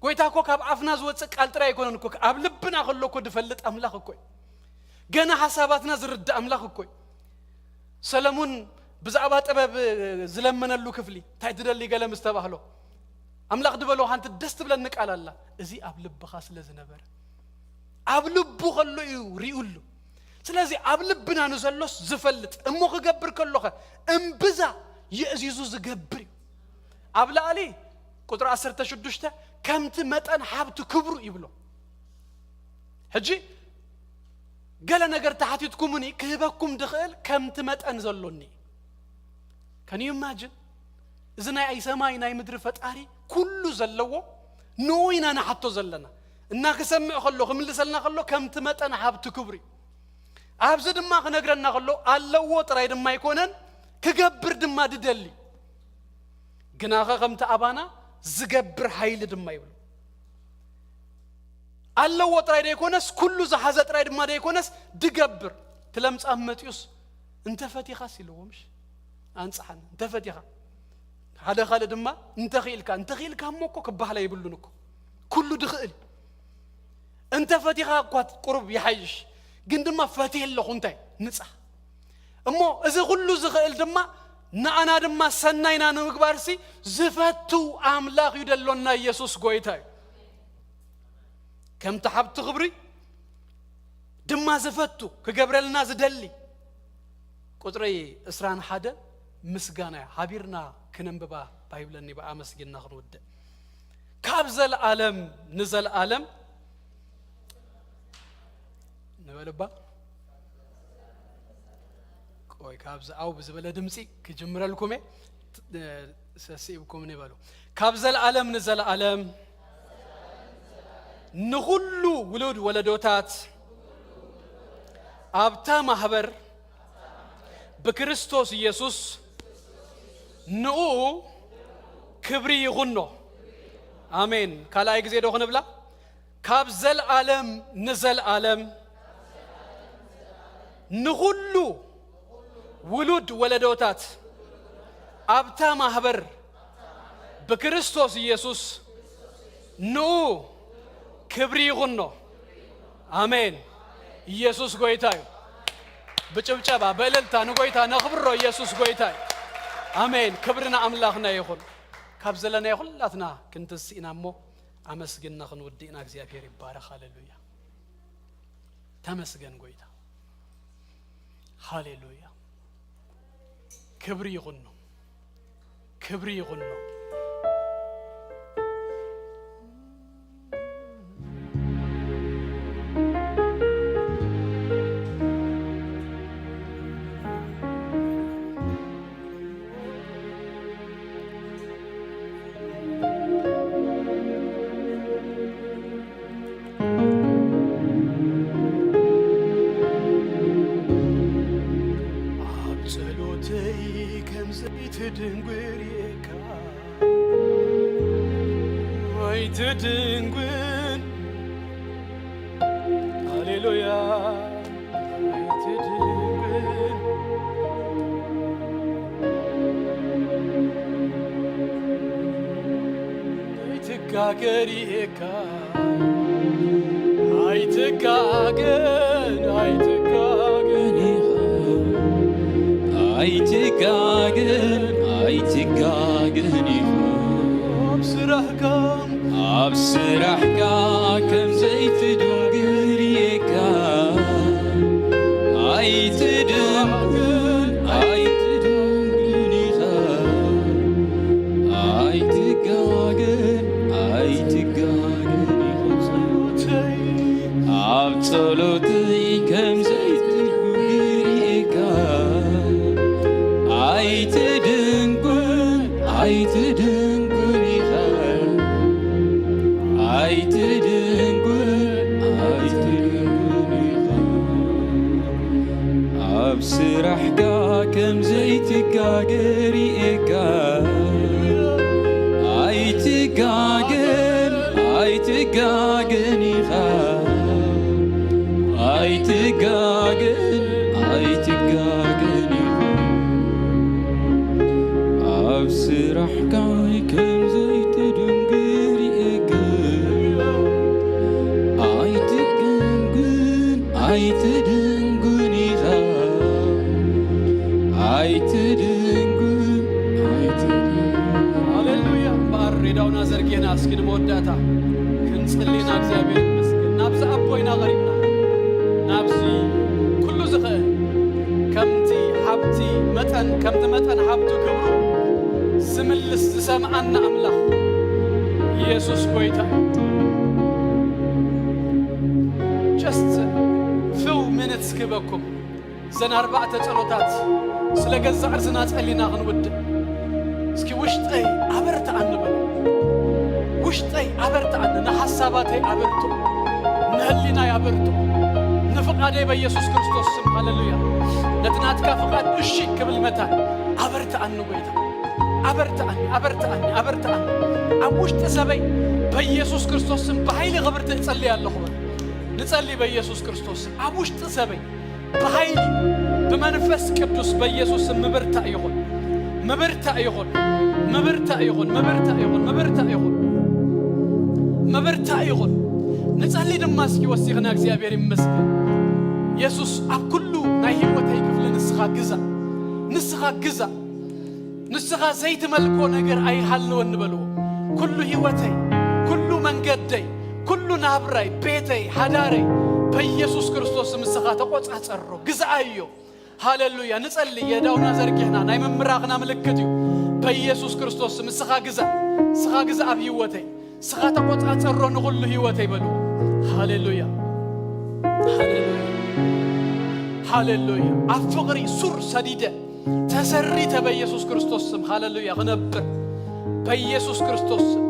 ጎይታ እኮ ካብ ኣፍና ዝወጽእ ቃል ጥራይ ኣይኮነን እኮ፣ ኣብ ልብና ከሎ እኮ ዝፈልጥ ኣምላኽ እኮ እዩ። ገና ሓሳባትና ዝርዳእ ኣምላኽ እኮ እዩ። ሰለሙን ብዛዕባ ጥበብ ዝለመነሉ ክፍሊ፣ "እንታይ ትደሊ?" ገለ ምስ ተባህሎ፣ ኣምላኽ ዝበሎ ሓንቲ ደስ ትብለኒ ቃል ኣላ፣ "እዚ ኣብ ልብኻ ስለ ዝነበረ፣ ኣብ ልቡ ከሎ እዩ ሪኡሉ፣ ስለዚ ኣብ ልብና ንዘሎስ ዝፈልጥ እሞ ክገብር ከሎኸ እምብዛ የእዚዙ ዝገብር እዩ። ኣብ ላዕሊ ቁጥሪ ዓሰርተ ሽዱሽተ ከምቲ መጠን ሃብቲ ክብሩ ይብሎ። ሕጂ ገለ ነገር ተሓቲትኩምኒ ክህበኩም ድኽእል ከምቲ መጠን ዘሎኒ። Can you imagine? እዚ ናይ ሰማይ ናይ ምድሪ ፈጣሪ ኩሉ ዘለዎ ንኡ ኢና ንሓቶ ዘለና። እና ክሰምዕ ከሎ ክምልሰልና ከሎ ከምቲ መጠን ሃብቲ ክብሩ እዩ። ኣብዚ ድማ ክነግረና ከሎ ኣለዎ ጥራይ ድማ ኣይኮነን ክገብር ድማ ድደሊ። ግናኸ ከምቲ ኣባና ዝገብር ሓይሊ ድማ ይብሉ። ኣለዎ ጥራይ ደይኮነስ ኩሉ ዝሓዘ ጥራይ ድማ ደይኮነስ ድገብር። ትለምጻም መጥዩስ እንተ ፈቲኻስ ኢልዎ ምሽ ኣንጽሓን እንተ ፈቲኻ ሓደ ካልእ ድማ እንተ ኽኢልካ እንተ ኽኢልካ እሞ እኮ ክበሃል ኣይብሉን እኮ ኩሉ ድኽእል እንተ ፈቲኻ እኳ ቁሩብ ይሓይሽ። ግን ድማ ፈትየ ኣለኹ እንታይ ንጻ እሞ እዚ ኩሉ ዝኽእል ድማ ንኣና ድማ ሰናይና ንምግባርሲ ዝፈቱ ኣምላኽ እዩ ደሎና። ኢየሱስ ጎይታ እዩ። ከምቲ ሓብቲ ክብሪ ድማ ዝፈቱ ክገብረልና ዝደሊ። ቁፅሪ ዕስራን ሓደ ምስጋና እያ። ሓቢርና ክነንብባ ባይብለኒ ብኣመስጊንና ክንውድእ። ካብ ዘለኣለም ንዘለኣለም ንበልባ ቆይ ካብዚ ኣው ብዝበለ ድምፂ ክጅምረልኩም እየ። ሰሲብኩም ንበሉ። ካብ ዘለኣለም ንዘለኣለም ንኹሉ ውሉድ ወለዶታት ኣብታ ማህበር ብክርስቶስ ኢየሱስ ንኡ ክብሪ ይኹኖ። ኣሜን። ካልኣይ ግዜ ዶ ክንብላ? ካብ ዘልኣለም ንዘልኣለም ንኹሉ ውሉድ ወለዶታት ኣብታ ማህበር ብክርስቶስ ኢየሱስ ንኡ ክብሪ ይኹኖ። ኣሜን። ኢየሱስ ጎይታ እዩ። ብጭብጨባ ብእልልታ ንጎይታ ነኽብሮ። ኢየሱስ ጎይታ እዩ። ኣሜን። ክብሪ ንኣምላኽና ይኹን። ካብ ዘለናዮ ኩላትና ክንትስእ ኢና እሞ ኣመስግንና ክንውድእ ኢና። እግዚኣብሔር ይባረኽ። ሃሌሉያ። ተመስገን ጎይታ። ሃሌሉያ። ክብሪ ይኹኖ። ክብሪ ይኹኖ። ኣብ ጸሎተይ ከም ዘይትድንጉር እካ ኣይትድንጉር። ሃሌሉያ። ኣይትድንጉር። ኣይትጋገር እካ ኣይትጋገን ኣይትጋገን ኢኻ። ኣይትጋገን ኣይትጋገን ኢኻ። ኣብ ስራሕካ ኣብ ስራሕካ ከም ዘይትድንግር እካ። ኣይትድንጉን ኣይትድንጉን ኢኻ። ኣይትጋገን ኣይትጋገን ኢኻ። ኣብ ጸሎተይ ከም ዘይትድንጉን እካ። ኣይትድንጉን ኣይትድንጉን ኢኻ። ኣይትድንጉን ኣይትድንጉን ኢኻ። ኣብ ስራሕካ ከም ዘይትጋገር እካ። ኣይትጋገን ኣይትጋገን ኢኻ። ኣይትጋገን ኣይትጋገን ኢኻ። ኣብ ስራሕካ ከም ዘይትድንግር እካ። ኣይትድንጉን ኣይትድንጉን ኢኻ። ኣይትድንጉን ኣይትድንጉን። ሃሌሉያ። እምበኣር ሬዳውና ዘርጊሕና እስኪ ንመወዳእታ ክንጽሊ ኢና። እግዚኣብሔር ይመስገን። ናብዚ ኣቦ ኢና ቀሪብና። ናብዚ ኩሉ ዝኽእል፣ ከምቲ ሃብቲ መጠን፣ ከምቲ መጠን ሃብቱ ክብሩ ዝምልስ ዝሰምዓና ኣምላኽ ኢየሱስ ጎይታ እዩ። Just few minutes ክህበኩም። እዘን ኣርባዕተ ጸሎታት ስለ ገዛእ ርእስና ጸሊና ክንውድእ። እስኪ ውሽጠይ ኣበርትኣኒ በሉ። ውሽጠይ ኣበርትኣኒ፣ ንሓሳባተይ ኣበርትኦ፣ ንህሊናይ ኣበርትኦ፣ ንፍቓደይ በኢየሱስ ክርስቶስ ስም፣ ሃሌሉያ፣ ነቲ ናትካ ፍቓድ እሺ ክብል መታን ኣበርትኣኒ ጎይታ። ኣበርትኣኒ፣ ኣበርትኣኒ፣ ኣበርትኣኒ። ኣብ ውሽጢ ሰበይ በኢየሱስ ክርስቶስ ስም ብሓይሊ ክብርቲ እጸሊ ኣለኹ በሉ። ንጸሊ በኢየሱስ ክርስቶስ ስም። ኣብ ውሽጢ ሰበይ ብሓይሊ ብመንፈስ ቅዱስ በኢየሱስ ስም ምብርታእ ይኹን። ምብርታእ ይኹን። ምብርታእ ይኹን። ምብርታእ ይኹን። ምብርታእ ይኹን። ምብርታእ ይኹን። ንጸሊ ድማ እስኪ ወሲኽና። እግዚኣብሔር ይመስገን። የሱስ ኣብ ኩሉ ናይ ህይወተይ ክፍሊ ንስኻ ግዛእ። ንስኻ ግዛእ። ንስኻ ዘይትመልኮ ነገር ኣይሃልወኒ በልዎ። ኩሉ ህይወተይ፣ ኩሉ መንገደይ፣ ኩሉ ናብራይ፣ ቤተይ፣ ሓዳረይ በኢየሱስ ክርስቶስ ስም ንስኻ ተቆጻጸሮ፣ ግዝኣዮ። ሃሌሉያ። ንጸሊ፣ የእዳውና ዘርጊሕና፣ ናይ ምምራኽና ምልክት እዩ። በኢየሱስ ክርስቶስ ስም ንስኻ ግዛእ፣ ንስኻ ግዛእ ኣብ ህይወተይ፣ ንስኻ ተቆጻጸሮ ንኹሉ ህይወተይ በልዎ። ሃሌሉያ። ሃሌሉያ። ሃሌሉያ። ኣብ ፍቕሪ ሱር ሰዲደ ተሰሪተ በኢየሱስ ክርስቶስ ስም፣ ሃሌሉያ፣ ክነብር በኢየሱስ ክርስቶስ ስም።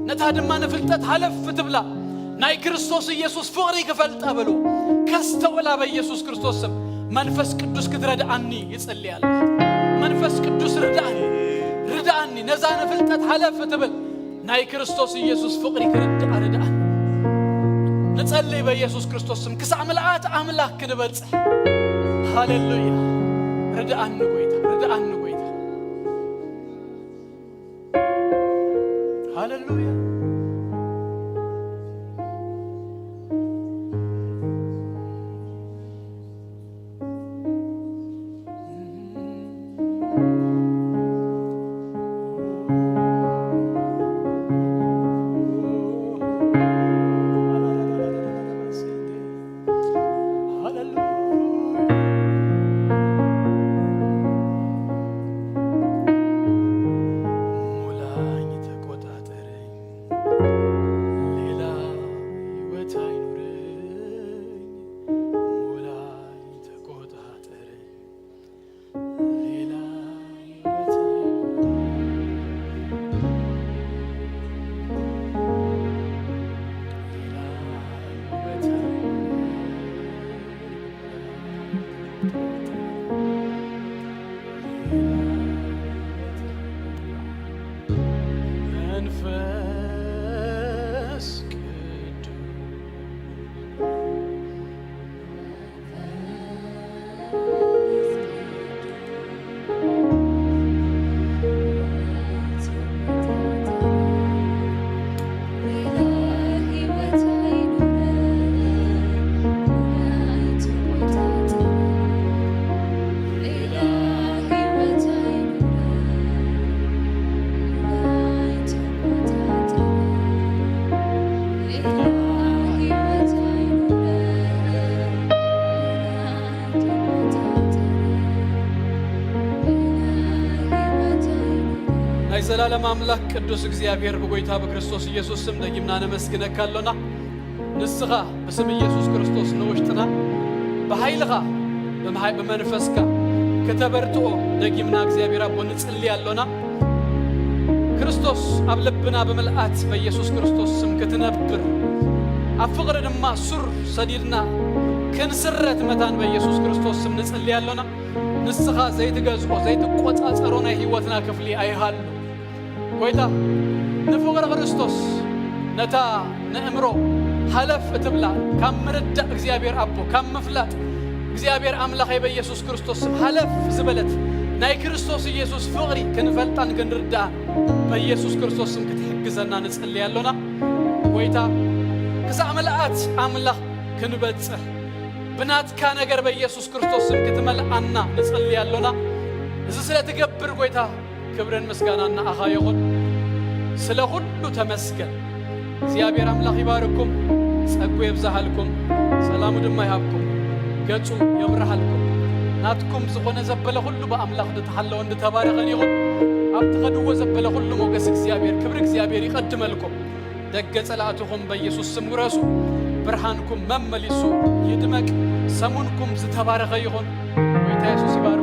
ነታ ድማ ንፍልጠት ሃለፍ ትብላ ናይ ክርስቶስ ኢየሱስ ፍቕሪ ክፈልጣ በሉ። ከስተውላ በኢየሱስ ክርስቶስ ስም። መንፈስ ቅዱስ ክትረድኣኒ ይጽሊ ኣለኹ። መንፈስ ቅዱስ ርድኣኒ፣ ርድኣኒ፣ ነዛ ንፍልጠት ሃለፍ ትብል ናይ ክርስቶስ ኢየሱስ ፍቕሪ ክርድኣ ርድኣኒ። ንጸልይ በኢየሱስ ክርስቶስ ስም ክሳዕ ምልኣት ኣምላኽ ክንበጽሕ። ሃሌሉያ። ርድኣኒ ጎይታ፣ ርድኣኒ ጎይታ። ሃሌሉያ። ሃሌሉያ። ሙላኝ፣ ተቆጣጠረኝ፣ ሌላ ህይወት አይኑረኝ። ሙላኝ፣ ተቆጣጠረኝ፣ ሌላ ህይወት አይኑረኝ። ሌላ ህይወት አይኑረኝ። መንፈስ ቅዱስ። ናይ ዘላለም ኣምላኽ ቅዱስ እግዚኣብሔር፣ ብጎይታ ብክርስቶስ ኢየሱስ ስም ደጊምና ነመስግነካ ኣሎና። ንስኻ ብስም ኢየሱስ ክርስቶስ ንውሽጥና ብሓይልኻ ብምሓይ-፣ ብመንፈስካ ከተበርትኦ ደጊምና እግዚኣብሔር ኣቦ ንጽሊ ኣሎና። ክርስቶስ ኣብ ልብና ብምልኣት በኢየሱስ ክርስቶስ ስም ክትነብር፣ ኣብ ፍቕሪ ድማ ሱር ሰዲድና ክንስረት መታን በኢየሱስ ክርስቶስ ስም ንጽሊ ኣሎና። ንስኻ ዘይትገዝኦ ዘይትቆጻጸሮ ናይ ህይወትና ክፍሊ ኣይሃሉ። ጎይታ፣ ንፍቕሪ ክርስቶስ ነታ ንእምሮ ሃለፍ እትብላ ካብ ምርዳእ እግዚኣብሔር ኣቦ፣ ካብ ምፍላጥ እግዚኣብሔር ኣምላኸይ በኢየሱስ ክርስቶስ ስም ሃለፍ ዝበለት ናይ ክርስቶስ ኢየሱስ ፍቕሪ ክንፈልጣን ክንርዳእን በኢየሱስ ክርስቶስ ስም ክትሕግዘና ንጽሊ ኣሎና። ጎይታ፣ ክሳዕ ምልኣት ኣምላኽ ክንበጽሕ ብናትካ ነገር በኢየሱስ ክርስቶስ ስም ክትመልኣና ንጽሊ ኣሎና። እዚ ስለ ትገብር ጎይታ ክብርን ምስጋናን ንኣኻ ይኹን። ስለ ኩሉ ተመስገን። እግዚኣብሔር ኣምላኽ ይባርኩም፣ ጸጉ የብዝሃልኩም፣ ሰላሙ ድማ ይሃብኩም። ገጹ የብርሃልኩም። ናትኩም ዝኾነ ዘበለ ኩሉ ብኣምላኽ ዝተሓለወን ዝተባረኸን ይኹን። ኣብ ትኸድዎ ዘበለ ኩሉ ሞገስ እግዚኣብሔር፣ ክብሪ እግዚኣብሔር ይቐድመልኩም። ደገ ጸላእትኹም በኢየሱስ ስም ውረሱ። ብርሃንኩም መመሊሱ ይድመቅ። ሰሙንኩም ዝተባረኸ ይኹን። ጎይታ የሱስ ይባርክ።